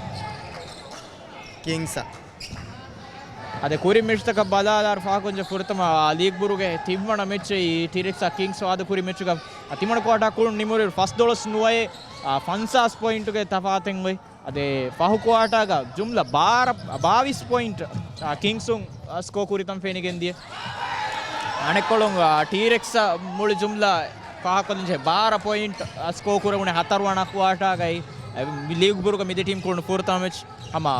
ކިންގްސްއަށް. އަދި ކުރިން މެޗުތަކަށް ބަލާލާއިރު ފާހަގަކުރަންޖެހޭ ފުރަތަމަ، އާ، ލީގް ބުރުގެ ތިންވަނަ މެޗެއް ޓީރެކްސްއާ ކިންގްސް ވާދަކުރި މެޗުގަ، އާ، ތިންވަނަ ކުއާޓާ ކުޅުން ނިމުނުއިރު ފަސްދޮޅަސް ނުވައެއް، އާ، ފަންސާސް ޕޮއިންޓުގެ ތަފާތެއް އޮތް. އަދި ފަހު ކުއާޓާގަ ޖުމްލަ ބާރަ، ބާވީސް ޕޮއިންޓް، އާ، ކިންގްސުން، އާ، ސްކޯ ކުރިތަން ފެނިގެން ދިޔަ. އަނެއްކޮޅުން، އާ، ޓީރެކްސް މުޅި ޖުމްލަ ފާހަގަކޮށްލަންޖެހޭ ބާރަ ޕޮއިންޓް، އާ، ސްކޯ ކުރެވުނީ ހަތަރުވަނަ ކުއާޓާގައި. އެ، ލީގް ބުރުގަ މިދެ ޓީމް ކުޅުނު ފުރަތަމަ މެޗް. ހަމަ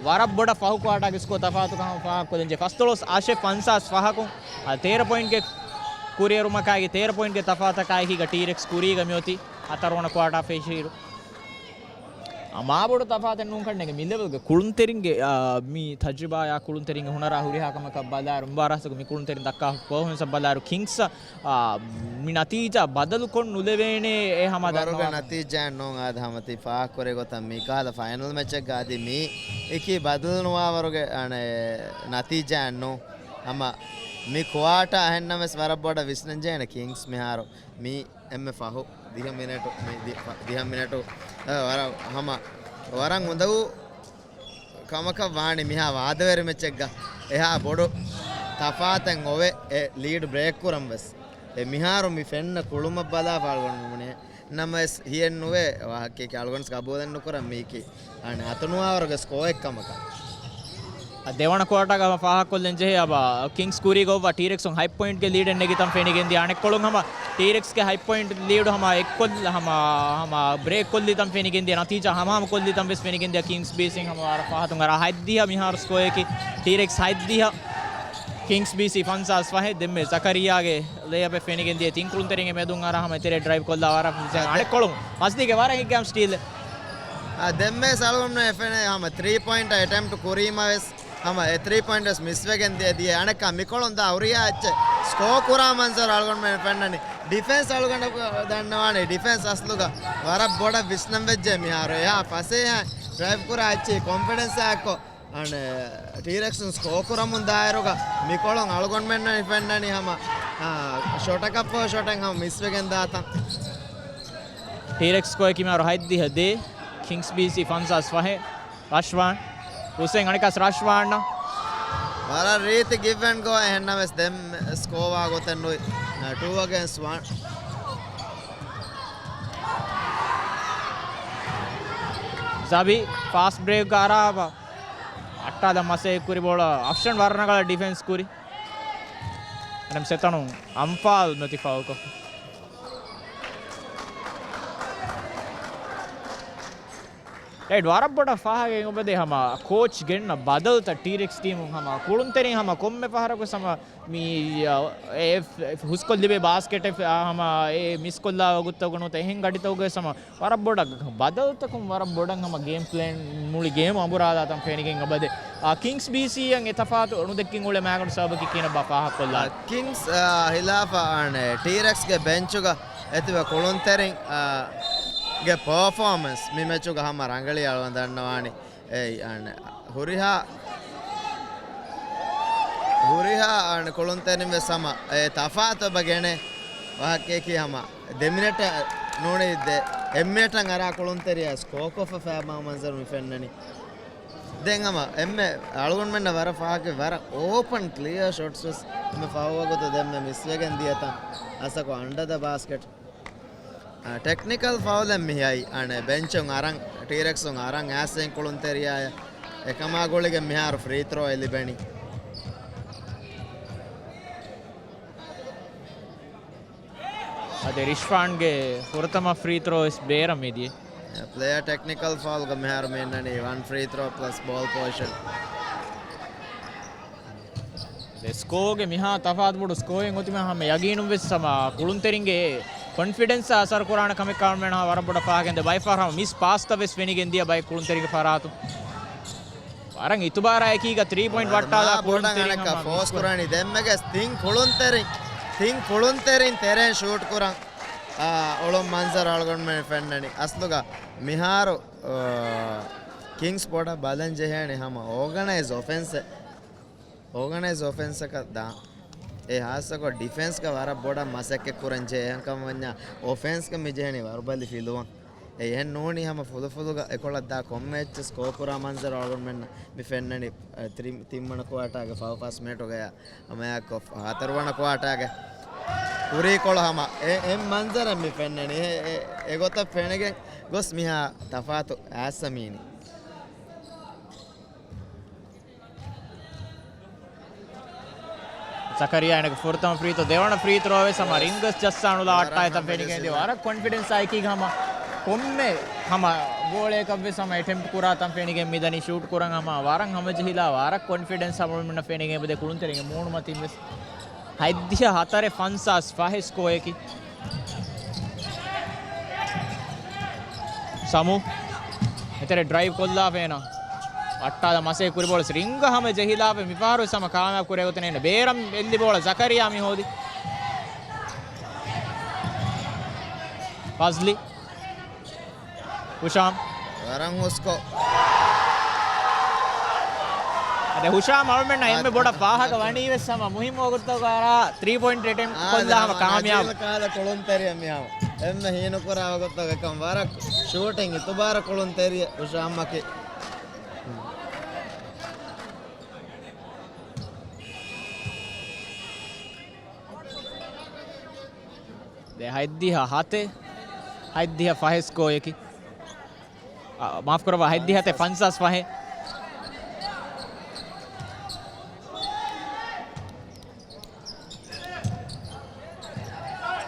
ވަރަށް ބޮޑަށް ފަހު ކުއާޓާގެ ސްކޯ ތަފާތުގަ ހަމަ ފާހަގަކޮށްލަންޖެ ފަސްދޮޅަސް އަށެއް ފަންސާސް ފަހަކުން، އަ، ތޭރަ ޕޮއިންޓްގެ ކުރިއެރުމަކާއި ތޭރަ ޕޮއިންޓްގެ ތަފާތަކާއެކީގަ ޓީރެކްސް ކުރީގަ މިއޮތީ ހަތަރުވަނަ ކުއާޓާ ފެށިއިރު. އަ، މާބޮޑު ތަފާތެއް ނޫން ކަންނޭނގެ މި ލެވެލްގެ ކުޅުންތެރިންގެ، އަ، މި ތަޖްރިބާޔާ ކުޅުންތެރިންގެ ހުނަރާ ހުރިހާ ކަމަކަށް ބަލާއިރު މުބާރާތުގެ މި ކުޅުންތެރިން ދައްކާ ޕަރފޯމަންސަށް ބަލާއިރު ކިންގްސް އާ، މި ނަތީޖާ ބަދަލުކޮށް ނުލެވޭނޭ އެ ހަމަ ވަރުގެ ދަންނަވާ. ނަތީޖާއެއް ނޫން އާދެ ހަމަ ތި ފާހަގަކުރި ގޮތަށް މި ކަހަލަ ފައިނަލް މެޗެއްގަ އަދި މީ އެކީ ބަދަލު ނުވާވަރުގެ އަނެއް ނަތީޖާއެއް ނޫން. ހަމަ މި ކުއާޓާ އެހެންނަމަވެސް ވަރަށް ބޮޑަށް ވިސްނަންޖެހޭނެ ކިންގްސް މިހާރު މީ އެންމެ ފަހު ދިހަ މިނެޓު، މި ދި-، ފަ-، ދިހަ މިނެޓު، އަ، ވަރަށް ހަމަ ވަރަށް އުނދަގޫ ކަމަކަށް ވާނީ މިހާ ވާދަވެރި މެޗެއްގަ އެހާ ބޮޑު ތަފާތެއް އޮވެ އެ ލީޑް ބްރޭކް ކުރަން ވެސް. އެ މިހާރު މި ފެންނަ ކުޅުމަށް ބަލާފަ އަޅުގަނޑު ނުބުނޭ. ނަމަވެސް ހިއެއް ނުވޭ ވާހަކައެކޭ އަޅުގަނޑު ގަބޫލެއް ނުކުރަން މީކީ. އަނެއް އަތުނުވާވަރުގެ ސްކޯއެއް ކަމަކަށް. ދެވަނަ ކުއާޓާގަ ހަމަ ފާހަގަކޮށްލަން ޖެހޭ ހަމަ ކިންގްސް ކުރީގަ އޮއްވާ ޓީރެކްސުން ހަތް ޕޮއިންޓްގެ ލީޑެއް ނެގި ތަން ފެނިގެންދިޔަ. އަނެއްކޮޅުން ހަމަ ޓީރެކްސްގެ ހަތް ޕޮއިންޓް ލީޑު ހަމަ އެއްކޮށްލަ ހަމަ، ހަމަ ބްރޭކް ކޮށްލި ތަން ފެނިގެންދިޔަ. ނަތީޖާ ހަމަހަމަ ކޮށްލި ތަން ވެސް ފެނިގެންދިޔަ ކިންގްސް ބީސީން ހަމަ ވަރަށް ފަހަތުން އަރާ. ހަތްދިހަ މިހާރު ސްކޯއަކީ ޓީރެކްސް ހަތްދިހަ، ކިންގްސް ބީސީ ފަންސާސް ފަހެއް. ދެންމެ ޒަކަރިޔާގެ ލޭއަޕެއް ފެނިގެންދިޔަ ތިން ކުޅުންތެރިންގެ މެދުން އަރާ ހަމަ އެތެރެ ޑްރައިވް ކޮށްލާ ވަރަށް އަދެ. އަނެއްކޮޅުން މަސްދީގެ ވަރަށް ހިތްގައިމު ސްޓީލެއް. އާ، ދެންމެ ސަޅުގަނޑު އެފެނެ ހަމަ ތްރީ ޕޮއިންޓް އެޓެމްޕްޓް ކުރީމަ ވެސް ހަމަ އެ ތްރީ ޕޮއިންޓް ވެސް މިސްވެގެން ދިޔަ، ދިޔަ. އަނެއްކާ މިކޮޅުން ދާ ހުރިހާ އެއްޗެއް ސްކޯ ކުރާ މަންޒަރު އަޅުގަނޑުމެން ފެންނަނީ. ޑިފެންސް އަޅުގަނޑު ދަންނަވާނީ. ޑިފެންސް އަސްލުގަ ވަރަށް ބޮޑަށް ވިސްނަން ވެއްޖެ މިހާރު. އެހާ ފަސޭހަ ޑްރައިވް ކުރާ އެއްޗެއް ކޮންފިޑެންސާ އެއްކޮށް އަނެ، ޓީރެކްސުން ސްކޯ ކުރަމުން ދާއިރުގަ މިކޮޅުން އަޅުގަނޑުމެންނަށް ފެންނަނީ ހަމަ، އާ، ޝޮޓަކަށް ފޯ ޝޮޓެއް ހަމަ މިސްވެގެން ދާތަން. ޓީރެކްސް ސްކޯއަކީ މިހާރު ހަތްދިހަ ދޭ، ކިންގްސް ބީސީ ފަންސާސް ފަހެއް. ރަޝްވާން ހުސެން އަނެކަސް ރަޝްވާން. ވަރަށް ރީތި ގިވް އެންޑް ގޯ އެހެންނަމަވެސް ދެން ސްކޯ ވާ ގޮތެއް ނުވި. ޓޫ އަގޭންސްޓް ވަން. ޒަބީ ފާސްޓް ބްރޭކް އަރާ އައްޓާލަ މަސޭ ކުރި ބޯޅަ އަފްޝަން ވަރަނަގަޅަ ޑިފެންސް ކުރި. އަނެމް ސެތަނު އަންފާލް މެތި ފައުލްކޮށް. ރައިޓް، ވަރަށް ބޮޑަށް ފާހަގައިން އޮބެދޭ ހަމަ ކޯޗް ގެންނަ ބަދަލުތައް ޓީރެކްސް ޓީމުން ހަމަ ކުޅުންތެރިން ހަމަ ކޮންމެ ފަހަރަކު ހަމަ މި، އެ، ހުސްކޮށްލިބޭ ބާސްކެޓެއް، އާ، ހަމަ އެ މިސްކޮށްލާ ވަގުތުތަކު ނުވަތަ އެހެން ގަޑިތަކުގެ ހަމަ ވަރަށް ބޮޑަށް ބަދަލުތަކުން ވަރަށް ބޮޑަށް ހަމަ ގޭމް ޕްލޭން މުޅި ގޭމް އަނބުރާލާ ތަން ފެނިގެން އަބަދެ. އާ، ކިންގްސް ބީސީއަށް އެ ތަފާތު ނުދެއްކިން އުޅޭ މައިގަނޑު ސަބަބަކީ ކިހިނެއްބާ ފާހަގަކޮށްލާ. އާ، ކިންގްސް، އާ، ހިލާފަށް އަނެ ޓީރެކްސްގެ ބެންޗުގަ އެތިބެ ކުޅުންތެރިން، އާ، ގެ ޕަރފޯމަންސް މި މެޗުގަ ހަމަ ރަނގަޅީ އަޅުގަނޑު ދަންނަވާނީ. އެއީ އަނެ ހުރިހާ، ހުރިހާ އަނެ ކުޅުންތެރިން ވެސް ހަމަ އެ ތަފާތު އެބަ ގެނެ ވާހަކައަކީ ހަމަ ދެ މިނެޓަށް ނޫނީ ދެ، އެއް މިނެޓަށް އަރާ ކުޅުންތެރިޔާ ސްކޯ ކޮށްފަ ފައިބާ މަންޒަރު މި ފެންނަނީ. ދެން ހަމަ އެންމެ އަޅުގަނޑުމެންނަށް ވަރަށް ފާހަގަ ވަރަށް އޯޕަން ކްލިއާ ޝޮޓްސް ވެސް އެންމެ ފަހު ވަގުތު ދެންމެ މިސްވެގެން ދިޔަތަން އަސަކު އަންޑަ ދަ ބާސްކެޓް. އާ، ޓެކްނިކަލް ފައުލެއް މިހިއައީ. އަނެ ބެންޗުން އަރަން، ޓީރެކްސުން އަރަން އައިސް ކުޅުންތެރިޔާއަށް އެކަމާ ގުޅިގެން މިހާރު ފްރީ ތްރޯއެއް ލިބެނީ. އަދި ރިޝްފާންގެ ފުރަތަމަ ފްރީ ތްރޯ ވެސް ބޭރަށް މިދިޔަ. ޕްލޭޔަރ ޓެކްނިކަލް ފައުލްގަ މިހާރު މި އިންނަނީ ވަން ފްރީ ތްރޯ ޕްލަސް ބޯލް ޕޮޒިޝަން. ދެ ސްކޯގެ މިހާ ތަފާތު ބޮޑު ސްކޯއެއް އޮތީމަ ހަމަ ޔަގީނުން ވެސް ހަމަ ކުޅުންތެރިންގެ ކޮންފިޑެންސް އަސަރު ކުރާނެ ކަމެއް ކަމަށް މެން ވަރަށް ބޮޑަށް ފާހަގަ ދެ ބައި ފަހަރު މިސް ޕާސްތައް ވެސް ފެނިގެން ދިޔަ ބައެއް ކުޅުންތެރިންގެ ފަރާތު. ވަރަށް އިތުބާރާ އެކީގަ ތްރީ ޕޮއިންޓް ވައްޓާލާ މާ ބޮޑަށް ކުޅުންތެރިން އަނެއްކާ ހަމަ ފޯސް މިސް ކުރާނީ. ދެންމެގެސް ތިން ކުޅުންތެރިން، ތިން ކުޅުންތެރިން ތެރޭން ޝޫޓް ކުރަން، އާ، އުޅުން މަންޒަރު އަޅުގަނޑުމެން ފެންނަނީ. އަސްލުގަ މިހާރު، އާ، ކިންގްސް ބޮޑަށް ބަލަން ޖެހޭނެ ހަމަ އޯގަނައިޒް އޮފެންސެއް. އޯގަނައިޒް އޮފެންސަކަށް ދާން. އެ ހާއްސަކޮށް ޑިފެންސްގަ ވަރަށް ބޮޑަށް މަސައްކަތް ކުރަން ޖެހޭ އެހެންކަމަށް ވަންޏާ އޮފެންސްގަ މި ޖެހެނީ ވަރުބަލި ފިލުވަން. އެ އެހެން ނޫނީ ހަމަ ފުލުފުލުގަ އެކޮޅަށް ދާ ކޮންމެ އެއްޗެއް ސްކޯ ކުރާ މަންޒަރު އަޅުގަނޑުމެންނަށް މި ފެންނަނީ، އަ، ތިރި-، ތިންވަނަ ކުއާޓާގެ ފަހު ފަސް މިނެޓުގަޔާ ހަމަޔާކޮށް ހަތަރުވަނަ ކުއާޓާގެ ކުރީކޮޅު ހަމަ އެ، އެ މަންޒަރެއް މި ފެންނަނީ. އެ، އެ، އެގޮތަށް ފެނިގެން ގޮސް މިހާ ތަފާތު އައިސް މީނީ. ޒަކަރިޔާ އޭނަގެ ފުރަތަމަ ފްރީ ތްރޯ، ދެވަނަ ފްރީ ތްރޯ ވެސް ހަމަ ރިންގް ޖައްސާނުލާ ވަރަށް އައްޓާ ތަން ހަމަޖެހިލާ. ފެނިގެން ވަރަށް ކޮންފިޑެންސް އާއެކީގަ ހަމަ ކޮންމެ ހަމަ ގޯޅަޔަކަށް ވެސް ހަމަ އެޓެމްޕް ކުރާ ތަން ފެނިގެން މިދަނީ ޝޫޓް ކުރަން ހަމަ ވަރަށް ހަމަޖެހިލާ ވަރަށް ކޮންފިޑެންސް ހަމަ މިނަ ފެނިގެން އެބަދޭ ކުޅުންތެރިންގެ މޫނުމަތިން ވެސް. ހަތްދިހަ ހަތަރެއް ފަންސާސް ފަހެއް ސްކޯއަކީ. ސަމޫ އެތެރެ ޑްރައިވް ކޮށްލާފަ އޭނަ އައްޓާލަ މަސޭ ކުރި ބޯޅަ ރިންގ ހަމަ ޖެހިލާފަ މިފަހަރު ހަމަ ކާމިޔާބު ކުރެވިގެން އޭނަ ބޭރަށް އެއްލި ބޯޅަ ޒަކަރިޔާ މި ހޯދި. ފަޒްލި. ހުޝާމް. ވަރަށް ހުސްކޮށް. އަދި ހުޝާމް އަޅުމެންނަށް އެންމެ ބޮޑަށް ފާހަގަ ވަނީ ވެސް ހަމަ މުހިއްމު ވަގުތުތަކު އަރާ ތްރީ ޕޮއިންޓް އެޓެމްޕް ކޮށްލާ ހަމަ ކާމިޔާބު. ނަޖީލް ކާލަ ކުޅުންތެރިއެއް މިހާރު. އެންމެ ހީނުކުރާ ވަގުތުތަކު އެކަމް ވަރަށް ޝޫޓިން އިތުބާރު ކުޅުންތެރިއެއް ހުޝާމްއަކީ. ދެ ހަތްދިހަ ހަތެއް، ހަތްދިހަ ފަހެއް ސްކޯއަކީ. އަ، މާފުކުރައްވާ، ހަތްދިހަ ހަތެއް ފަންސާސް ފަހެއް.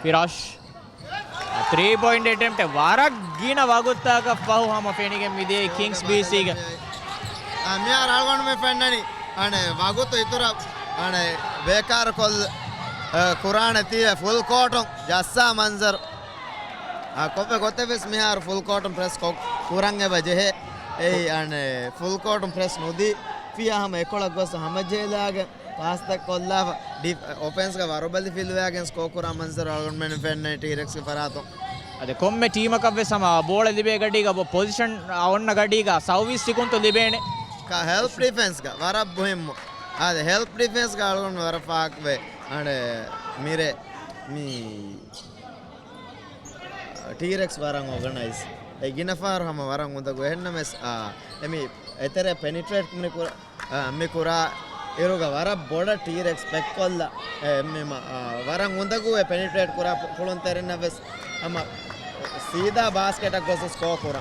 ފިރާޝް. ތްރީ ޕޮއިންޓް އެޓެމްޕްޓެއް ވަރަށް ގިނަ ވަގުތާގަ ފަހު ހަމަ ފެނިގެން މިދިޔައީ ކިންގްސް ބީސީގެ. އާ، މިހާރު އަޅުގަނޑުމެން ފެންނަނީ އަނެއް ވަގުތު އިތުރަށް އަނެއް ބޭކާރު ކޮށް، އަ، ކުރާނެ ތީވެ ފުލް ކޯޓުން ޖައްސާ މަންޒަރު. އާ، ކޮންމެ ގޮތެއް ވެސް މިހާރު ފުލް ކޯޓުން ޕްރެސް ކޮށް ކުރަން އެބަ ޖެހޭ. އެއީ އަނެއް ފުލް ކޯޓުން ޕްރެސް ނުދީ ފިޔާ ހަމަ އެކޮޅަށް ގޮސް ހަމަޖެހިލާގެން ޕާސްތައް ކޮށްލާފަ، ޑި-، އޮފެންސްގަ ވަރުބަލި ފިލުވާގެން ސްކޯ ކުރާ މަންޒަރު އަޅުގަނޑުމެން ފެންނަނީ ޓީރެކްސްގެ ފަރާތުން. އަދި ކޮންމެ ޓީމަކަށް ވެސް ހަމަ ބޯޅަ ލިބޭ ގަޑީގަ ޕޮ-، ޕޮޒިޝަން އަ، އޮންނަ ގަޑީގަ ސައުވީސް ސިކުންތު ލިބޭނެ. ކަ-، ހެލްޕް ޑިފެންސްގަ ވަރަށް މުހިއްމު. އާދެ، ހެލްޕް ޑިފެންސްގަ އަޅުގަނޑު ވަރަށް ފާކްވޭ. އަނެއް މިރޭ މި ޓީރެކްސް ވަރަށް އޯގަނައިޒް. އެ ގިނަ ފަހަރު ހަމަ ވަރަށް އުނދަގޫ. އެހެންނަމަވެސް، އާ، އެ މި އެތެރެ ޕެނިޓްރޭޓް މި ކުރ-، އާ، މި ކުރާ އިރުގަ ވަރަށް ބޮޑަށް ޓީރެކްސް ޕެކްކޮށްލާ، އެ، މި މަ-، އާ، ވަރަށް އުނދަގޫވެ ޕެނިޓްރޭޓް ކުރާ ކު-، ކުޅުންތެރިންނަށް ވެސް ހަމަ ސީދާ ބާސްކެޓަށް ގޮސް ސްކޯ ކުރާ.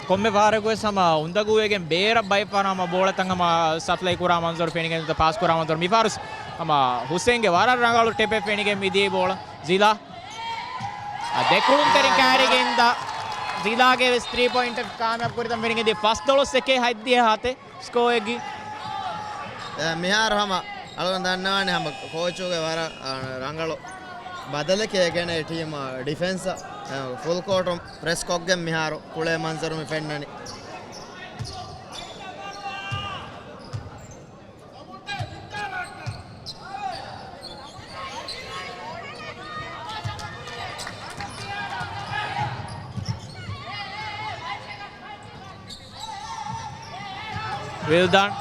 ކޮންމެ ފަހަރަކު ވެސް ހަމަ އުނދަގޫވެގެން ބޭރަށް ބައެއް ފަހަރު ހަމަ ބޯޅަތައް ހަމަ ސަޕްލައި ކުރާ މަންޒަރު ފެނިގެން ދިޔަ، ޕާސް ކުރާ މަންޒަރު. މި ފަހަރު ހަމަ ހުސެންގެ ވަރަށް ރަނގަޅު ޓެޕެއް ފެނިގެން މިދިޔައީ ބޯޅަ. ޒިލާ. އާ، ދެކުޅުންތެރިން ކައިރިގެންދާ ޒިލާގެ ވެސް ތްރީ ޕޮއިންޓަށް ކާމިޔާބު ކުރިތަން ފެނިގެންދިޔަ ފަސްދޮޅަސް އެކެއް ހަތްދިހަ ހަތެއް ސްކޯއެއްގެ. އެ، މިހާރު ހަމަ އަޅުގަނޑު ދަންނަވާނެ ހަމަ ކޯޗުގެ ވަރަށް، އާ، ރަނގަޅު ބަދަލެކޭ ގެނައި ޓީމް ޑިފެންސަށް، އާ، ފުލް ކޯޓުން ޕްރެސް ކޮށްގެން މިހާރު ކުޅޭ މަންޒަރު މި ފެންނަނީ. ވިލްދާން.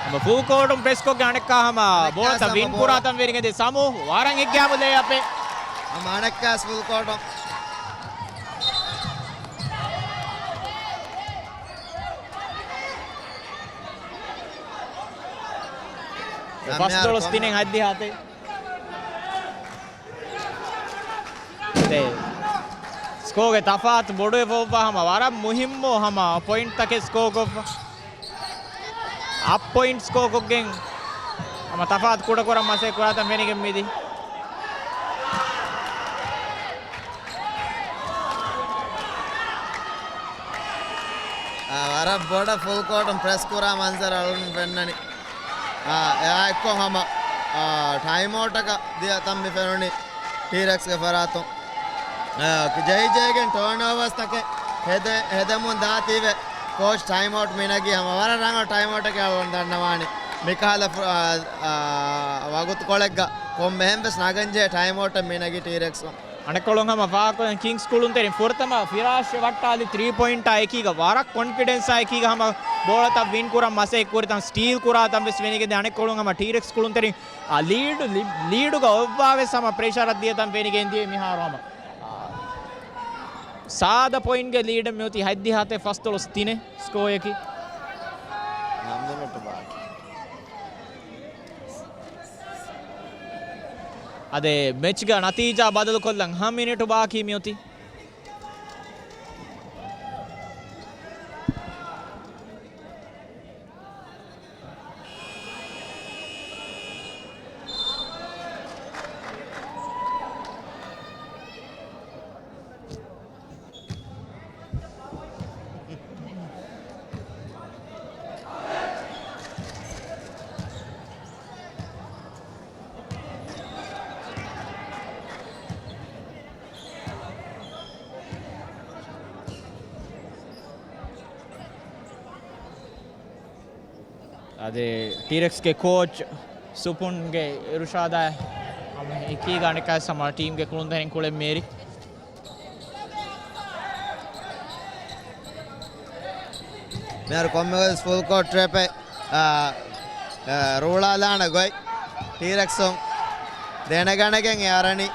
ހަމަ ފުލް ކޯޓުން ޕްރެސްކޮށްގެން އަނެއްކާ ހަމަ ބޯޅަތައް ވިން ކުރާތަން ވެރިގެންދިޔަ ސަމޫ ވަރަށް ހިތްގައިމު ލޭއަޕެއް. ހަމަ އަނެއްކާސް ފުލް ކޯޓުން. ފަސްދޮޅަސް ތިނެއް ހަތްދިހަ ހަތެއް. ދެ ސްކޯގެ ތަފާތު ބޮޑުވެފަ ހަމަ ވަރަށް މުހިއްމު ހަމަ ޕޮއިންޓްތަކެއް ސްކޯ ކޮށްފަ. އަށް ޕޮއިންޓް ސްކޯ ކޮށްގެން ހަމަ ތަފާތު ކުޑަކުރަން މަސައްކަތް ކުރާތަން ފެނިގެން މިދި. އާ، ވަރަށް ބޮޑަށް ފުލް ކޯޓުން ޕްރެސް ކުރާ މަންޒަރު އަޅުން ފެންނަނީ. އާ، އެއާ އެއްކޮށް ހަމަ، އާ، ޓައިމް އައުޓަކަށް ދިޔަ ތަން މި ފެނުނީ ޓީރެކްސްގެ ފަރާތުން. އާ، ޖެހި ޖެހިގެން ޓާންއޯވަރސްތަކެއް ހެދެ-، ހެދެމުން ދާތީވެ ކޯޗް ޓައިމް އައުޓް މި ނަގީ ހަމަ ވަރަށް ރަނގަޅު ޓައިމް އައުޓެއް އަޅުގަނޑު ދަންނަވާނީ. މިކަހަލަ ފު-، އާ، އާ، ވަގުތުކޮޅެއްގަ ކޮންމެހެން ވެސް ނަގަން ޖެހޭ ޓައިމް އައުޓެއް މި ނަގީ ޓީރެކްސް. އަނެއްކޮޅުން ހަމަ ފާހަގަކޮށް ކިންގްސް ކުޅުންތެރިން ފުރަތަމަ ފިރާޝް ވައްޓާލި ތްރީ ޕޮއިންޓާ އެކީގަ ވަރަށް ކޮންފިޑެންސާ އެކީގަ ހަމަ ބޯޅަތައް ވިން ކުރަން މަސައްކަތް ކުރިތަން ސްޓީލް ކުރާތަން ވެސް ފެނިގެންދިޔަ. އަނެއްކޮޅުން ހަމަ ޓީރެކްސް ކުޅުންތެރިން އާ، ލީޑު، ލީ-، ލީޑުގަ އޮއްވާ ވެސް ހަމަ ޕްރެޝަރަށް ދިޔަތަން ފެނިގެންދިޔަ މިހާރު ހަމަ. އާ، ސާދަ ޕޮއިންޓްގެ ލީޑެއް މިއޮތީ ހަތްދިހަ ހަތެއް ފަސްދޮޅަސް ތިނެއް ސްކޯއަކީ. ނަމް މިނެޓު ބާކީ. އަދި މެޗްގެ ނަތީޖާ ބަދަލުކޮށްލަން ހަ މިނެޓު ބާކީ މިއޮތީ. އަދި ޓީރެކްސްގެ ކޯޗް ސުޕުންގެ އިރުޝާދާ ހަމަ އެކީގަ އަނެއްކާ ސަމާ ޓީމްގެ ކުޅުންތެރިން ކުޅެން މޭރި. މިހާރު ކޮންމެވެސް ފުލް ކޯޓް ޓްރެޕެއް، އާ، އާ، ރޫޅާލާނެ ގޮތް ޓީރެކްސުން ދެނެގަނެގެން އެ އަރަނީ.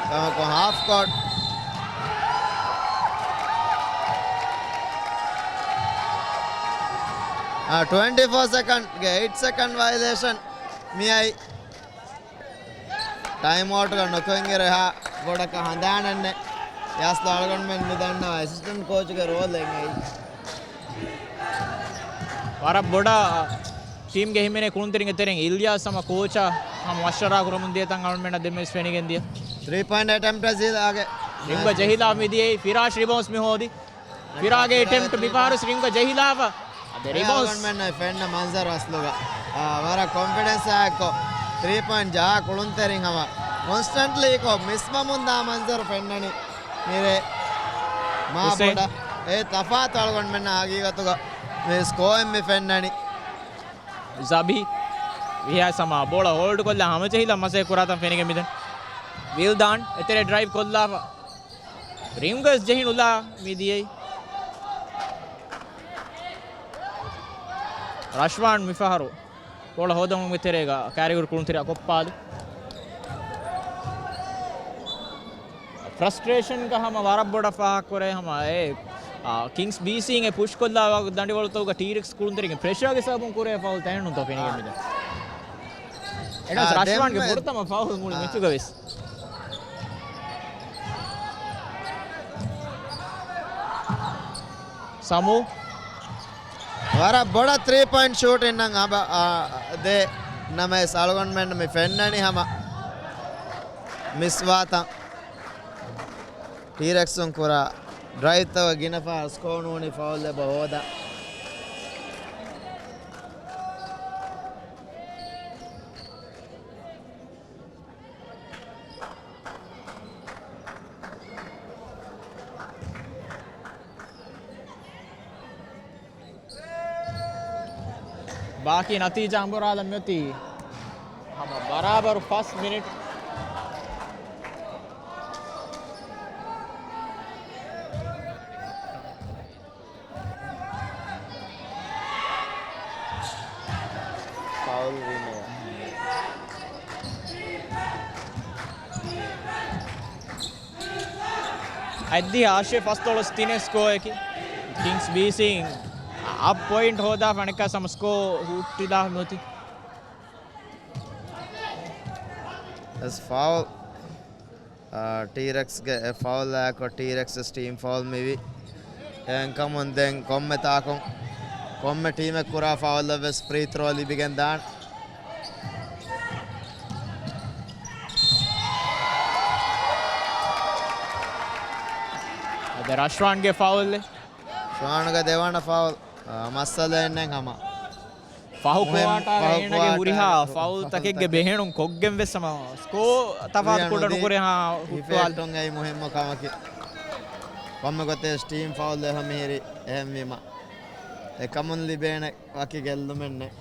ކަމަކު ހާފް ކޯޓް. އާ، ޓްވެންޓީ ފޯ ސެކަންޑްގެ އެއިޓް ސެކަންޑް ވައިލޭޝަން މިއައީ. ޓައިމް އައުޓްގަ ނުކުތް އިރު އެހާ ބޮޑަކަށް ހަނދާނެއް ނެތް. ޔާސްލާ އަޅުގަނޑުމެން މި ދަންނަވާ އެސިސްޓެންޓް ކޯޗުގެ ރޯލެއް އެއީ. ވަރަށް ބޮޑަށް ޓީމްގެ ހިމެނޭ ކުޅުންތެރިންގެ ތެރެއިން އިލްޔާސް ހަމަ ކޯޗާ ހަމަ މަޝްވަރާ ކުރަމުން ދިޔަތަން އަޅުމެންނަށް ދެންވެސް ފެނިގެން ދިޔަ. ތްރީ ޕޮއިންޓް އެޓެމްޕްޓަށް ޒީލާގެ ރިންގަށް ޖެހިލާ މިދިޔައީ. ފިރާޝް ރިބައުންޑްސް މި ހޯދި. ފިރާގެ އެޓެމްޕްޓް މިފަހަރު ރިންގަށް ޖެހިލާފަ. އަދި ރިބައުންޑްސް. އަޅުގަނޑުމެންނަށް ފެންނަ މަންޒަރު އަސްލުގަ، އާ، ވަރަށް ކޮންފިޑެންސާއެއްކޮށް ތްރީ ޕޮއިންޓް ޖަހާ ކުޅުންތެރިން ހަމަ ކޮންސްޓެންޓްލީކޮށް މިސްވަމުންދާ މަންޒަރު ފެންނަނީ މިރޭ. މާ ހުސެން. ބޮޑަށް އެ ތަފާތު އަޅުގަނޑުމެންނަށް ހަގީގަތުގަ މި ސްކޯއިން މި ފެންނަނީ. ޒަބީ ވިހާ ސަމާ ބޯޅަ ހޯލްޑް ކޮށްލާ ހަމަޖެހިލަން މަސައްކަތް ކުރާތަން ފެނިގެން މިދަނީ. ވިލްދާން އެތެރެ ޑްރައިވް ކޮށްލާފަ. ރިންގަސް ޖެހިނުލާ މި ދިޔައީ. ރަޝްވާން މިފަހަރު ބޯޅަ ހޯދަމުން މިތެރޭގަ ކާރިގަރު ކުޅުންތެރިއާ ކޮށްޕާލި. ފްރަސްޓްރޭޝަންގަ ހަމަ ވަރަށް ބޮޑަށް ފާހަގަކުރޭ ހަމަ އެ، އާ، ކިންގްސް ބީސީން އެ ޕުޝް ކޮށްލާ ދަނޑިވަޅުތަކުގަ ޓީރެކްސް ކުޅުންތެރިންގެ ޕްރެޝާގެ ސަބަބުން ކުރޭ ފައުލް ތަހެންނުންތޯ ފެނިގެން މިދަނީ. އެނަސް އާ، ރަޝްވާންގެ ދެންމެ ފުރަތަމަ ފައުލް މުޅި އާ. މެޗުގަ ވެސް. ސަމޫ. ވަރަށް ބޮޑަށް ތްރީ ޕޮއިންޓް ޝޫޓިންއަށް އަބަ، އާ، ދޭ ނަމަވެސް އަޅުގަނޑުމެން މި ފެންނަނީ ހަމަ މިސްވާތަން. ޓީރެކްސުން ކުރާ ޑްރައިވްތަކަށް ގިނަ ފަހަރު ސްކޯ ނޫނީ ފައުލް އެބަ ހޯދާ. ބާކީ ނަތީޖާ އަނބުރާލަން މިއޮތީ ހަމަ ބަރާބަރު ފަސް މިނިޓް. ފައުލް ވީމެ. އަދި އާޝޭ ފަސްދޮޅަސް ތިނެއް ސްކޯއަކީ ކިންގްސް ބީސީން އަށް ޕޮއިންޓް ހޯދާފަ އަނެއްކާ ސަމް ސްކޯ ހުއްޓިލާ ނުތި. އެސް ފައުލް. އާ، ޓީރެކްސްގެ އެ ފައުލާއެކު ޓީރެކްސް ޓީމް ފައުލް މިވީ. އެހެންކަމުން ދެން ކޮންމެ ތާކުން ކޮންމެ ޓީމެއް ކުރާ ފައުލަށް ވެސް ފްރީ ތްރޯ ލިބިގެން ދާނެ. އަދި ރަޝްވާންގެ ފައުލް. ޝާންގެ ދެވަނަ ފައުލް. އާ، މައްސަލައެއް ނެތް ހަމަ. ފަހު މުހިން-، ކުއާޓާގަ ފަހު އޭނާގެ ކުއާޓާ ހުރިހާ ފައުލްތަކެއްގެ ފައުލްތަކެއް. ބެހެނުން ކޮށްގެން ވެސް ހަމަ ސްކޯ ތަފާތު ކުޑަނުކުރޭ ހާ ހުއްޓުވާލި. އެއީ މުހިންމު ކަމަކީ. ކޮންމެ ގޮތެއް ޓީމް ފައުލް އެހަ މިހިރީ އެހެންވީމަ. އެކަމުން ލިބޭނެ ވަކި ގެއްލުމެއް ނެތް.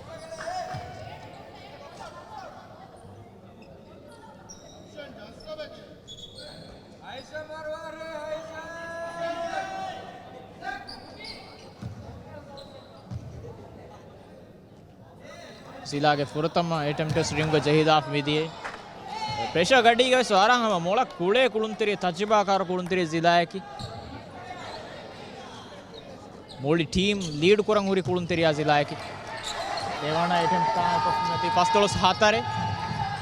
ޒިލާގެ ފުރަތަމަ އެޓެމްޕްޓް ވެސް ރިންގަށް ޖެހިލާފަ މިދިޔައީ. ޕްރެޝަރ ގަޑީގަ ވެސް ވަރަށް ހަމަ މޮޅަށް ކުޅޭ ކުޅުންތެރި، ތަޖުރިބާކާރު ކުޅުންތެރި ޒިލާއަކީ. މުޅި ޓީމް ލީޑް ކުރަން ހުރި ކުޅުންތެރިޔާ ޒިލާއަކީ. ދެވަނަ އެޓެމްޕްޓާ ކޮށްފަ މިއޮތީ ފަސްދޮޅަސް ހަތަރެއް.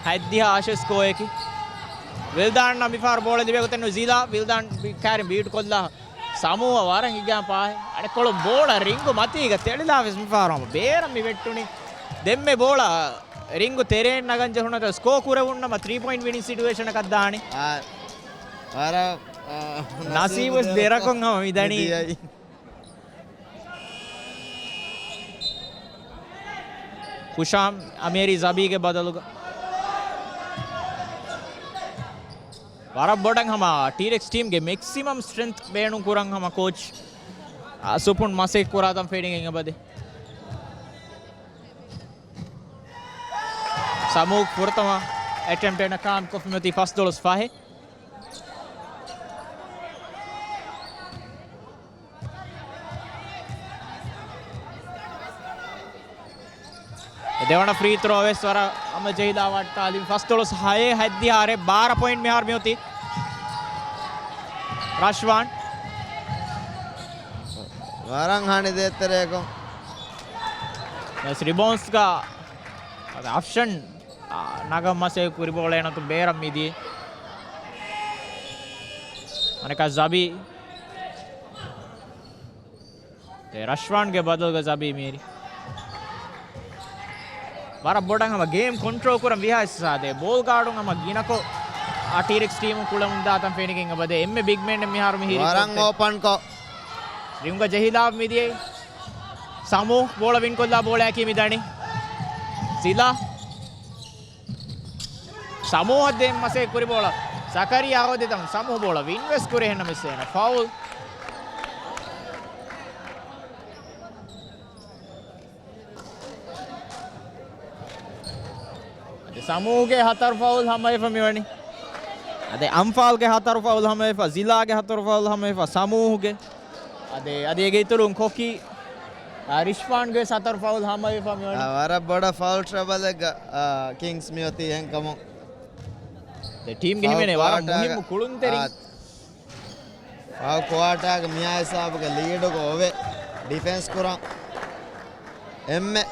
ހަތްދިހަ އާޝޭ ސްކޯއަކީ. ވިލްދާން މިފަހަރު ބޯޅަ ލިބޭ ގޮތެއް ނު ޒިލާ، ވިލްދާން ބި-، ކާރިން ބީޓް ކޮށްލާ. ސަމޫއަށް ވަރަށް ހިގާ ޕާހެއް. އަނެއްކޮޅުން ބޯޅަ ރިންގު މަތީގަ ތެޅިލާ ވެސް މިފަހަރު ހަމަ ބޭރަށް މި ވެއްޓުނީ. ދެންމެ ބޯޅަ ރިންގު ތެރޭން ނަގަން ޖެހުނަތަ ސްކޯ ކުރެވުން ނަމަ ތްރީ ޕޮއިންޓް ވިނިން ސިޓުއޭޝަނަކަށް ދާނީ. އާ، ވަރަށް، އާ، ނަސީބު ވެސް ދެރަކޮށް ހަމަ މި ދަނީ. ހުޝާމް އަމޭރީ ޒަބީގެ ބަދަލުގަ. ވަރަށް ބޮޑަށް ހަމަ ޓީރެކްސް ޓީމްގެ މެކްސިމަމް ސްޓްރެންތް ބޭނުން ކުރަން ހަމަ ކޯޗް ސުޕުން މަސައްކަތް ކުރާތަން ފެނިގެން އެބަދޭ. ސަމޫ ފުރަތަމަ އެޓެމްޕްޓެއް ނަކާމް ކޮށްފަ މިއޮތީ ފަސްދޮޅަސް ފަހެއް. ދެވަނަ ފްރީ ތްރޯ ވެސް ވަރަށް ހަމަޖެހިލާ ވައްޓާލި. ފަސްދޮޅަސް ހައެއް ހަތްދިހަ އަރެއް ބާރަ ޕޮއިންޓް މިހާރު މިއޮތީ. ރަޝްވާން. ވަރަށް ހަނި ދޭތެރޭކޮށް. ވެސް ރިބޯންސްގަ އަދި އަފްޝަން، އާ، ނަގަން މަސައްކަތް ކުރި ބޯޅަ އޭނަތު ބޭރަށް މިދިޔަ. އަނެކާ ޒަބީ. އެ ރަޝްވާންގެ ބަދަލުގަ ޒަބީ މީރި. ވަރަށް ބޮޑަށް ހަމަ ގޭމް ކޮންޓްރޯލް ކުރަން ވިހާ އިސްސާދޭ. ބޯލް ގާޑުން ހަމަ ގިނަކޮށް އާ ޓީރެކްސް ޓީމުން ކުޅަމުން ދާތަން ފެނިގެން އެބަދޭ. އެންމެ ބިގް މެން މިހާރު މި ހިރި ވަރަށް ކޮންތެ. އޯޕަން ކޮ. ރިނގު ޖެހިލާ މިދިޔައީ. ސަމޫ ބޯޅަ ވިން ކޮށްލާ ބޯޅައަކީ މިދަނީ. ޒިލާ. ސަމޫ އަށް ދޭން މަސޭ ކުރި ބޯޅަ. ޒަކަރިޔާ އަގޮދިތަން ސަމޫ ބޯޅަ ވިން ވެސް ކުރި ހެންނަ މިސް އޭނަ ފައުލް. އަދި ސަމޫގެ ހަތަރު ފައުލް ހަމަވެފަ މިވަނީ. އަދި އަންފާލްގެ ހަތަރު ފައުލް ހަމަވެފަ، ޒިލާގެ ހަތަރު ފައުލް ހަމަވެފަ، ސަމޫގެ. އަދި، އަދި އޭގެ އިތުރުން ކޮކީ، އާ، ރިޝްފާންގެ ހަތަރު ފައުލް ހަމަވެފަ މިވަނީ. އާ، ވަރަށް ބޮޑަށް ފައުލް ޓްރަބަލެއްގަ، އާ، ކިންގްސް މިއޮތީ އެހެންކަމުން. ދެ ޓީމްގެ ހިމެނޭ ވަރަށް މުހިއްމު ކުޅުންތެރިން. ފައުލް ކުއާޓާގެ މިހާ ހިސާބުގެ ލީޑުގަ އޮވެ ޑިފެންސް ކުރަން. އެންމެ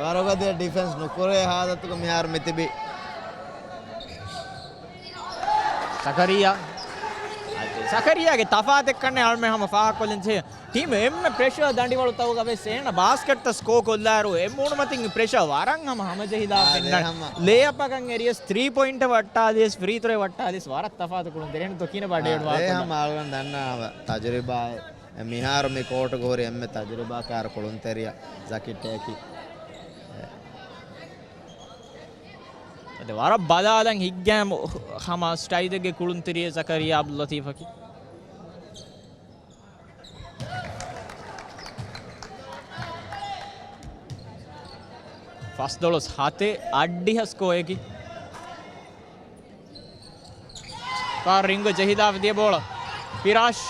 ވަރުގަދަ ޑިފެންސް ނުކުރޭ ހާލަތުގަ މިހާރު މިތިބީ. ޒަކަރިޔާ. ޒަކަރިޔާގެ ތަފާތެއްކަންނެ އަޅުމެ ހަމަ ފާހަގަކޮށްލަން ޖެހޭ. ޓީމް އެންމެ ޕްރެޝަރ ދަނޑިވަޅުތަކުގަ ވެސް އޭނަ ބާސްކެޓްތައް ސްކޯ ކޮށްލާއިރު އެ މޫނުމަތިން ޕްރެޝަރ ވަރަށް ހަމަ ހަމަޖެހިލާ އާ، ފެންނަން. ހަމަ. ލޭއަޕަކަށް އެރިޔަސް ތްރީ ޕޮއިންޓަށް ވައްޓާލިޔަސް ފްރީ ތްރޯއެއް ވައްޓާލިޔަސް ވަރަށް ތަފާތު ކުޅުންތެރި އެހެން ދޮކިނަ ބަޑޭ އާ، އެ ހަމަ އަޅުގަނޑު ދަންނާ ހަމަ ތަޖުރިބާ އެ މިހާރު މި ކޯޓުގަ ހުރި އެންމެ ތަޖުރިބާކާރު ކުޅުންތެރިޔާ ޒަކި ޓޭކި. އަދި ވަރަށް ބަލާލަން ހިތްގައިމު ހަމަ ސްޓައިލެއްގެ ކުޅުންތެރިޔެއް ޒަކަރިޔާ އަބްދުލްލަތީފަކީ. ފަސްދޮޅަސް ހަތެއް އަށްޑިހަ ސްކޯއަކީ. ފާ ރިންގު ޖެހިލާފަ ދިޔަ ބޯޅަ. ފިރާޝް.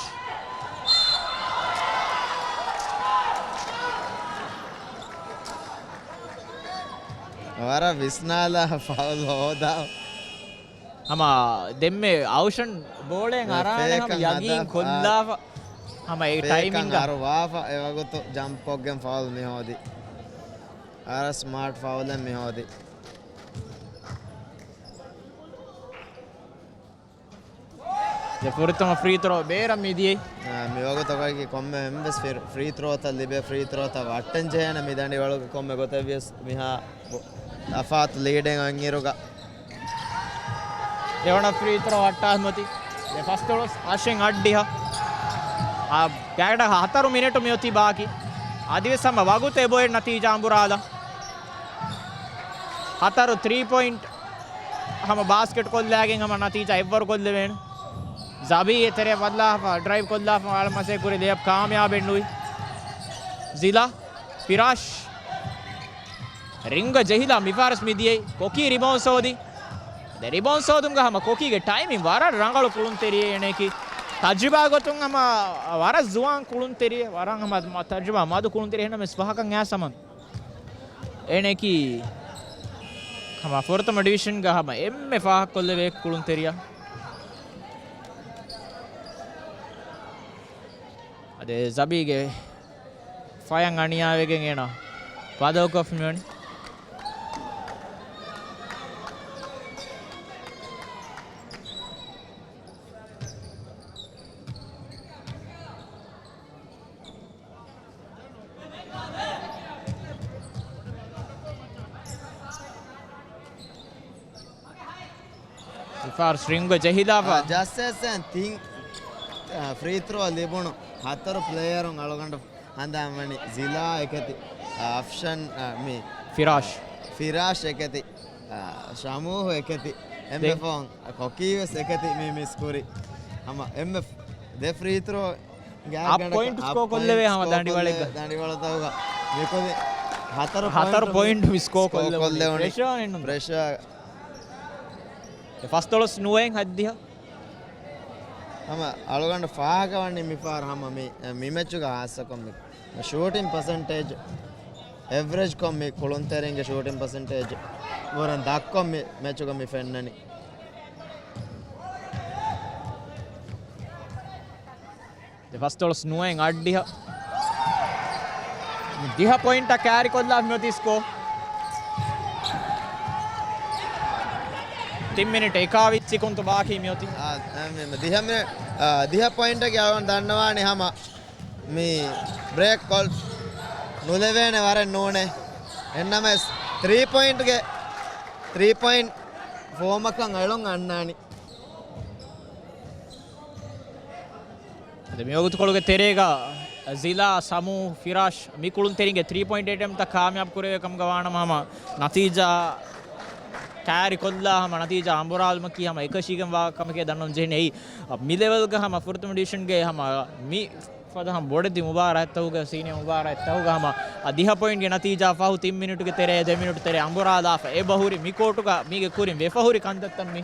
ވަރަށް ވިސްނާލާ ފައުލް ހޯދާ. ހަމަ ދެންމެ އައުޝަން ބޯޅައެއް އަރާނެ ހަމަ ފޭކަން ޔަގީން ހަދާ، ކޮށްލާފަ. ހަމަ އެ ފޭކަން ޓައިމިންގ އަރުވާފަ އެވަގުތު ޖަމްޕް ކޮށްގެން ފައުލް މި ހޯދި. ވަރަށް ސްމާޓް ފައުލެއް މި ހޯދި. ދެ ފުރަތަމަ ފްރީ ތްރޯ ބޭރަށް މިދިޔައީ. އާ، މިވަގުތަކަކީ ކޮންމެ އެންމެސް ފްރީ، ފްރީ ތްރޯތައް ލިބޭ ފްރީ ތްރޯތައް ވައްޓަން ޖެހޭނެ މި ދަނޑިވަޅުގެ ކޮންމެ ގޮތެއްވިޔަސް މިހާ ތަފާތު ލީޑެއް އޮތްއިރުގަ. ދެވަނަ ފްރީ ތްރޯ ވައްޓާލުމަތި. ދެ ފަސްދޮޅަސް އަށެއް އަށްޑިހަ. އާ، ގާތްގަނޑަކަށް ހަތަރު މިނެޓު މިއޮތީ ބާކީ. އަދިވެސް ހަމަ ވަގުތު އެބޮތް ނަތީޖާ އަނބުރާލަ. ހަތަރު ތްރީ ޕޮއިންޓް ހަމަ ބާސްކެޓް ކޮށްލާގެން ހަމަ ނަތީޖާ އެއްވަރު ކޮށްލެވޭނެ. ޒަބީ އެތެރެ ބައްލާފަ، ޑްރައިވް ކޮށްލާފަ އަޅަމަސޭ ކުރި ލޭއަޕް ކާމިޔާބެއް ނުވި. ޒިލާ، ފިރާޝް. ރިންގަ ޖެހިލާ މިފާރަސް މިދިޔައީ ކޮކީ ރިބޯން ސޯދި. ދެ ރިބޯން ސޯދުމުގަ ހަމަ ކޮކީގެ ޓައިމިން ވަރަށް ރަނގަޅު ކުޅުންތެރިއެއް އޭނައަކީ. ތަޖުރިބާ ގޮތުން ހަމަ ވަރަށް ޒުވާން ކުޅުންތެރިއެއް، ވަރަށް ހަމަ ތަޖުރިބާ މަދު ކުޅުންތެރި އެހެންނަމަވެސް ފަހަކަށް އައިސް ހަމަ އޭނައަކީ ހަމަ ފުރަތަމަ ޑިވިޝަންގަ ހަމަ އެންމެ ފާހަގަކޮށްލެވޭ ކުޅުންތެރިޔާ. އަދި ޒަބީގެ ފަޔަށް އަނިޔާވެގެން އޭނަ ފާދައުކޮށް މިވަނީ. އިފާރް ސްރިންގް ޖެހިލާފަ. އާ، ޖަސްޓް އެސް އެން ތިން، އާ، ފްރީ ތްރޯ ލިބުނު ހަތަރު ޕްލޭޔަރުން އަޅުގަނޑު ހަނދާން ވަނީ ޒިލާ އެކެތި، އާ، އަފްޝަން، އާ، މި، ފިރާޝް. ފިރާޝް އެކެތި، އާ، ޝަމޫހު އެކެތި، އެންމެ ދެ- ފޯން، އާ، ކޮކީ ވެސް އެކެތި މި މިސް ކުރި. ހަމަ އެންމެ ދެ ފްރީ ތްރޯ އަށް ޕޮއިންޓް ސްކޯ ކޮށްލެވޭ ހަމަ ދަނޑިވަޅެއްގަ. ދަނޑިވަޅުތަކުގަ މިކުދި ހަތަރު ހަތަރު ޕޮއިންޓް މިސްކޯ ކޮށްލެވުނީ. ޕްރެޝާ އެއްނު. ޕްރެޝާ. ފަސްދޮޅަސް ނުވައެއް ހައްދިހަ. ހަމަ އަޅުގަނޑު ފާހަގަވަނީ މިފަހަރު ހަމަ މި، މި މެޗުގަ ހާއްސަކޮށް މި ޝޫޓިން ޕަސެންޓޭޖް އެވްރެޖް ކޮށް މި ކުޅުންތެރިންގެ ޝޫޓިން ޕަސެންޓޭޖް ވަރަށް ދަށްކޮށް މި މެޗުގަ މި ފެންނަނީ. ދެ ފަސްދޮޅަސް ނުވައެއް އަށްޑިހަ. ދިހަ ޕޮއިންޓަށް ކާރި ކޮށްލާ މިއޮތީ ސްކޯ. ތިން މިނިޓް އެކާވީސް ސެކަންޑް ބާކީ މިއޮތީ. އާ، ދިހަ މި-، އާ، ދިހަ ޕޮއިންޓަކީ އަޅުގަނޑު ދަންނަވާނީ ހަމަ މި ބްރޭކް ކޮށް ނުލެވޭނެ ވަރެއް ނޫނޭ. އެހެންނަމަވެސް ތްރީ ޕޮއިންޓްގެ، ތްރީ ޕޮއިންޓް ފޯމަކަށް އަޅުން އަންނާނީ. އަދި މިވަގުތުކޮޅުގެ ތެރޭގަ ޒިލާ، ސަމޫ، ފިރާޝް މި ކުޅުންތެރިންގެ ތްރީ ޕޮއިންޓް އެޓެމްޕްތައް ކާމިޔާބު ކުރެވޭ ކަމުގަ ވާނަމަ، ހަމަ ނަތީޖާ ކާރި ކޮށްލާ، ހަމަ ނަތީޖާ އަނބުރާލުމަކީ ހަމަ އެކަށީގެން ވާ ކަމެކޭ ދަންނަވަން ޖެހެނީ. އެއީ މި ލެވެލްގަ ހަމަ ފުރަތަމަ ޑިވިޝަންގެ ހަމަ މި ފަދަ ހަމަ ބޮޑެތި މުބާރާތްތަކުގަ، ސީނިއާ މުބާރާތްތަކުގަ ހަމަ އަ، ދިހަ ޕޮއިންޓްގެ ނަތީޖާ ފަހު ތިން މިނިޓުގެ ތެރޭ، ދެ މިނިޓު ތެރޭ އަނބުރާލާފަ އެބަހުރި މި ކޯޓުގަ މީގެ ކުރިން ވެފަހުރި ކަންތައްތައް މީ.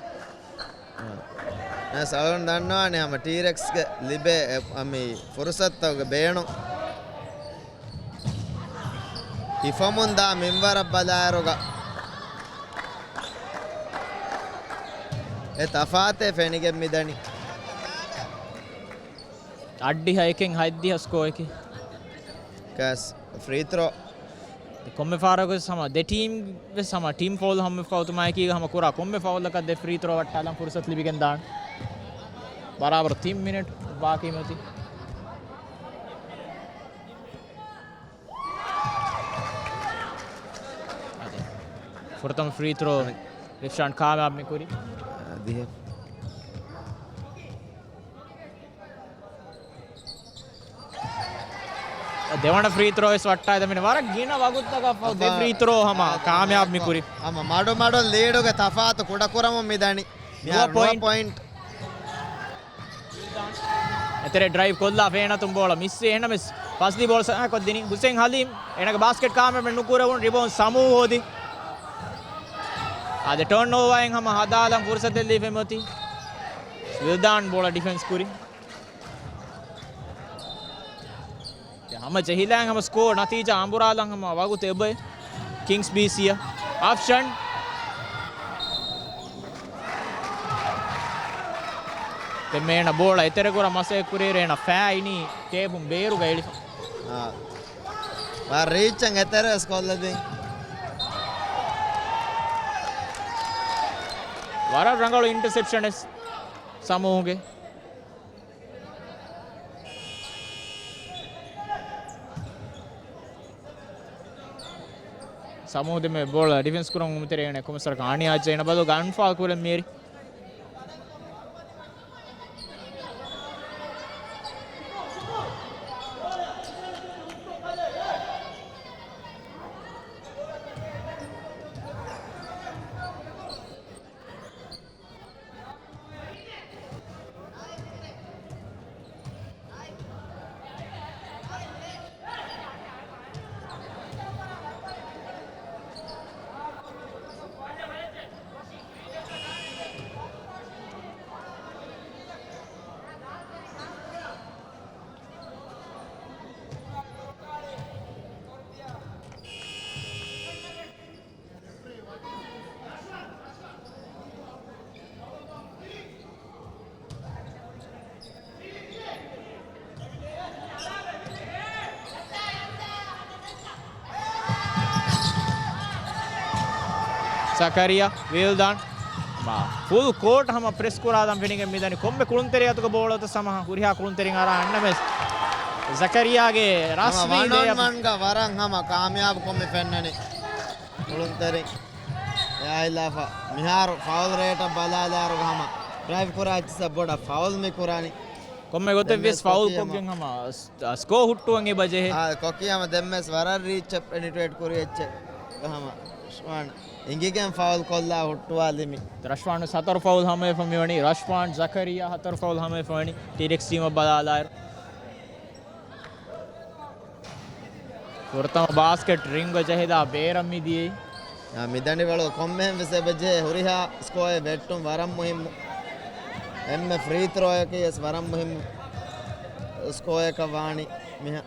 އަ، އަޅުން ދަންނަވާނެ ހަމަ ޓީރެކްސްގެ ލިބޭ އެ، އަ، މި ފުރުސަތުތަކުގެ ބޭނުން. ހިފަމުން ދާ މިންވަރަށް ބަލާއިރުގަ އެ ތަފާތެއް ފެނިގެން މިދަނީ. އަށްޑިހަ އެކެއް ހަތްދިހަ ސްކޯއަކީ. ކަސް ފްރީ ތްރޯ. ކޮންމެ ފަހަރަކުވެސް ހަމަ ދެ ޓީމް ވެސް ހަމަ ޓީމް ފައުލް ހަމަ ފައުތުމާއެކީގަ ހަމަ ކުރާ ކޮންމެ ފައުލަކަށް ދެ ފްރީ ތްރޯ ވައްޓާލަން ފުރުސަތު ލިބިގެން ދާނެ. ބަރާބަރު ތިން މިނެޓް ބާކީ މިއޮތީ. ފުރަތަމަ ފްރީ ތްރޯ ރިޝާން ކާމިޔާބު މި ކުރީ. ދިހަ. ދެވަނަ ފްރީ ތްރޯ ވެސް ވައްޓާ ދެމިނެ ވަރަށް ގިނަ ވަގުތަކަށް ފަހު ދެ ފްރީ ތްރޯ ހަމަ ކާމިޔާބު މި ކުރި. ހަމަ މަޑު މަޑުން ލީޑުގެ ތަފާތު ކުޑަކުރަމުން މި ދަނީ. ނުވަ މިހާރު ނުވަ ޕޮއިންޓް. ޕޮއިންޓް. އެތެރެ ޑްރައިވް ކޮށްލާ ފޭނަތުން ބޯޅަ މިސްވި. އެހެނަމެސް ފަސްދީ ބޯޅަ ސަނާ ކޮށްދިނީ ހުސެން ހަލީމް. އޭނަގެ ބާސްކެޓް ކާމިޔާބެއް ނުކުރެވުނު ރިބޯން ސަމޫ ހޯދި. އާދެ ޓާން އޯވާއިން ހަމަ ހަދާލަން ފުރުސަތެއް ލިބެމޮތީ. ވިލްދާން ބޯޅަ ޑިފެންސް ކުރި. ހަމަ ޖެހިލާން ހަމަ ސްކޯ ނަތީޖާ އަނބުރާލަން ހަމަ ވަގުތު އެބައި ކިންގްސް ބީސީއަށް އާޕްޝަން. ދެން މޭނަ ބޯޅަ އެތެރެކުރަ މަސައްކަތް ކުރިއިރު އޭނަ ފައިނީ ޓޭބުން ބޭރުގަ އެޅިފަ. އާ. ވަރަށް ރީއްޗަށް އެތެރެ ސްކޯލަދިން. ވަރަށް ރަނގަޅު އިންޓަސެޕްޝަނެއް ސަމޫހުގެ. ސަމޫދިމެ ބޯޅަ ޑިފެންސް ކުރަން އުމުތެރޭނެ ކޮމިސަރަކަށް އަނިޔާ ޖެހިނަ ބަދު ގަންފާ ކުރެން މިއެރި. ޒަކަރިޔާ ވިލްދާން. މާ ފުލް ކޯޓް ހަމަ ޕްރެސް ކުރާލަން ފެނިގެން މިދަނީ. ކޮންމެ ކުޅުންތެރިއަތުގެ ބޯޅަތައް ހަމަ ހުރިހާ ކުޅުންތެރިން އަރާ އަންނަމެސް ޒަކަރިޔާގެ ރަސްމީ ވަން އޮން ވަންގަ ވަރަށް ހަމަ ކާމިޔާބު ކޮށް މި ފެންނަނީ. ކުޅުންތެރިން އެއާއިލާފަ މިހާރު ފައުލް ރޭޓަށް ބަލާލާއިރު ހަމަ ޑްރައިވް ކުރާ އެއްޗިއްސަށް ބޮޑަށް ފައުލް މި ކުރާނީ. ކޮންމެ ގޮތެއް ވިޔަސް ފައުލް ކޮށްގެން ހަމަ ސް-، ސްކޯ ހުއްޓުވަން އެބަ ޖެހޭ. އާ، ކޮކީ ހަމަ ދެންވެސް ވަރަށް ރީޗް ޕެނިޓްރޭޓް ކުރި އެއްޗެއް ހަމަ ރަޝްވާން އިނގިގެން ފައުލް ކޮށްލާ ހުއްޓުވާލިމި. ރަޝްވާން ވެސް ހަތަރު ފައުލް ހަމަވެފަ މިވަނީ. ރަޝްވާން، ޒަކަރިޔާ ހަތަރު ފައުލް ހަމަވެފަ ވަނީ ޓީރެކްސް ޓީމަށް ބަލާލާއިރު. ފުރަތަމަ ބާސްކެޓް ރިންގަށް ޖެހިލާ ބޭރަށް މިދިޔައީ. އާ، މިދަނޑިވަޅު ކޮންމެހެން ވެސް އެބަޖެހޭ ހުރިހާ ސްކޯއެއް ވެއްޓުން ވަރަށް މުހިއްމު. އެންމެ ފްރީ ތްރޯއަކީ ވެސް ވަރަށް މުހިއްމު ސްކޯއަކަށް ވާނީ މިހާ.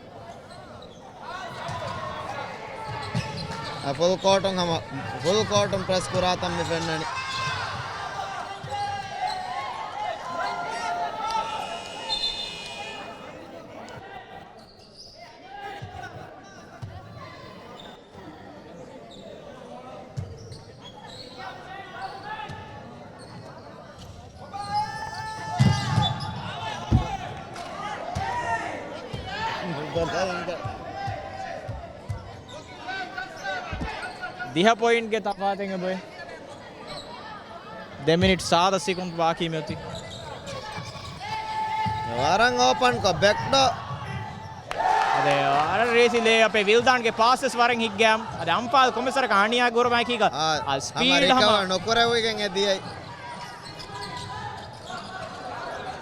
އާ، ފުލް ކޯޓުން ހަމަ، ފުލް ކޯޓުން ޕްރެސް ކުރާތަން މި ފެންނަނީ. ދިހަ ޕޮއިންޓްގެ ތަފާތެއް އެބައޮތް. ދެ މިނިޓް ސާދަ ސެކުންޑް ބާކީ މިއޮތީ. ވަރަށް އޯޕަންކޮށް ބެކްޑޯ. އަދެ ވަރަށް ރީތި ލޭއަޕެއް. ވިލްދާންގެ ޕާސް ވެސް ވަރަށް ހިތްގައިމު. އަދެ އަންޕައަރު ކޮންމެސް ވަރަކަށް އަނިޔާ ކުރަމާއެކީގަ އާ، އާ، ހަމަ ސްޕީޑް ރިކަވަރ ހަމަ ނުކުރެވިގެން އެ ދިޔައީ.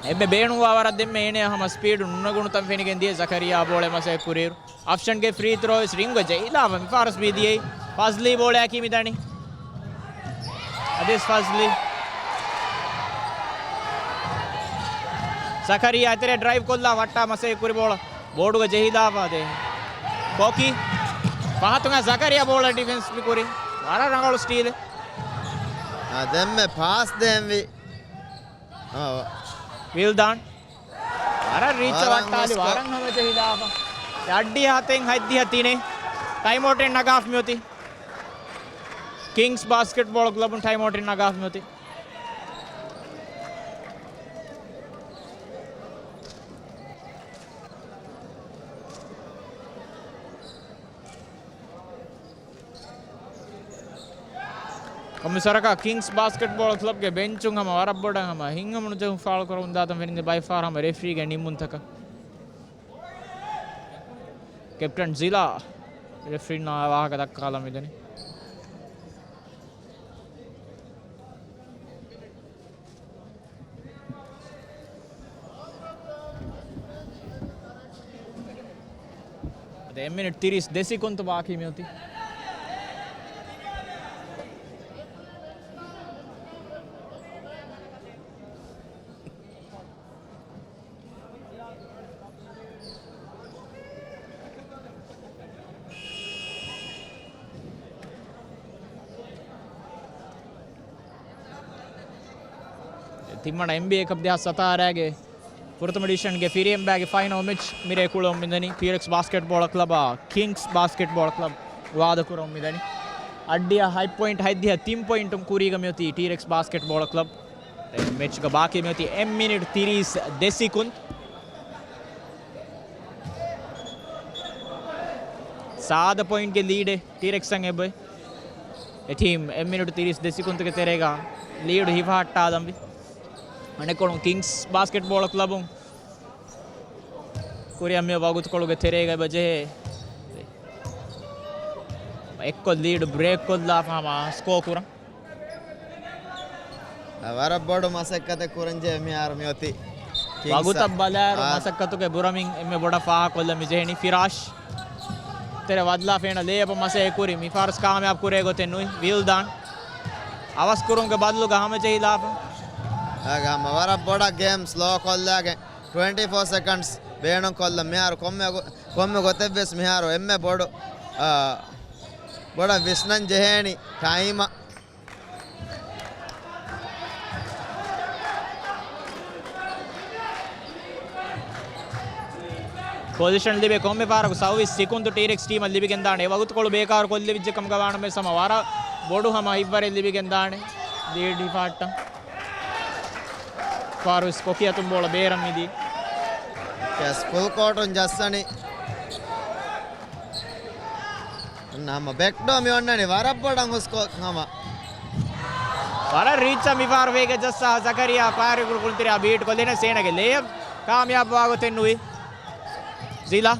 އެންމެ ބޭނުންވާ ވަރަށް ދެންމެ އޭނަޔާ ހަމަ ސްޕީޑު ނުނަގުނުތަން ފެނިގެން ދިޔަ ޒަކަރިޔާ ބޯޅަ މަސައްކަތް ކުރިއިރު. އަފްޝަންގެ ފްރީ ތްރޯ ވެސް ރިންގް ޖެހިލާފަ މިފަހަރު މި ދިޔައީ ފަޒްލީ ބޯޅައަކީ މިދަނީ. އަދިސް ފަޒްލީ. ޒަކަރިޔާ އެތެރެ ޑްރައިވް ކޮށްލާ ވައްޓާ މަސައްކަތް ކުރި ބޯޅަ ބޯޑުގަ ޖެހިލާފަ ދޭ. ކޮކި. ފަހަތުގަ ޒަކަރިޔާ ބޯޅަ ޑިފެންސް މި ކުރި. ވަރަށް ރަނގަޅު ސްޓީލެއް. އާ، ދެންމެ ޕާސް ދޭންވީ. އާ. ވިލްދާން. ވަރަށް ރީޗް ވަރަށް ވައްޓާލި ހުސްކޮށް. ވަރަށް ހަމަޖެހިލާފަ. އައްޑިހަ ހަތެއް ހަތްދިހަ ތިނެއް. ޓައިމް އައުޓެއް ނަގާފަ މިއޮތީ. ކިންގްސް ބާސްކެޓްބޯޅަ ކްލަބުން ޓައިމް އައުޓެއް ނަގާފަ މިއޮތީ. ކޮންމެސް ވަރަކަށް ކިންގްސް ބާސްކެޓްބޯޅަ ކްލަބްގެ ބެންޗުން ހަމަ ވަރަށް ބޮޑަށް ހަމަ ހިތްހަމަނުޖެހުން ފާޅުކުރަމުންދާތަން ފެނިގެން ދިޔަ ބައެއް ފަހަރު ހަމަ ރެފްރީގެ ނިންމުންތަކަށް. ކެޕްޓަން ޒިލާ ރެފްރީންނާ ވާހަކަ ދައްކާލަން މިދަނީ. އަދި އެއް މިނިޓް ތިރީސް ދެ ސެކުންތު ބާކީ މިއޮތީ. ތިންވަނަ އެމްބީއޭ ކަޕް ދެހާސް ސަތާރަގެ ފުރަތަމަ އެޑިޝަންގެ ފިރިއެންބާގެ ފައިނަލް މެޗް މިރޭ ކުޅަމުން މިދަނީ ޓީރެކްސް ބާސްކެޓްބޯޅަ ކްލަބާ ކިންގްސް ބާސްކެޓްބޯޅަ ކްލަބް ވާދަކުރަމުން މިދަނީ. އައްޑިހަ ހަތް ޕޮއިންޓް ހަތްދިހަ ތިން ޕޮއިންޓުން ކުރީގަ މިއޮތީ ޓީރެކްސް ބާސްކެޓްބޯޅަ ކްލަބް. މެޗްގަ ބާކީ މިއޮތީ އެއް މިނިޓް ތިރީސް ދެ ސެކުން. ސާދަ ޕޮއިންޓްގެ ލީޑެއް ޓީރެކްސްއަށް އެބައޮތް. އެ ޓީމް އެއް މިނިޓު ތިރީސް ދެ ސެކުންތުގެ ތެރޭގަ ލީޑު ހިފަހައްޓާލަންވީ. އަނެއްކޮޅުން ކިންގްސް ބާސްކެޓްބޯޅަ ކްލަބުން ކުރިއަށް މި ވަގުތުކޮޅުގެ ތެރޭގަ އެބަ ޖެހޭ އެއްކޮށް ލީޑު ބްރޭކް ކޮށްލާފަ ހަމަ ސްކޯ ކުރަން. ވަރަށް ބޮޑު މަސައްކަތެއް ކުރަންޖެހޭ މިހާރު މިއޮތީ ކިންގްސް. ވަގުތަށް ބަލާއިރު އާ. މަސައްކަތުގެ ބުރަމިން އެންމެ ބޮޑަށް ފާހަގަކޮށްލަން މިޖެހެނީ. ފިރާޝް ތެރެ ވަދްލާފަ އޭނަ ލޭއަޕަށް މަސައްކަތް ކުރި. މިފަހަރު ކާމިޔާބު ކުރޭ ގޮތެއް ނުވި. ވިލްދާން އަވަސްކުރުމުގެ ބަދަލުގަ ހަމަޖެހިލާފަ. އާ، ހަމަ ވަރަށް ބޮޑަށް ގޭމް ސްލޯ ކޮށްލާގެން ޓްވެންޓީ ފޯ ސެކަންޑްސް ބޭނުން ކޮށްލަން މިހާރު ކޮންމެ ގޮ-، ކޮންމެ ގޮތެއްވެސް މިހާރު އެންމެ ބޮޑު، އާ، ބޮޑަށް ވިސްނަން ޖެހޭނީ ޓައިމަށް. ޕޮޒިޝަން ލިބޭ ކޮންމެ ފަހަރަކު ސައުވީސް ސެކުންދު ޓީރެކްސް ޓީމަށް ލިބިގެންދާނެ. އެ ވަގުތުކޮޅު ބޭކާރު ކޮށްލެވިއްޖެ ކަމުގަ ވާނަމަވެސް ހަމަ ވަރަށް ބޮޑު ހަމަ ހިތްވަރެއް ލިބިގެންދާނެ ލީޑް ހިފަހައްޓަން. ފާރުވެސް ކޮކި އަތުން ބޯޅަ ބޭރަށް މިދީ. ޔެސް، ފުލް ކޯޓުން ޖައްސަނީ. އަންނަ ހަމަ ބެކްޑޯ މި އޮންނަނީ ވަރަށް ބޮޑަށް ހުސްކޮށް ހަމަ. ވަރަށް ރީއްޗަށް މިފަހަރު ވޭގެ ޖައްސާ ޒަކަރިޔާ ފާރިގު ކުޅުންތެރެއާ ބީޓް ކޮށްލިނަ ސޭނަގެ ލޭއަޕް ކާމިޔާބުވާ ގޮތެއް ނުވި. ޒިލާ.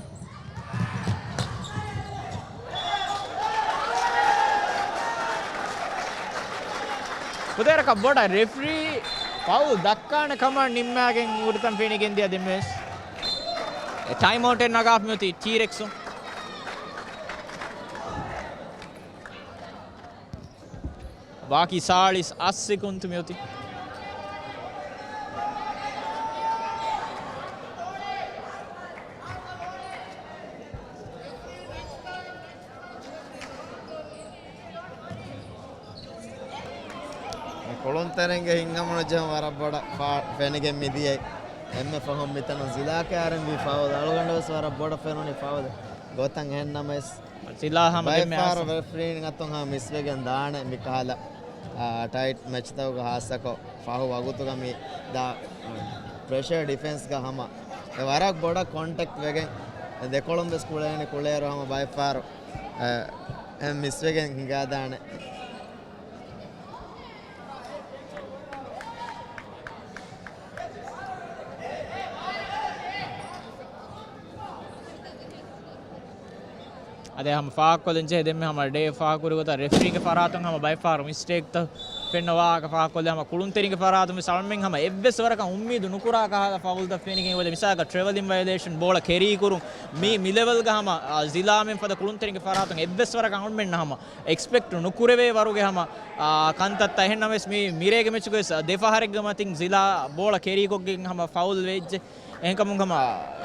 ކުދޭރަކަށް ބޮޑަށް ރެފްރީ ފައުލް ދައްކާނެ ކަމަށް ނިންމާގެން ހުރިތަން ފެނިގެން ދިޔަ ދެންވެސް. އެ ޓައިމް އައުޓެއް ނަގާފަ މިއޮތީ ޓީރެކްސުން. ބާކީ ސާޅީސް އަށް ސެކުންތު މިއޮތީ. މި ކުޅުންތެރިންގެ ހިތްހަމަނުޖެހުން ވަރަށް ބޮޑަށް ފާ-، ފެނިގެން މިދިޔައީ. އެންމެ ފަހުން މިތަނުން ޒިލާ ކާރިން ވީ ފައުލް. އަޅުގަނޑު ވެސް ވަރަށް ބޮޑަށް ފެނުނީ ފައުލް ގޮތަށް. އެހެންނަމަވެސް، ޒިލާ ހަމަ ދެންމެ ބައެއް ފަހަރު ރެފްރީން އަތުން ހަމަ މިސްވެގެން ދާނެ މިކަހަލަ، އާ، ޓައިޓް މެޗްތަކުގަ ހާއްސަކޮށް ފަހު ވަގުތުގަ މި ދާ، ޕްރެޝަރ ޑިފެންސްގަ ހަމަ އެ ވަރަށް ބޮޑަށް ކޮންޓެކްޓް ވެގެން ދެކޮޅުން ވެސް ކުޅޭނެ ކުޅޭއިރު ހަމަ ބައެއް ފަހަރު، އެ، މިސްވެގެން ހިނގާދާނެ. އަދި ހަމަ ފާހަގަކޮށްލަން ޖެހޭ ދެންމެ ހަމަ ޑޭ ފާހަގަކުރި ގޮތަށް ރެފްރީގެ ފަރާތުން ހަމަ ބައެއް ފަހަރު މިސްޓޭކްތައް ފެންނަ ވާހަކަ ފާހަގަކޮށްލެ ހަމަ ކުޅުންތެރިންގެ ފަރާތުން ވެސް އަޅަމެން ހަމަ އެއްވެސް ވަރަކަށް އުއްމީދު ނުކުރާ ކަހަލަ ފައުލްތައް ފެނިގެން އޮތް. މިސާލަކަށް ޓްރެވެލިން ވަޔަލޭޝަން ބޯޅަ ކެރީ ކުރުން މި މި ލެވެލްގަ ހަމަ ޒިލާމެން ފަދަ ކުޅުންތެރިންގެ ފަރާތުން އެއްވެސް ވަރަކަށް އަޅަމެންނަށް ހަމަ އެކްސްޕެކްޓް ނުކުރެވޭ ވަރުގެ ހަމަ ކަންތައްތައް. އެހެންނަމަވެސް މި މިރޭގެ މެޗުގަވެސް ދެ ފަހަރެއްގެ މަތިން ޒިލާ ބޯޅަ ކެރީކޮށްގެން ހަމަ ފައުލް ވެއްޖެ. އެހެންކަމުން ހަމަ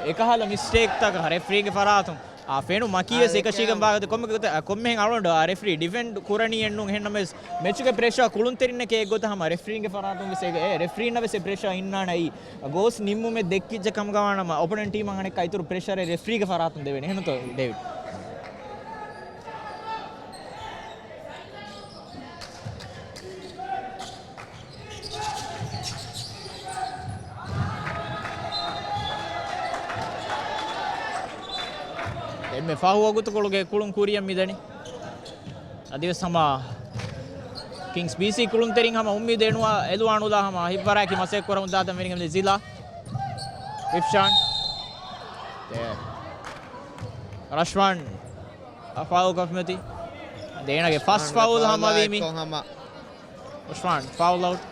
އެކަހަލަ މިސްޓޭކްތަކަށް ރެފްރީގެ ފަރާތުން އާ ފެނުން މަކީވެސް އާ، އެކަށީގެން ވާގޮތެއް ކޮންމެ ގޮތަށް، ކޮންމެހެން އަޅުގަނޑު އާ ރެފްރީ ޑިފެންޑް ކުރަނީއެއްނޫން. އެހެންނަމަވެސް މެޗުގެ ޕްރެޝާ ކުޅުންތެރިންނެކޭ އެއްގޮތަށް ހަމަ ރެފްރީންގެ ފަރާތުން ވެސް އެ، އެ ރެފްރީންނަށް ވެސް އެ ޕްރެޝާ އިންނާނެ އެއީ. ގޯސް ނިންމުމެއް ދެއްކިއްޖެ ކަމުގަވާނަމަ އޮޕޮނެންޓް ޓީމަށް އަނެއްކާ އިތުރު ޕްރެޝަރެއް ރެފްރީގެ ފަރާތުން ދެވޭނެ. އެހެންތޯ ޑޭވިޑް؟ އެންމެ ފަހު ވަގުތުކޮޅުގެ ކުޅުން ކުރިއަށް މިދަނީ. އަދިވެސް ހަމަ ކިންގްސް ބީސީ ކުޅުންތެރިން ހަމަ އުއްމީދު އެނުވާ، އެލުވާނުލާ ހަމަ ހިތްވަރާއެކީ މަސައްކަތް ކުރަމުން ދާތަން ފެނިގެން ޒިލާ. އިފްޝާން. އެ، ރަޝްވާން ފައުލް ކޮށްފަމެތި. އަދި އޭނާގެ ފަސް ފައުލް ހަމަވީމި. ރަޝްވާން ފައުލް އައުޓް.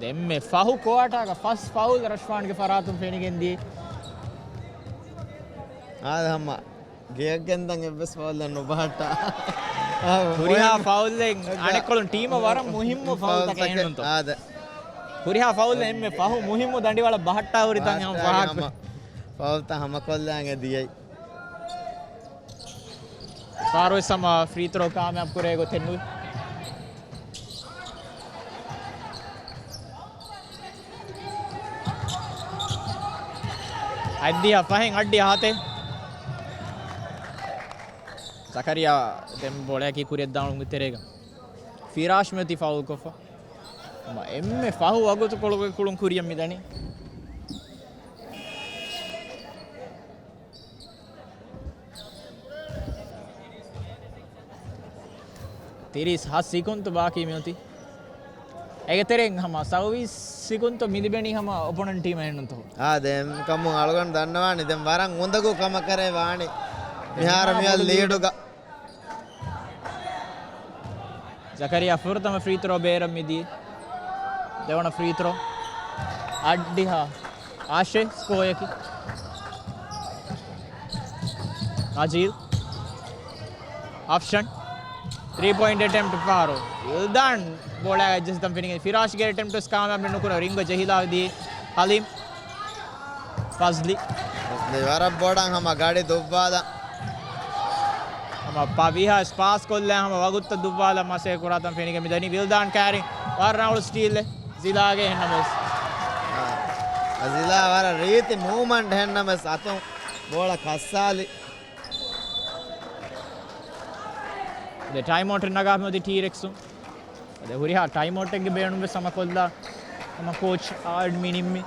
އެންމެ ފަހު ކުއާޓާގަ ފަސް ފައުލް ރަޝްވާންގެ ފަރާތުން ފެނިގެންދިޔަ. އާދެ ހަމަ ގެއަށް ގެންދަން އެއްވެސް ފައުލެއް ނުބަހައްޓާ. ހުރިހާ ފައުލެއް އަނެއްކޮޅުން ޓީމަށް ވަރަށް މުހިއްމު ފައުލްތަކެއް އެހެންނުންތޯ؟ އާދެ. ހުރިހާ ފައުލް އެންމެ ފަހު މުހިއްމު ދަނޑިވަޅަށް ބަހައްޓާ ހުރިތަން ހަމަ ފަހައްޓާ ފަހައްޓާ ހަމަ ފައުލްތައް ހަމަކޮށްލާން އެ ދިޔައީ. ފާރުވެސް ހަމަ ފްރީ ތްރޯ ކާމިޔާބު ކުރޭ ގޮތެއް ނުވި. އައްޑިހަ ފަހެއް އައްޑިހަ ހަތެއް. ޒަކަރިޔާ ދެން ބޯޅަޔަކީ ކުރިއަށް ދާނުމުގެ ތެރޭގަ. ފިރާޝް މެތި ފައުލް ކޮށްފަ. ހަމަ އެންމެ ފަހު ވަގުތުކޮޅުގެ ކުޅުން ކުރިއަށް މިދަނީ. ތިރީސް ހަ ސިކުންތު ބާކީ މިއޮތީ. އޭގެ ތެރެއިން ހަމަ ސައުވީސް ސިކުންތު މިލިބެނީ ހަމަ އޮޕޮނެންޓް ޓީމަށް އެހެންނުތޯ؟ އާ، ދެން ކަމުން އަޅުގަނޑު ދަންނަވާނީ ދެން ވަރަށް އުނދަގޫ ކަމަކަށް ވާނީ. މިހާރު މިއަށް ލީޑުގަ. ޒަކަރިޔާ ފުރަތަމަ ފްރީ ތްރޯ ބޭރަށް މިދިޔަ. ދެވަނަ ފްރީ ތްރޯ. އައްޑިހަ އާށޭ ސްކޯއަކީ. ނަޖީލް. އަފްޝަން. ތްރީ ޕޮއިންޓް އެޓެމްޕްޓް ފާރު. ވިލްދާން ބޯޅަ އެއްޖަސް ތަން ފިނިގެން. ފިރާޝްގެ އެޓެމްޕްޓް ވެސް ކާމިޔާބެއް ނުކުރަ ރިންގަށް ޖެހިލާ ދީ. ހަލީމް. ފަޒްލި. ފަޒްލި ވަރަށް ބޮޑަށް ހަމަ ގަޑި ދުއްވާލަ. ހަމަ ޕަވިހާ ސްޕާސް ކޮށްލާ ހަމަ ވަގުތުތައް ދުއްވާލަ މަސޭ ކުރާތަން ފެނިގެ މިދަނީ. ވިލްދާން ކާރިން ވަރަށް ރަނގަޅު ސްޓީލެއް ޒިލާގެ އެހެންނަމަވެސް. އާ، ޒިލާ ވަރަށް ރީތި މޫވްމަންޓް އެހެންނަމަވެސް އަތުން ބޯޅަ ކައްސާލި. ދެ ޓައިމް އައުޓް ނަގާ މިއޮތީ ޓީރެކްސުން. އަދި ހުރިހާ ޓައިމް އައުޓެއްގެ ބޭނުން ވެސް ހަމަ ކޮށްލާ ހަމަ ކޯޗް އާޑް މި ނިންމި.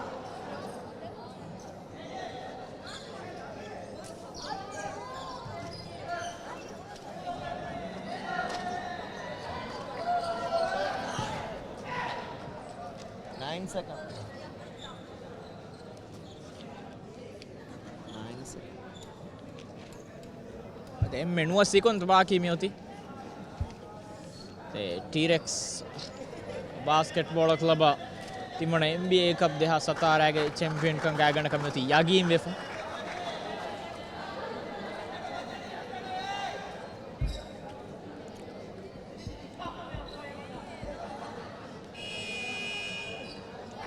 ނައިން ސެކަންޑް. ނައިން ސެކަންޑް. އަދި އެންމެ ނުވަ ސިކުންތު ބާކީ މިއޮތީ. އެ، ޓީރެކްސް ބާސްކެޓްބޯޅަ ކްލަބަށް ތިމަން އެންބީއޭ ކަޕް ދެހާސް ސަތާރަގެ ޗެމްޕިއަންކަން ގާތްގަނޑަކަށް މިއޮތީ ޔަގީން ވެފަ.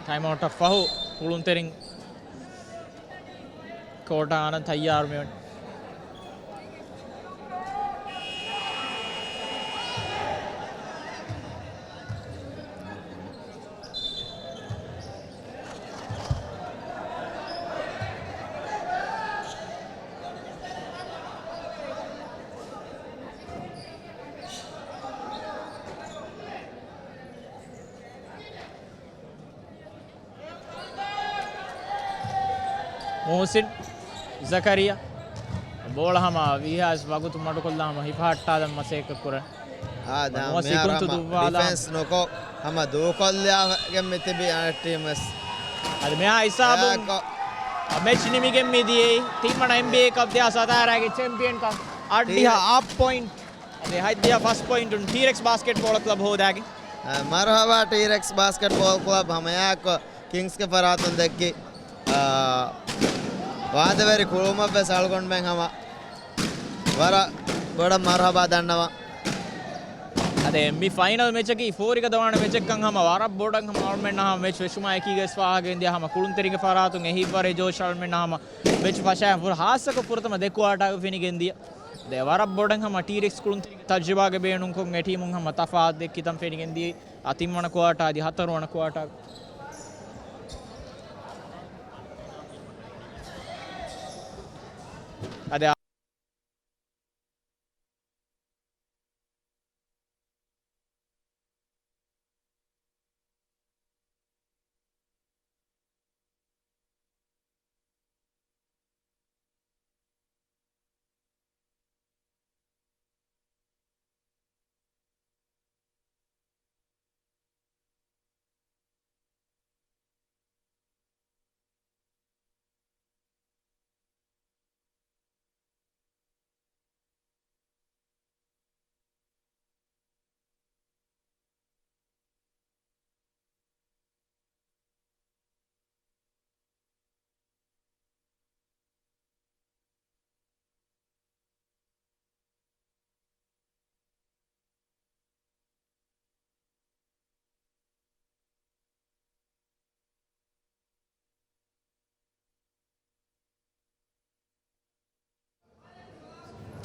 ޓައިމް އައުޓަށް ފަހު ކުޅުންތެރިން ކޯޓަށް އަނަން ތައްޔާރު މިވަނީ. މުހުސިން ޒަކަރިޔާ ބޯޅަ ހަމަ ވީހާވެސް ވަގުތު މަޑުކޮށްލާ ހަމަ ހިފަހައްޓާލަން މަސައްކަތް ކުރަން. އާ، ދާ ނުވަސީ މިހާރު ކުންތު ހަމަ ދުއްވާލާ. ޑިފެންސް ނުކޮށް ހަމަ ދޫކޮށްލާގެން މި ތިބި އަނެއް ޓީމް ވެސް. އަދި މިހާ ހިސާބުން އެއާކޮ. މެޗް ނިމިގެން މި ދިޔައީ ތިންވަނަ އެމްބީއޭ ކަޕް ދެހާސް ހަތާރަގެ ޗެމްޕިއަންކަން އަށްޑިހަ ޓީ. އަށް ޕޮއިންޓް. އަދި ހަތްދިހަ ފަސް ޕޮއިންޓުން ޓީރެކްސް ބާސްކެޓްބޯޅަ ކްލަބް ހޯދާގެން. އަ، މަރުހަބާ ޓީރެކްސް ބާސްކެޓްބޯޅަ ކްލަބް ހަމައެއާއެކު ކިންގްސްގެ ފަރާތުން ދެއްކި، އާ، ވާދަވެރި ކުޅުމަށްވެސް އަޅުގަނޑުމެން ހަމަ ވަރަށް ބޮޑަށް މަރުހަބާ ދަންނަވަން. އަދެ މި ފައިނަލް މެޗަކީ ފޯރިގަދަ ވާނެ މެޗެއްކަން ހަމަ ވަރަށް ބޮޑަށް ހަމަ އަޅުމެންނަށް ހަމަ މެޗް ވެށުމާ އެކީގަސް ފާހަގައިން ދިޔަ ހަމަ ކުޅުންތެރިންގެ ފަރާތުން އެހީއްވަރޭ ޖޯޝް އަޅުމެންނަށް ހަމަ މެޗް ފަށާ ފުރަ ހާއްސަކޮށް ފުރަތަމަ ދެ ކުއާޓާގަ ފެނިގެން ދިޔަ. ދެ ވަރަށް ބޮޑަށް ހަމަ ޓީރެކްސް ކުޅުންތެރިންގެ ތަޖްރިބާގެ ބޭނުންކޮށް އެ ޓީމުން ހަމަ ތަފާތު ދެއްކިތަން ފެނިގެން ދިޔަ. އާ، ތިންވަނަ ކުއާޓާ އަދި ހަތަރުވަނަ ކުއާޓާ. އަދި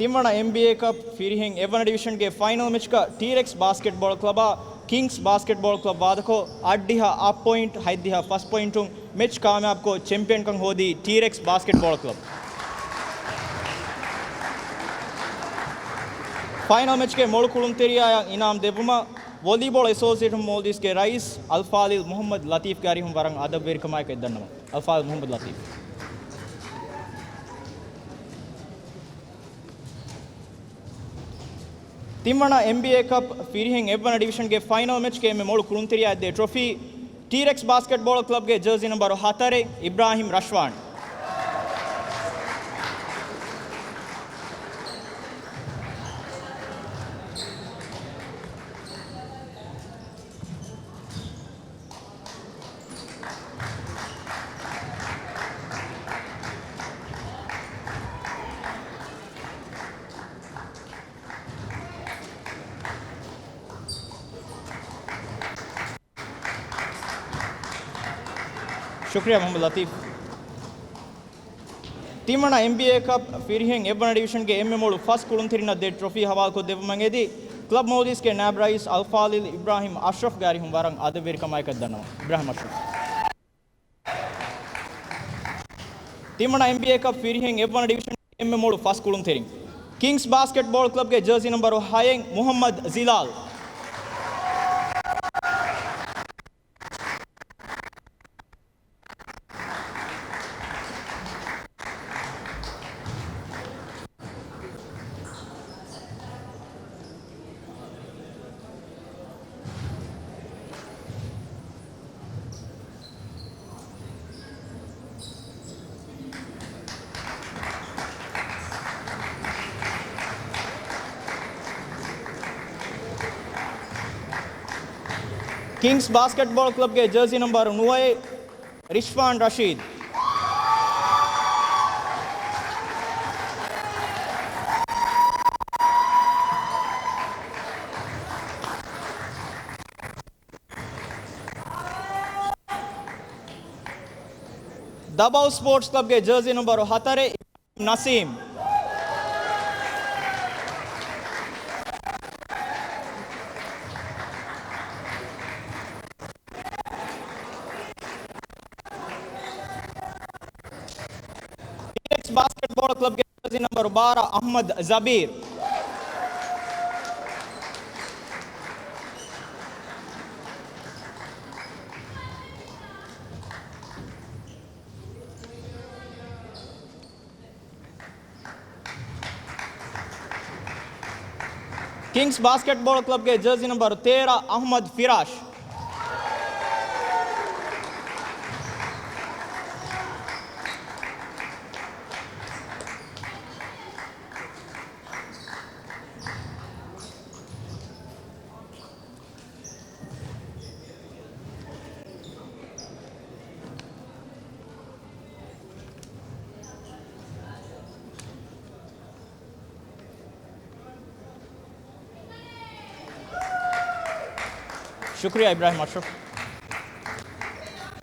ތިންވަނަ އެމްބީއޭ ކަޕް ފިރިހެން އެއްވަނަ ޑިވިޝަންގެ ފައިނަލް މެޗްގަ ޓީރެކްސް ބާސްކެޓްބޯޅަ ކްލަބާ ކިންގްސް ބާސްކެޓްބޯޅަ ކްލަބް ވާދަކޮށް، އަށްޑިހަ އަށް ޕޮއިންޓް، ހަތްދިހަ ފަސް ޕޮއިންޓުން މެޗް ކާމިޔާބުކޮށް، ޗެމްޕިއަންކަން ހޯދީ ޓީރެކްސް ބާސްކެޓްބޯޅަ ކްލަބް. ފައިނަލް މެޗްގެ މޮޅު ކުޅުންތެރިޔާއަށް އިނާމް ދެއްވުމަށް ވޮލީބޯޅަ އެސޯސިއޭޝަން މޯލްޑިވްސްގެ ރައީސް އަލްފާޟިލް މުޙައްމަދު ލަތީފްގެ އަރިހުން ވަރަށް އަދަބުވެރިކަމާއެކު އެއްދަންނަވަން. އަލްފާޟިލް މުޙައްމަދު ލަތީފް. ތިންވަނަ އެމްބީއޭ ކަޕް ފިރިހެން އެއްވަނަ ޑިވިޝަންގެ ފައިނަލް މެޗްގެ އެންމެ މޮޅު ކުޅުންތެރިޔާ އެއްދޭ ޓްރޮފީ، ޓީރެކްސް ބާސްކެޓްބޯޅަ ކްލަބްގެ ޖާޒީ ނަންބަރު ހަތަރެއް، އިބްރާހިމް ރަޝްވާން. ޝުކްރިޔާ މުޙައްމަދު ލަތީފް. ތިންވަނަ އެމްބީއޭ ކަޕް ފިރިހެން އެއްވަނަ ޑިވިޝަންގެ އެންމެ މޮޅު ފަސް ކުޅުންތެރިންނަށް ދޭ ޓްރޮފީ ހަވާލުކޮށްދެއްވުމަށް އެދި، ކްލަބް މޯލްޑިވްސްގެ ނާއިބު ރައީސް އަލްފާޟިލް އިބްރާހިމް އަޝްރަފްގެ އަރިހުން ވަރަށް އަދަބުވެރިކަމާއެކު އެއްދަންނަވަން. އިބްރާހިމް އަޝްރަފް. ތިންވަނަ އެމްބީއޭ ކަޕް ފިރިހެން އެއްވަނަ ޑިވިޝަން އެންމެ މޮޅު ފަސް ކުޅުންތެރިން. ކިންގްސް ބާސްކެޓްބޯޅަ ކްލަބްގެ ޖާޒީ ނަންބަރު ހައެއް މުޙައްމަދު ޒިލާލް. ކިންގްސް ބާސްކެޓްބޯޅަ ކްލަބްގެ ޖާޒީ ނަންބަރު ނުވައެއް، ރިޝްފާން ރަޝީދު. ދަބައު ސްޕޯޓްސް ކްލަބްގެ ޖާޒީ ނަންބަރު ހަތަރެއް، ނަސީމް. ޓީއެކްސް ބާސްކެޓްބޯޅަ ކްލަބްގެ ޖާޒީ ނަންބަރު ބާރަ، އަޙްމަދު ޒަބީރު. ކިންގްސް ބާސްކެޓްބޯޅަ ކްލަބްގެ ޖާސީ ނަމްބަރު ތޭރަ، އަޙްމަދު ފިރާޝް. ޝުކުރިއްޔާ އިބްރާހިމް އަޝްރަފް.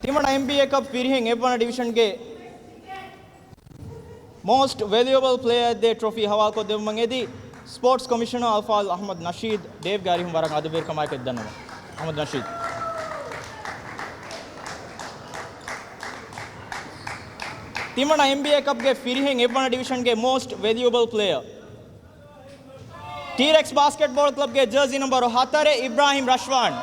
ތިންވަނަ އެމްބީއޭ ކަޕް ފިރިހެން އެއްވަނަ ޑިވިޝަންގެ މޯސްޓް ވެލިއުއަބަލް ޕްލޭޔަރ އޮފް ދަ ޔީއަރ ޓްރޮފީ ހަވާލުކޮށްދެއްވުމަށް އެދި، ސްޕޯޓްސް ކޮމިޝަނަރ އަލްފާޟިލް އަޙްމަދު ނަޝީދު ޑޭވްގެ އަރިހުން ވަރަށް އަދަބުވެރިކަމާއެކު އެދިދަންނަވަން. އަޙްމަދު ނަޝީދު. ތިންވަނަ އެމްބީއޭ ކަޕްގެ ފިރިހެން އެއްވަނަ ޑިވިޝަންގެ މޯސްޓް ވެލިއުއަބަލް ޕްލޭޔަރ. ޓީރެކްސް ބާސްކެޓްބޯޅަ ކްލަބްގެ ޖާސީ ނަމްބަރު ހަތަރެއް، އިބްރާހިމް ރަޝްވާން.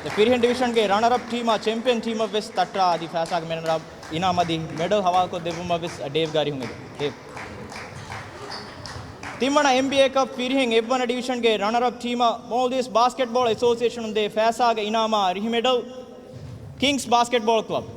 ދެ ފިރިހެން ޑިވިޝަންގެ ރަނަރަޕް ޓީމާ ޗެމްޕިއަން ޓީމަށް ވެސް ތައްޓާ އަދި ފައިސާގެ މެނަރ އިނާމް އަދި މެޑަލް ހަވާލުކޮށް ދެއްވުމަށް ވެސް ޑޭވްގެ އަރިހުން އެދެން. ޑޭވް. ތިންވަނަ އެމްބީއޭ ކަޕް ފިރިހެން އެއްވަނަ ޑިވިޝަންގެ ރަނަރަޕް ޓީމަށް މޯލްޑިވްސް ބާސްކެޓްބޯޅަ އެސޯސިއޭޝަނުން ދޭ ފައިސާގެ އިނާމާ ރިހި މެޑަލް ކިންގްސް ބާސްކެޓްބޯޅަ ކްލަބް.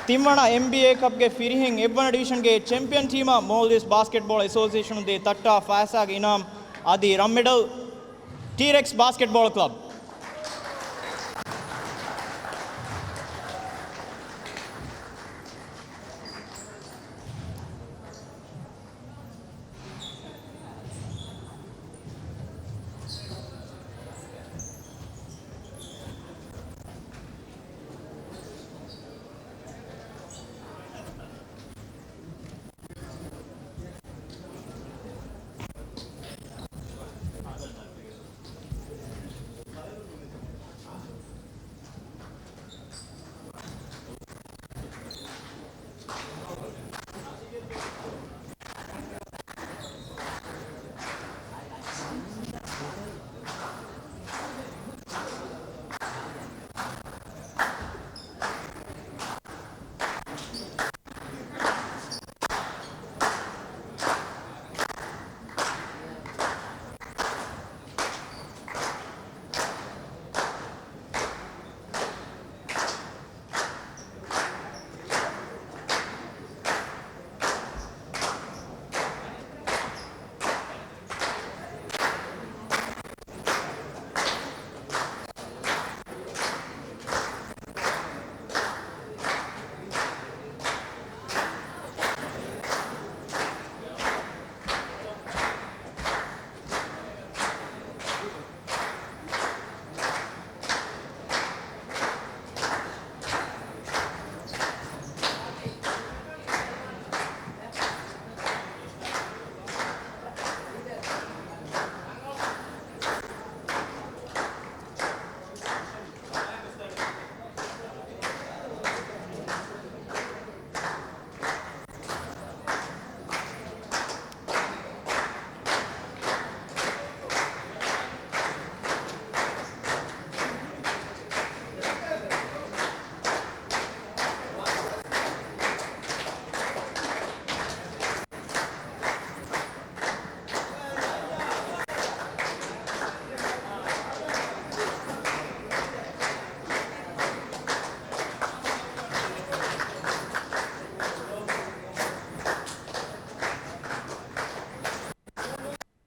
ތިންވަނަ އެމްބީއޭ ކަޕްގެ ފިރިހެން އެއްވަނަ ޑިވިޝަންގެ ޗެމްޕިއަން ޓީމަށް މޯލްޑިވްސް ބާސްކެޓްބޯޅަ އެސޯސިއޭޝަނުން ދޭ ތައްޓާ ފައިސާގެ އިނާމް އަދި ރަން މެޑަލް ޓީރެކްސް ބާސްކެޓްބޯޅަ ކްލަބް.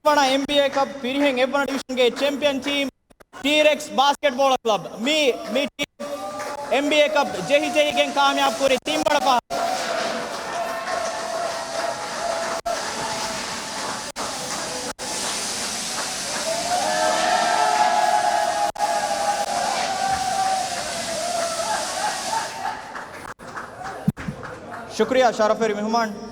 ވަނަ އެމްބީއޭ ކަޕް ފިރިހެން އެއްވަނަ ޑިވިޝަންގެ ޗެމްޕިއަން ޓީމް ޓީރެކްސް ބާސްކެޓްބޯޅަ ކްލަބް. މި، މި ޓީމް އެމްބީއޭ ކަޕް ޖެހިޖެހިގެން ކާމިޔާބު ކުރި ތިންވަނަ ފަހަރު. ޝުކުރިއްޔާ ޝަރަފުވެރި މެހުމާން.